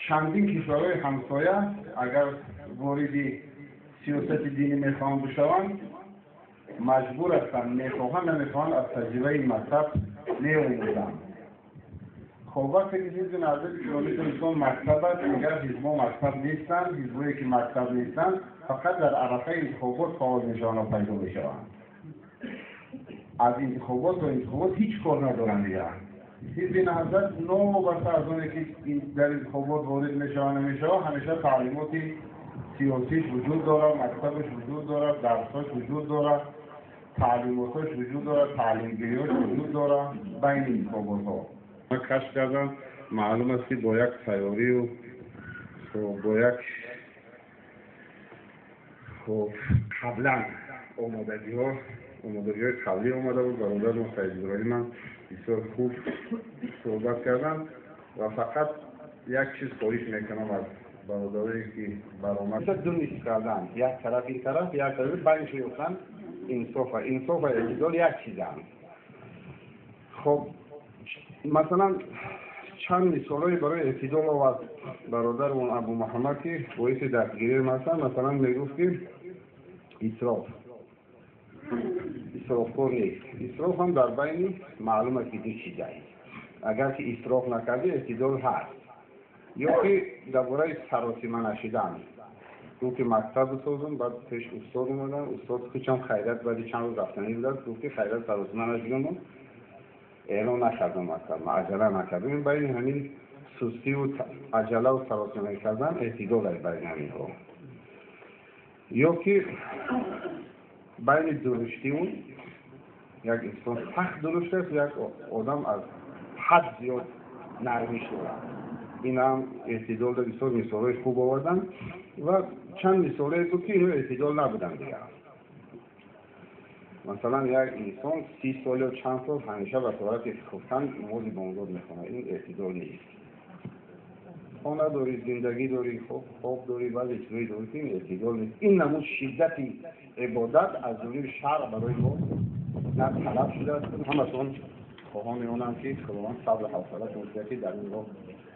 چندین کشورهای همسایه اگر وارد سیاست دینی میخواهند بشوند مجبور هستند، میخواهند نمیخواهند از تجربه این مکتب میآموزند. خب وقتی که حزب نهضت اسلامی تاجیکستان مکتب است، دیگر حزب‌ها مکتب نیستند. حزب‌هایی که مکتب نیستند فقط در عرفه انتخابات فعال میشوند و پیدا میشوند. از انتخابات تا انتخابات هیچ کار ندارند دیگر. حزب نهضت نوبت از اونه که در انتخابات وارد میشوند نمیشوند همیشه تعلیمات سیاسیش وجود داره، مکتبش وجود داره، درساش وجود داره، تعلیماتش وجود داره، تعلیمگیریاش وجود داره بین انتخابات ها. من کشف کردم معلوم است که با یک تیاری و با یک خب قبلا آمادگی های قبلی آمده بود. برادر ما سید ابراهیم من بسیار خوب صحبت کردم و فقط یک چیز خواهش میکنم از برادرایی که برآمد دو نیست کردن، یک طرف این طرف یک طرف بینش یافتن انصاف و انصاف و اعتدال یک چیزند. خب مثلا چند مثالایی برای اعتدال آورد برادرمون ابو محمد که باعث دستگیری مثلا میگفت که اسرافکار نیست. اسراف هم در بین معلوم است که دو چیز است. اگر که اسراف نکردی اعتدال هست. یا که درباره سراسیمه نشدن، گفت که مکتب بسازم، بعد پیش استاد اومدن، استاد خودشم خیرت بعد چند روز رفتنی بود، گفت که خیرت سراسیمه نشدم، اعلان نکردم مکتب، عجله نکردم. این بین همین سستی و عجله و سراسیمه کردن اعتدال است بین همینها. یا که بین درشتی اون یک انسان سخت درشت است، یک آدم از حد زیاد نرمیش دارد. این هم اعتدال در بسیار مثالهای خوب آوردن و چند مثالهای بود که اینو اعتدال نبودن دیگر. مثلا یک انسان 30 سال یا چند سال همیشه به صورت خفتن نماز بامداد میخونه، این اعتدال نیست. خانه داری، زندگی داری، خواب داری، بعضی چیزایی داری که این اعتدال نیست. این نمود شدت عبادت از جانب شرع برای ما نه طلب شده است. همتون خواهان اونم که خداوند صبر و حوصله شما که در این راه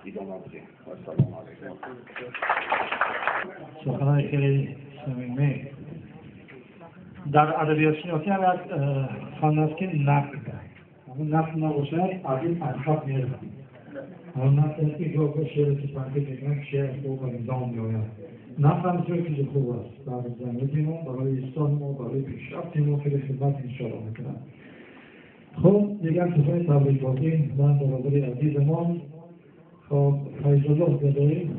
ادامه بده. و سلام علیکم. سخنان خیلی صمیمی. در ادبیات شناسی هم یک فن است که نقد، اون نقد نباشد از این ادب میرود. اون نقد است که گاه شعر که تنقید میکنن شعر خوب و نظام میآید. نقد هم بسیار چیز خوب است در زندگی ما، برای اصلاح ما، برای پیشرفت ما خیلی خدمت انشاءالله میکنن. خب دیگر سخن تبریکاتی من برادر عزیزمان خب فیض‌الله گدایی،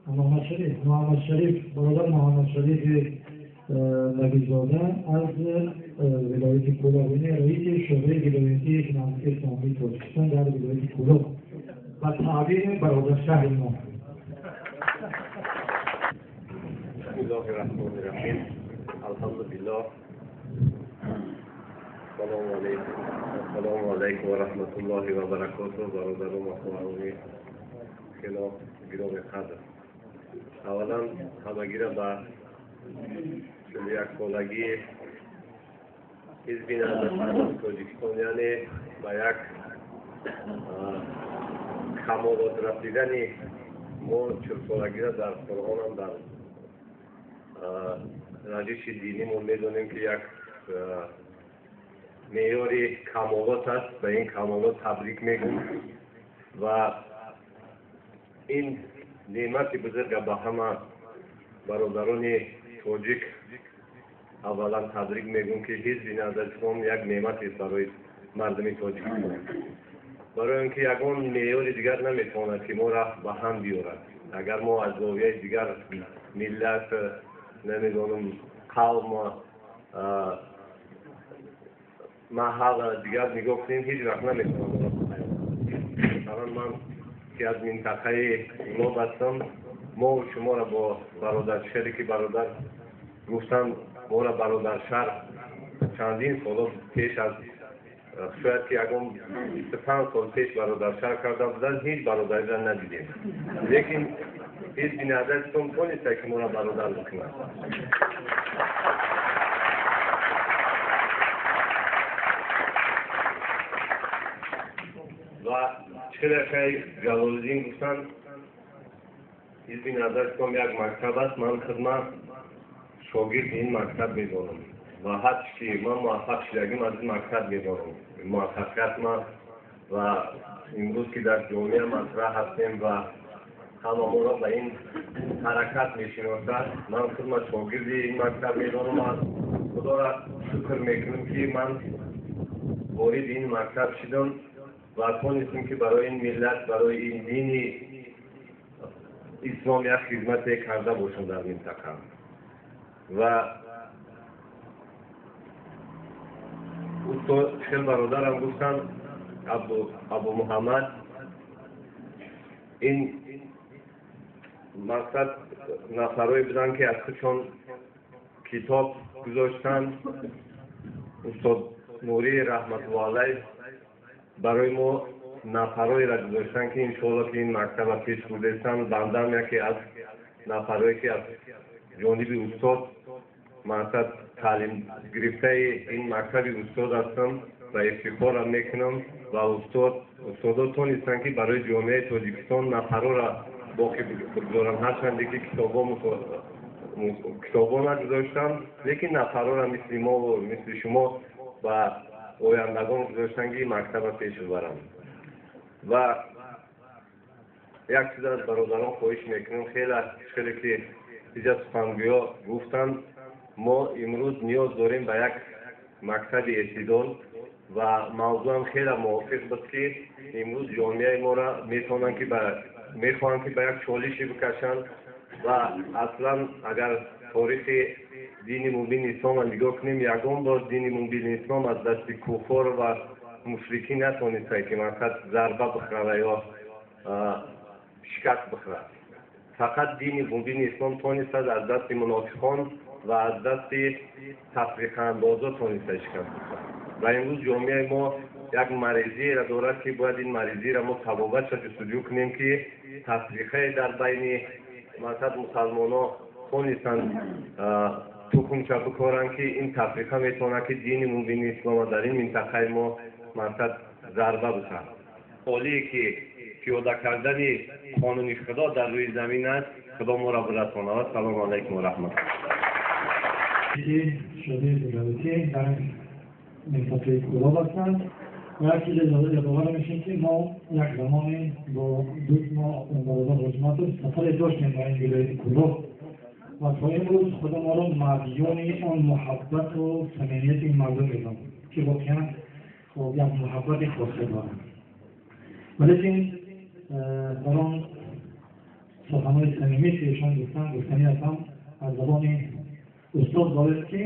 محمد شریف، برادر محمد شریف نبیزاده از ولایت کولاب، یعنی رئیس شعبه ولایتی نهضت اسلامی تاجیکستان در ولایت کولاب و تعبیر برادر شهر ما. بسم الله الرحمن الرحیم. الحمدلله. سلام علیکم. السلام علیکم و رحمت الله و برکاته. برادران و خواهران خیلی گرامی قدر، اولا همگی را به 41 سالگی حزب نهضت تاجیکستان، یعنی به یک کمالات رسیدن ما 40 سالگی را در قرآن هم در روش دینی ما میدونیم که یک معیار کمالات است. به این کمالات تبریک میگم و این نعمت بزرگ به همه برادران тоҷик аввалан табрик мегӯм, ки ҳизби Наҳзати Ислом як неъмат аст барои мардуми Тоҷикистон. Барои он ки ягон меъёри дигар наметавонад ки моро ба ҳам биёрад. Агар мо аз зовияи дигар миллат, намедонам, қавм, маҳал дигар нигоҳ кунем, ҳеҷ вақт наметавонад моро ба ҳам. Масалан, ман ки аз минтақаи Кӯлоб ҳастам, мо шуморо бо бародаршаҳре ки бародар гуфтанд, моро бародаршаҳр чандин солҳо пеш аз, шояд ки ягон 25 сол пеш бародаршаҳр карда буданд, ҳеҷ бародариро надидем. Лекин ҳизби Наҳзати Ислом тониста ки моро бародар бикунад. Ва чӣ хеле Ҷалолиддин гуфтанд, ҳизби Наҳзати Ислом як мактаб аст, ман хидмат шогирди ин мактаб медонам ва ҳарчи ки ман муваффақ шудагим аз ин мактаб медонам. Муваффақият ман ва имрӯз ки дар ҷомеа матраҳ ҳастем ва ҳама моро ба ин ҳаракат мешиносад, ман хидмат шогирди ин мактаб медонам ва худоро шукр мекунам ки ман вориди ин мактаб шудам ва тонистем ки барои ин миллат, барои ин дини ислом як хизмате карда бошам дар минтақа. Ва устод хел бародарам гуфтанд, Абу Муҳаммад, ин мақсад нафарое буданд ки аз худшон китоб гузоштанд. Устод Нурӣ раҳматуллоҳ алайҳ барои мо нафароеро гузоштанд ки иншоалло ки ин мактаба пеш бурдестанд. Бандам яке аз нафарое ки аз ҷониби устод мақсад таълим гирифтаи ин мактаби устод ҳастам ва ифтихорам мекунам. Ва устодо тонистанд ки барои ҷомеаи Тоҷикистон нафарора боқӣ бигузоранд, ҳарчанде ки китобҳо нагузоштанд, лекин нафарора мисли мо ва мисли шумо ба ояндагон гузоштанд ки мактаба пеш бибаранд. Ва як чиз аз бародарон хоҳиш мекунам, хеле хеле ки иҷа сухангӯё гуфтанд, мо имрӯз ниёз дорем ба як мактаби эътидол ва мавзӯам хеле мувофиқ буд ки имрӯз ҷомеаи моро метавонанд ки мехоҳанд ки ба як чолише бикашанд. Ва аслан агар торихи дини мубини исломро нигоҳ кунем, ягон бор дини мубини ислом аз дасти куффор ва мушрикӣ натониста ки мақсад зарба бихӯрад ё шикаст бихӯрад. Фақат дини мубини ислом тонистад аз дасти мунофиқон ва аз дасти тафриқаандозо тониста шикаст бихӯрад. Ва имрӯз ҷомеаи мо як маризиеро дорад ки бояд ин маризиро мо табобатша ҷустуҷӯ кунем ки тафриқае дар байни мақсад мусалмонҳо тонистанд тухмча бикоранд ки ин тафриқа метавонад ки дини мубини исломро дар ин минтақаи мо мақсад зарба бихӯрад. Ҳолие ки пиёда кардани қонуни Худо дар рӯи замин аст, Худо моро бирасонад. Ассалому алайкум ва раҳматуллоҳ. Шудаи вилоятӣ дар минтақаи Кӯлоб ҳастанд ва як чиз ёдовар мешем ки мо як замоне бо дӯст мо бародар Ҳоҷиматов сафаре доштем ба ин вилояти Кӯлоб ва то имрӯз Худо моро мадёни он муҳаббату самимияти ин мардум медонад ки воқеан як муҳаббати хосе доранд. Валекин дар он суханҳои самимӣ ки эшон гуфтанд, гуфтанӣ ҳастам аз забони устод бояд ки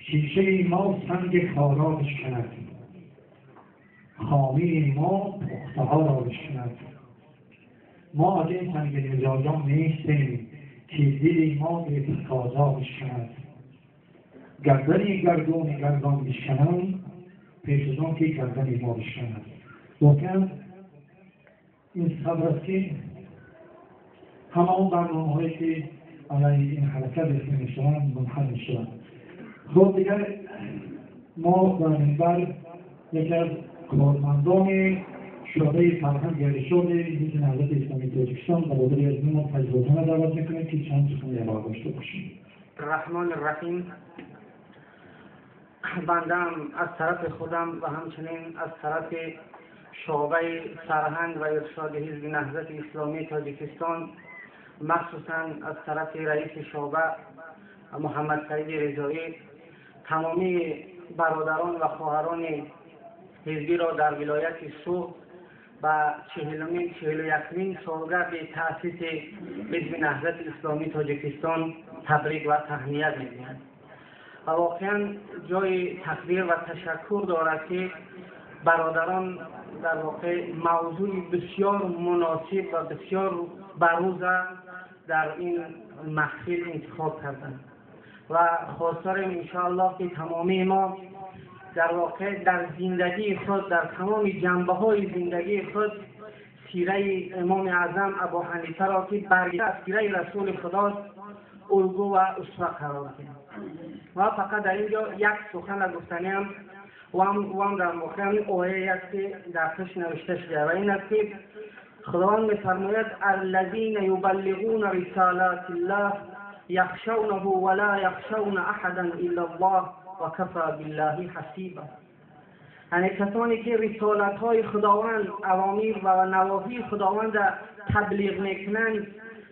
шишаи мо санги хора бишканад, хомии мо пухтаҳоро бишканад. Мо аз ин сангинмизоҷон нестем ки дили мо бетақозо бишканад. Гардани гардуни гардон бишкананд, пеш аз он ки гардани мо бишканад. Воқеан ин сабр аст ки ҳама он барномаҳое ки алайҳи ин ҳаракат рехта мешаванд мунҳал мешаванд. Хуб, дигар мо дар минбар яке аз кормандони шӯъбаи фарҳанг ва иршоди ҳизби Наҳзати Исломии Тоҷикистон бародари азизамон Файзуллоҳро даъват мекунем ки чанд сухан ибора дошта бошем. Раҳмони Раҳим. Бандаам аз тарафи худам ва ҳамчунин аз тарафи шӯъбаи фарҳанг ва иршоди ҳизби Наҳзати Исломии Тоҷикистон, махсусан аз тарафи раиси шӯъба Муҳаммад Саиди Ризоӣ, тамоми бародарон ва хоҳарони ҳизбиро дар вилояти Суғд به 41مین سالگرد تأسیس حزب نهضت اسلامی تاجیکستان تبریک و تهنیت می‌گویم. و واقعا جای تقدیر و تشکر دارد که برادران در واقع موضوع بسیار مناسب و بسیار بروز در این محفل انتخاب کردند و خواستاریم انشاءالله که تمامی ما در واقع در زندگی خود، در تمام جنبه های زندگی خود، سیره امام اعظم ابو حنیفه را که برگرفته از سیره رسول خداست الگو و اسوه قرار دهیم. و فقط در اینجا یک سخن گفتنی هم و هم در واقع همین آیه است که در پیش نوشته شده و این است که خداوند می‌فرماید الذین یبلغون رسالات الله یخشونه ولا یخشون احدا الا الله و کفی بالله حسیبا. یعنی کسانی که رسالت‌های خداوند، اوامر و نواهی خداوند را تبلیغ میکنند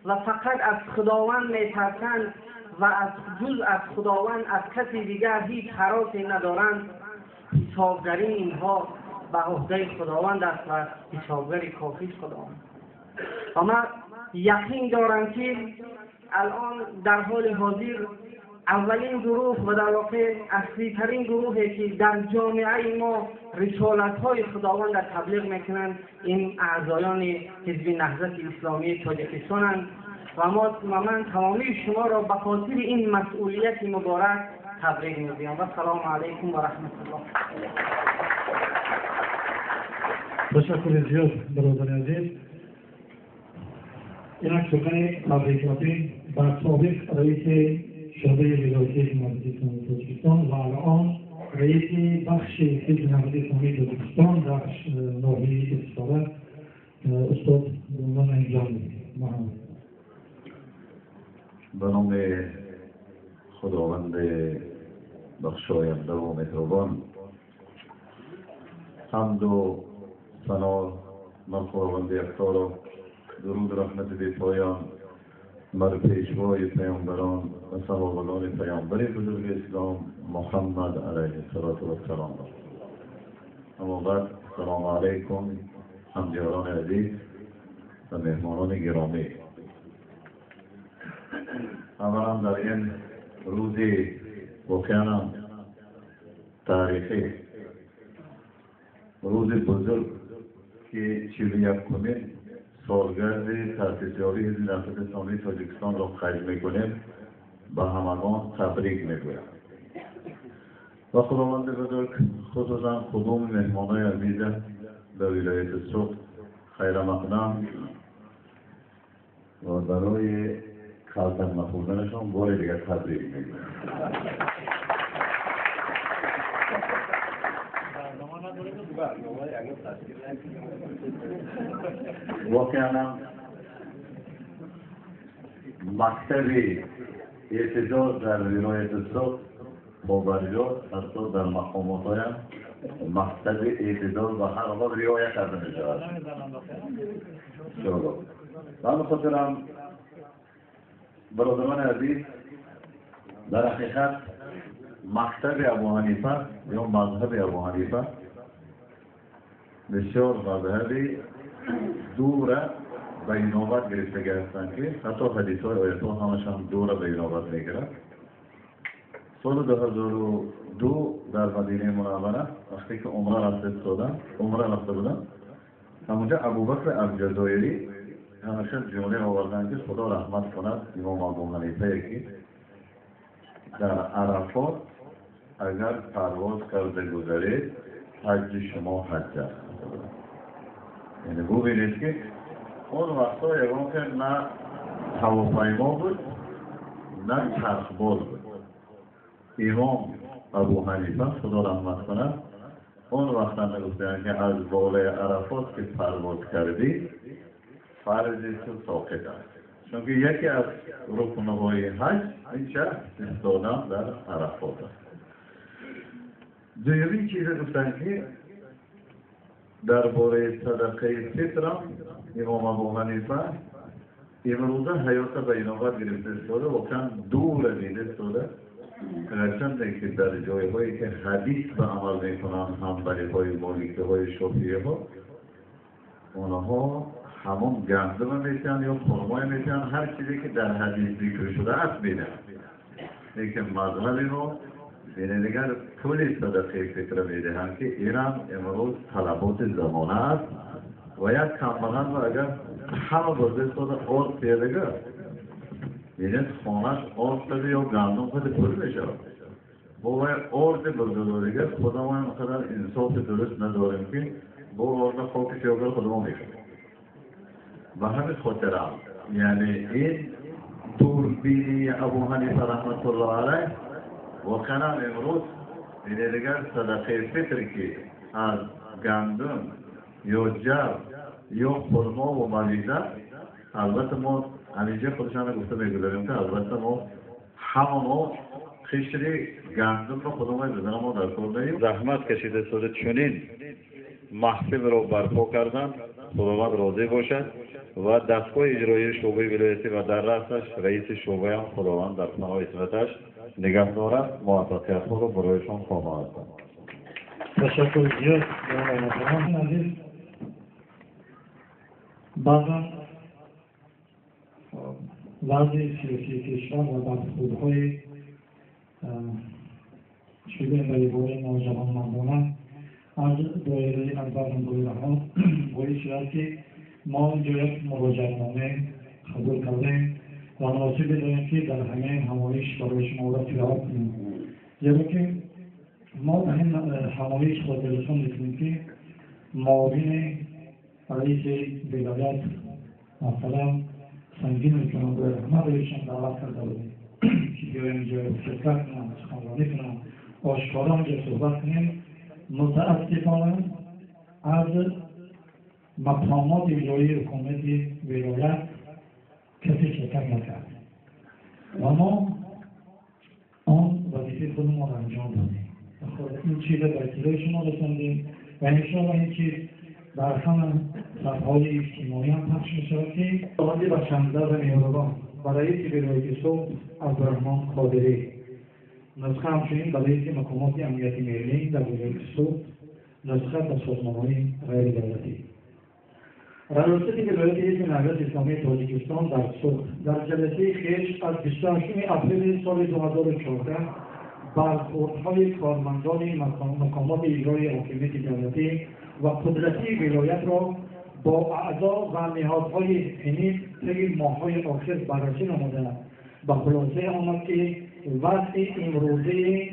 و فقط از خداوند میترسند و از جز از خداوند از کسی دیگر هیچ هراسی ندارند، حسابگری اینها به عهده خداوند است و حسابگری کافی خداوند. و من یقین دارم که الان در حال حاضر اولین گروه و در واقع اصلی ترین گروهی که در جامعه ما رسالت های خداوند را تبلیغ میکنند این اعضایان حزب نهضت اسلامی تاجیکستانند و من تمامی شما را به خاطر این مسئولیت مبارک تبریک میگویم. و سلام علیکم و رحمت الله. تشکر زیاد برادر عزیز. اینک سخن تبریکاتی بر سابق رئیس شعبه ولایتی حزب نهضت اسلامی تاجیکستان و الان رئیس بخش حزب نهضت اسلامی تاجیکستان در ناحیه استفاده استاد عنوان انجام می‌دهد. به نام خداوند بخشاینده و مهربان، حمد و ثنا بر خداوند یکتا را، درود رحمت بی پایان بر پیشوای پیامبران و صحابگان پیامبر بزرگ اسلام محمد علیه الصلاة و السلام را. اما بعد، السلام علیکم همجاران عزیز و مهمانان گرامی. اولا در این روز واقعا تاریخی، روز بزرگ که 41مین سالگرد تأسیس یابی حزب نهضت اسلامی تاجیکستان را قید میکنیم، به همگان تبریک میگویم و خداوند بزرگ خصوصا قدوم مهمانای عزیز به ولایت سغد خیر مقدم و برای کلتک نخوردنشان بار دیگر تبریک میگویم. واقعا مکتب اعتدال در ولایت سغد با حتی در مقامات هایم مکتب اعتدال و هر حال رعایت کرده می شود. من خاطرم برادران عزیز، در حقیقت مکتب ابو حنیفه یا مذهب ابو حنیفه بسیار مذهبی دور به اینابت گرفته هستند که حتی حدیث های آیت ها همشان دور به اینابت میگیرد. سال 2002 در مدینه منوره وقتی که عمره رفته بودم، همونجا ابوبکر الجزایری همیشه جمله آوردن که خدا رحمت کند امام ابو حنیفه که در عرفات اگر پرواز کرده گذرید حج شما حج است. یعنی ببینید که اون وقتا یگان که نه هواپیما بود نه چرخبال بود. امام ابو حنیفه خدا رحمت کند اون وقتا نگفتن که از بالای عرفات که پرواز کردی فرض تو ساقط است، چون که یکی از رکنهای حج این چه ایستادن در عرفات است. دومی چیز گفتن که درباره صدقه فطر امام ابو حنیفه امروزه حیات به اینابت گرفته استاده، واقعا دور دیده استاده، هرچند که در جایهایی که حدیث به عمل میکنن همبری های مالکی های شافعی ها Онҳо ҳамон гандум метиҳанд ё хурмое метиҳанд, ҳар чизе ки дар ҳадис зикр шудааст медиҳанд. Лекин мазҳаби мо яъне дигар пули садақаи фитра медиҳанд, ки инам имрӯз талаботи замона аст ва як камбағал агар ҳама бурда истода орд пиядага, бинед, хонаш орд қади ё гандум қади пул мешавад. Бо вай орди бурда додига худамон инқадар инсофи дуруст надорем, ки бо орда хоки сиёгар худамон мекунем. Ба ҳамин хотирам, яъне ин дурбинии Абу Ҳанифа раҳматуллоҳ алайҳ воқеан имрӯз яъне дигар садақаи фитр, ки аз гандум ё ҷав ё хурмо ва мавиза, албатта мо ҳаминҷа худшона гуфта мегузарем, ки албатта мо ҳама мо қишри гандумро худамон бизанам, мо дар кор наем. Заҳмат кашида сода чунин маҳфилро барпо кардан, Худованд розӣ бошад ва дастгоҳи иҷроии шӯъбаи вилоятӣ ва дар раъсаш раиси шӯъбаам Худованд дар паноҳи исматаш нигаҳ дорад, муваффақиятҳоро барояшон хоҳон ҳастам. Ташаккур зиёд, азиз. Баъзан вазъи сиёсии кишвар ва бархӯрдҳои шуда ба ибораи ноҷавонмардона аз доираи аз баъзан доираҳо боис шудааст, ки мо инҷо як муроҷиатнома қабул кардем ва муносиб бидонем, ки дар ҳамин ҳамоиш барои шумо ора қироат кунем, зеро ки мо дар ин ҳамоиш хотиррасон мекунем, ки муовини раиси вилоят муҳтарам Сангин Раҳмат эшон даъват карда будем, ки биёем инҷо ширкат кунам, суханронӣ кунам, ошкоро инҷо суҳбат кунем. Мутаассифона, аз мақомоти иҷроии ҳукумати вилоят касе ширкат накард ва мо он вазифаи худамонро анҷом додем. Ин чиза ба иттилои шумо расондем ва иншоалло ин чиз дар ҳама сафҳаҳои иҷтимоӣ ҳам пахш мешавад, ки худованди бахшанда ва меҳрубон ба раиси вилояти Суғд Абдураҳмон Қодирӣ. Нусха ҳамчунин ба раиси мақомоти амнияти миллӣ дар вилояти Суғд. Нусха ба созмонҳои ғайридавлатӣ. Раёсати вилояти Ҳизби Наҳзати Исломии Тоҷикистон дар Суғд дар ҷаласаи хеш аз 28 апрели соли 2014 бархӯрдҳои кормандони мақомоти иҷроии ҳокимияти давлатӣ ва қудратии вилоятро бо аъзо ва ниҳодҳои ҳиниф тайи моҳҳои охир баррасӣ намуда, ба хулосае омад, ки вазъи имрӯзаи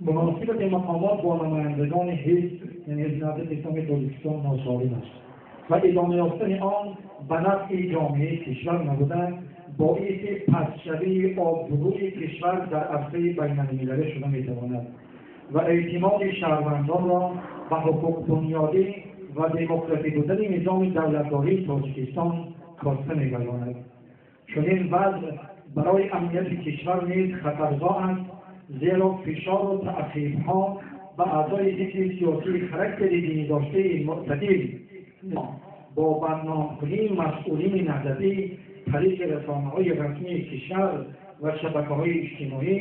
муносибати мақомот бо намояндагони ҳизб, яъне Ҳизби Наҳзати Исломии Тоҷикистон, носолим аст ва идома ёфтани он ба нафъи ҷомеаи кишвар набуда, боиси пастшавии обрӯи кишвар дар арсаи байналмилалӣ шуда метавонад ва эътимоди шаҳрвандонро ба ҳуқуқбунёдӣ ва демократӣ будани низоми давлатдории Тоҷикистон коста мегардонад. Чунин вазъ барои амнияти кишвар низ хатарзо аст, зеро фишору таъқибҳо ба аъзои ҳизби сиёсии характери динӣ доштаи мӯътадил бо бадномкунии масъулини наҳзатӣ тариқи расонаҳои расмии кишвар ва шабакаҳои иҷтимоӣ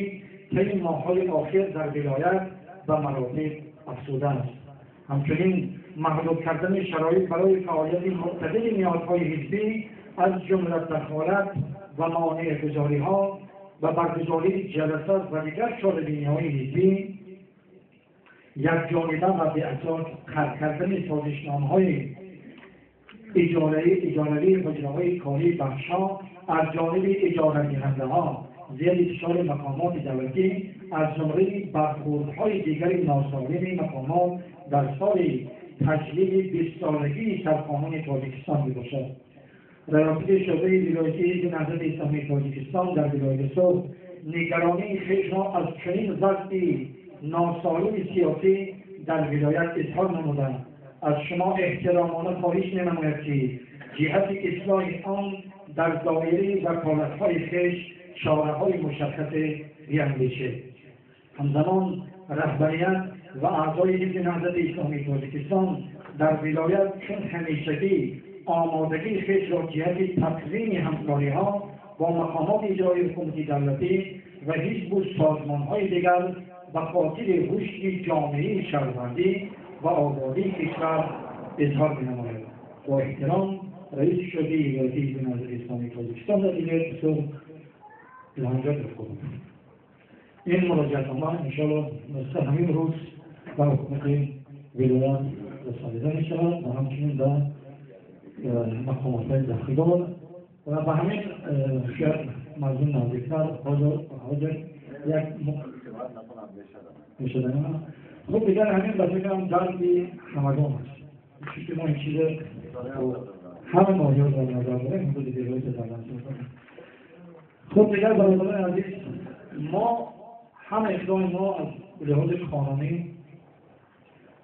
тайи моҳҳои охир дар вилоят ба маротиб афзудааст. Ҳамчунин маҳдуд кардани шароит барои фаъолияти мӯътадили ниҳодҳои ҳизбӣ, аз ҷумла дахолат ва монеъгузориҳо ба баргузории ҷаласа ва дигар чорабиниҳои ҳизбӣ, якҷониба ва беасос қатъ кардани созишномаҳои иҷоравии ҳуҷраҳои кории бахшҳо аз ҷониби иҷорадиҳандаҳо зери фишори мақомоти давлатӣ аз зумраи бархӯрдҳои дигари носолими мақомот дар соли таҷлили 20-солагии Сарқонуни Тоҷикистон мебошад. Раёсати шӯъбаи вилоятии Ҳизби Наҳзати Исломии Тоҷикистон дар вилояти Суғд нигаронии хешро аз чунин вазъи носолими сиёсӣ дар вилоят изҳор намуда, аз шумо эҳтиромона хоҳиш менамояд, ки ҷиҳати ислоҳи он дар доираи ваколатҳои хеш чораҳои мушаххасе биандешед. Ҳамзамон раҳбарият ва аъзои Ҳизби Наҳзати Исломии Тоҷикистон дар вилоят чун ҳамешагӣ омодагии хешро ҷиҳати тақвими ҳамкориҳо бо мақомоти иҷроии ҳукумати давлатӣ ва ҳизбу созмонҳои дигар ба хотири рушди ҷомеаи шаҳрвандӣ ва ободии кишвар изҳор менамояд. با احترام رئیس شعبه ولایتی حزب نهضت اسلامی تاجیکستان در ولایت سغد الهامجان یعقوبов. این مراجعتنامه انشاءالله نسخه همین روز به حکومت ولایت رسانیده می شود و همچنین به مقامات های دخیلدار و به همین شاید مردم نزدیکتر حاضر یک میشدن. خب دیگر همین به فکرم دردی همگان است، چون ما این چیز همه ناحیه در نظر داریم، حدود ولایت در نظر داریم. خب دیگر برادران عزیز، ما همه اقدام ما از لحاظ قانونی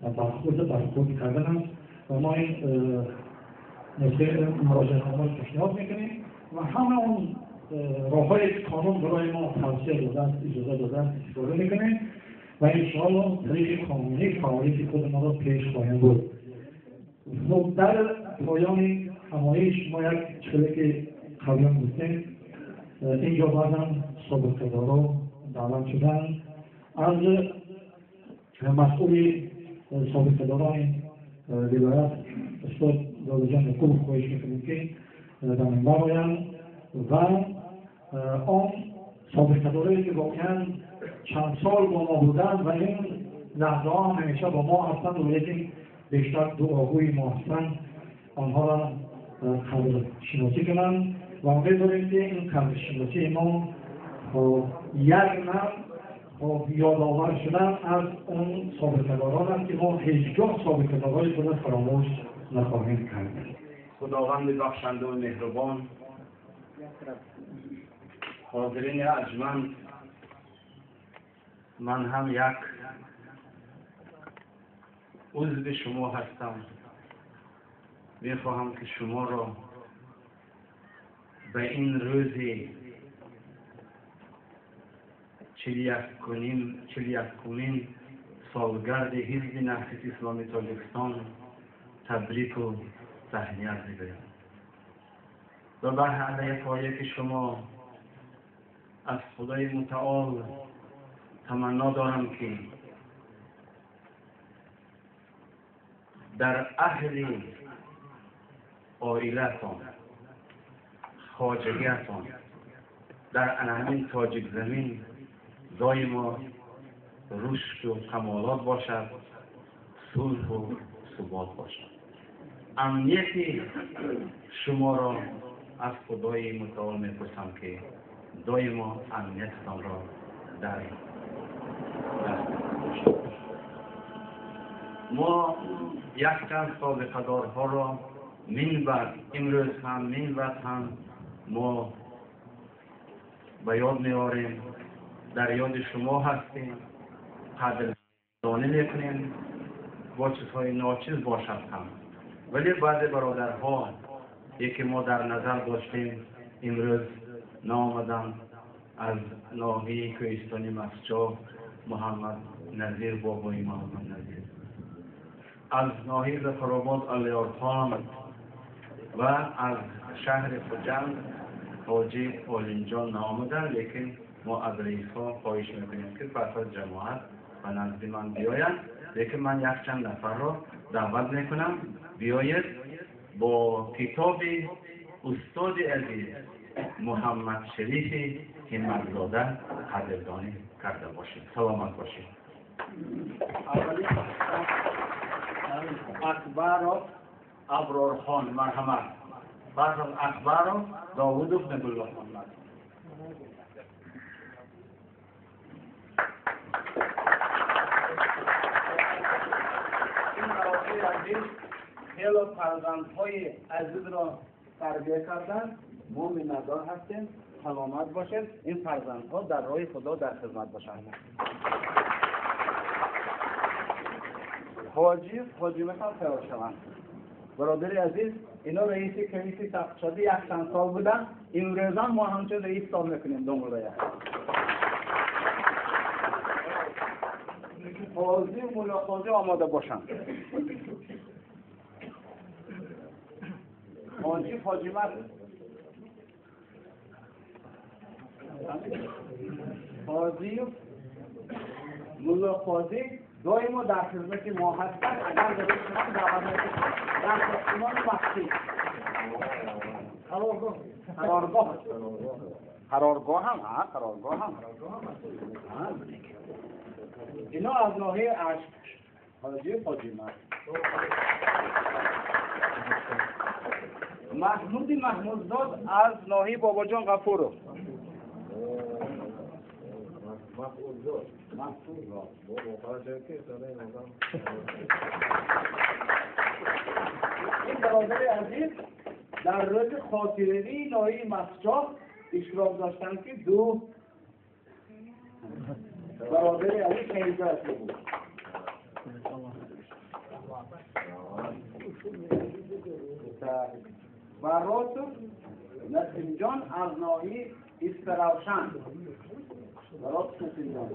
برخورد کردن است و ما این نسخه مراجعه نامه پیشنهاد میکنیم و همه اون راههای قانون برای ما توصیه داده است، اجازه داده است، استفاده میکنیم و انشاءالله طریق قانونی فعالیت خود ما را پیش خواهیم برد. خب در پایان همایش ما یک چیزی که قبلا گفتیم، اینجا بعضا سابقه دارا دعوت شدن از مسئول سابقه داران ولایت استاد دادجان یعقوب خواهش میکنیم که در منبر آیند و آن سابقه دارایی که واقعا چند سال با ما بودند و این لحظه ها همیشه با ما هستند و لیکن بیشتر دعاگوی ما هستند، آنها را قدر شناسی کنند و امید داریم که این قدر شناسی ما یک نوع یادآور شدن از اون سابقه داران است که ما هیچگاه سابقه دارای خود فراموش نخواهیم کرد. خداوند بخشنده و مهربان، حاضرین ارجمند، من هم یک عضو شما هستم. میخواهم که شما را به این روز 41مین سالگرد حزب نهضت اسلامی تاجیکستان تبریک و تهنیت میگویم و به علیه که شما از خدای متعال تمنا دارم که در اهل عائلتان، خواجگیتان، در همین تاجیک زمین دایما رشد و کمالات باشد، صلح و ثبات باشد. امنیت شما را از خدای متعال میپرسم که دایما امنیتتان را در دست باشد. ما یک چند سابقه دارها را من بعد امروز هم من بعد هم ما به یاد میآوریم، در یاد شما هستیم، قدردانی میکنیم با چیزهای ناچیز باشد هم، ولی بعضی برادرها یکی ما در نظر داشتیم امروز نامدن، از ناحیه کوهستانی مسجد محمد نظیر، بابای محمد نظیر، از ناحیه ظفرآباد علیارخان و از شهر خجند حاجی عالمجان نامدن، لیکن ما از رئیس‌ها خواهش میکنیم که پس از جماعت به نزد من بیایند، لیکن من یک چند نفر را دعوت میکنم بیاید با کتاب استاد عزیز محمد شریف همتزاده قدردانی کرده باشید. سلامت باشید. اکبرов ابرارخان، مرحمت. بعد از اکبرов داوودов نبیالله محمد. این برادر عزیز خیلی فرزندهای عزیز را تربیه کردن، ما منتظر هستیم. سلامت باشید. این فرزندها در راه خدا در خدمت باشند. حاجی حاجی مثلا تیار شوند. برادر عزیز، اینا رئیس کمیسیون تفتیشی یک چند سال بودن، امروز هم ما همچون رئیس سال میکنیم دنبال. قاضی ملاقاتی آماده باشند. حاجی حاجیمت قاضی ملا قاضی доимо дар хидмати мо ҳастанд. Агар барои шумо даъват мекунем дар сохтмони махфӣ қароргоҳ ҳам қароргоҳ ҳам اینا از ناحیه اشک حاجی حاجی محمود محمودزاد از ناحیه باباجان غفورов. این برادر عزیز در روز خاطره‌ای ناحیه مسجد اشتراک داشتن که دو برادر علی شهید رفته بود. برات نسیم جان از ناحیه اسفراوشن، برات نسیم جان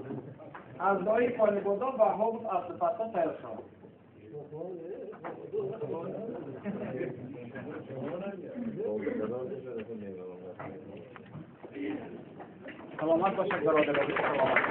از ناحیه پانی‌بادام و حافظ عبدالفتاح تیار شد. سلامت باشد برادر عزیز، سلامت.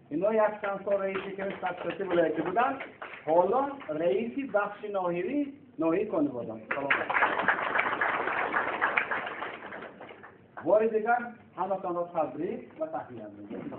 اینا یک چند سال رئیسی که سطحی ولایتی بودن، حالا رئیسی بخش ناحیوی ناحیه کانی‌بادام. سلامت. بار دیگر همتان را تبریک و تهنیت می‌گویم.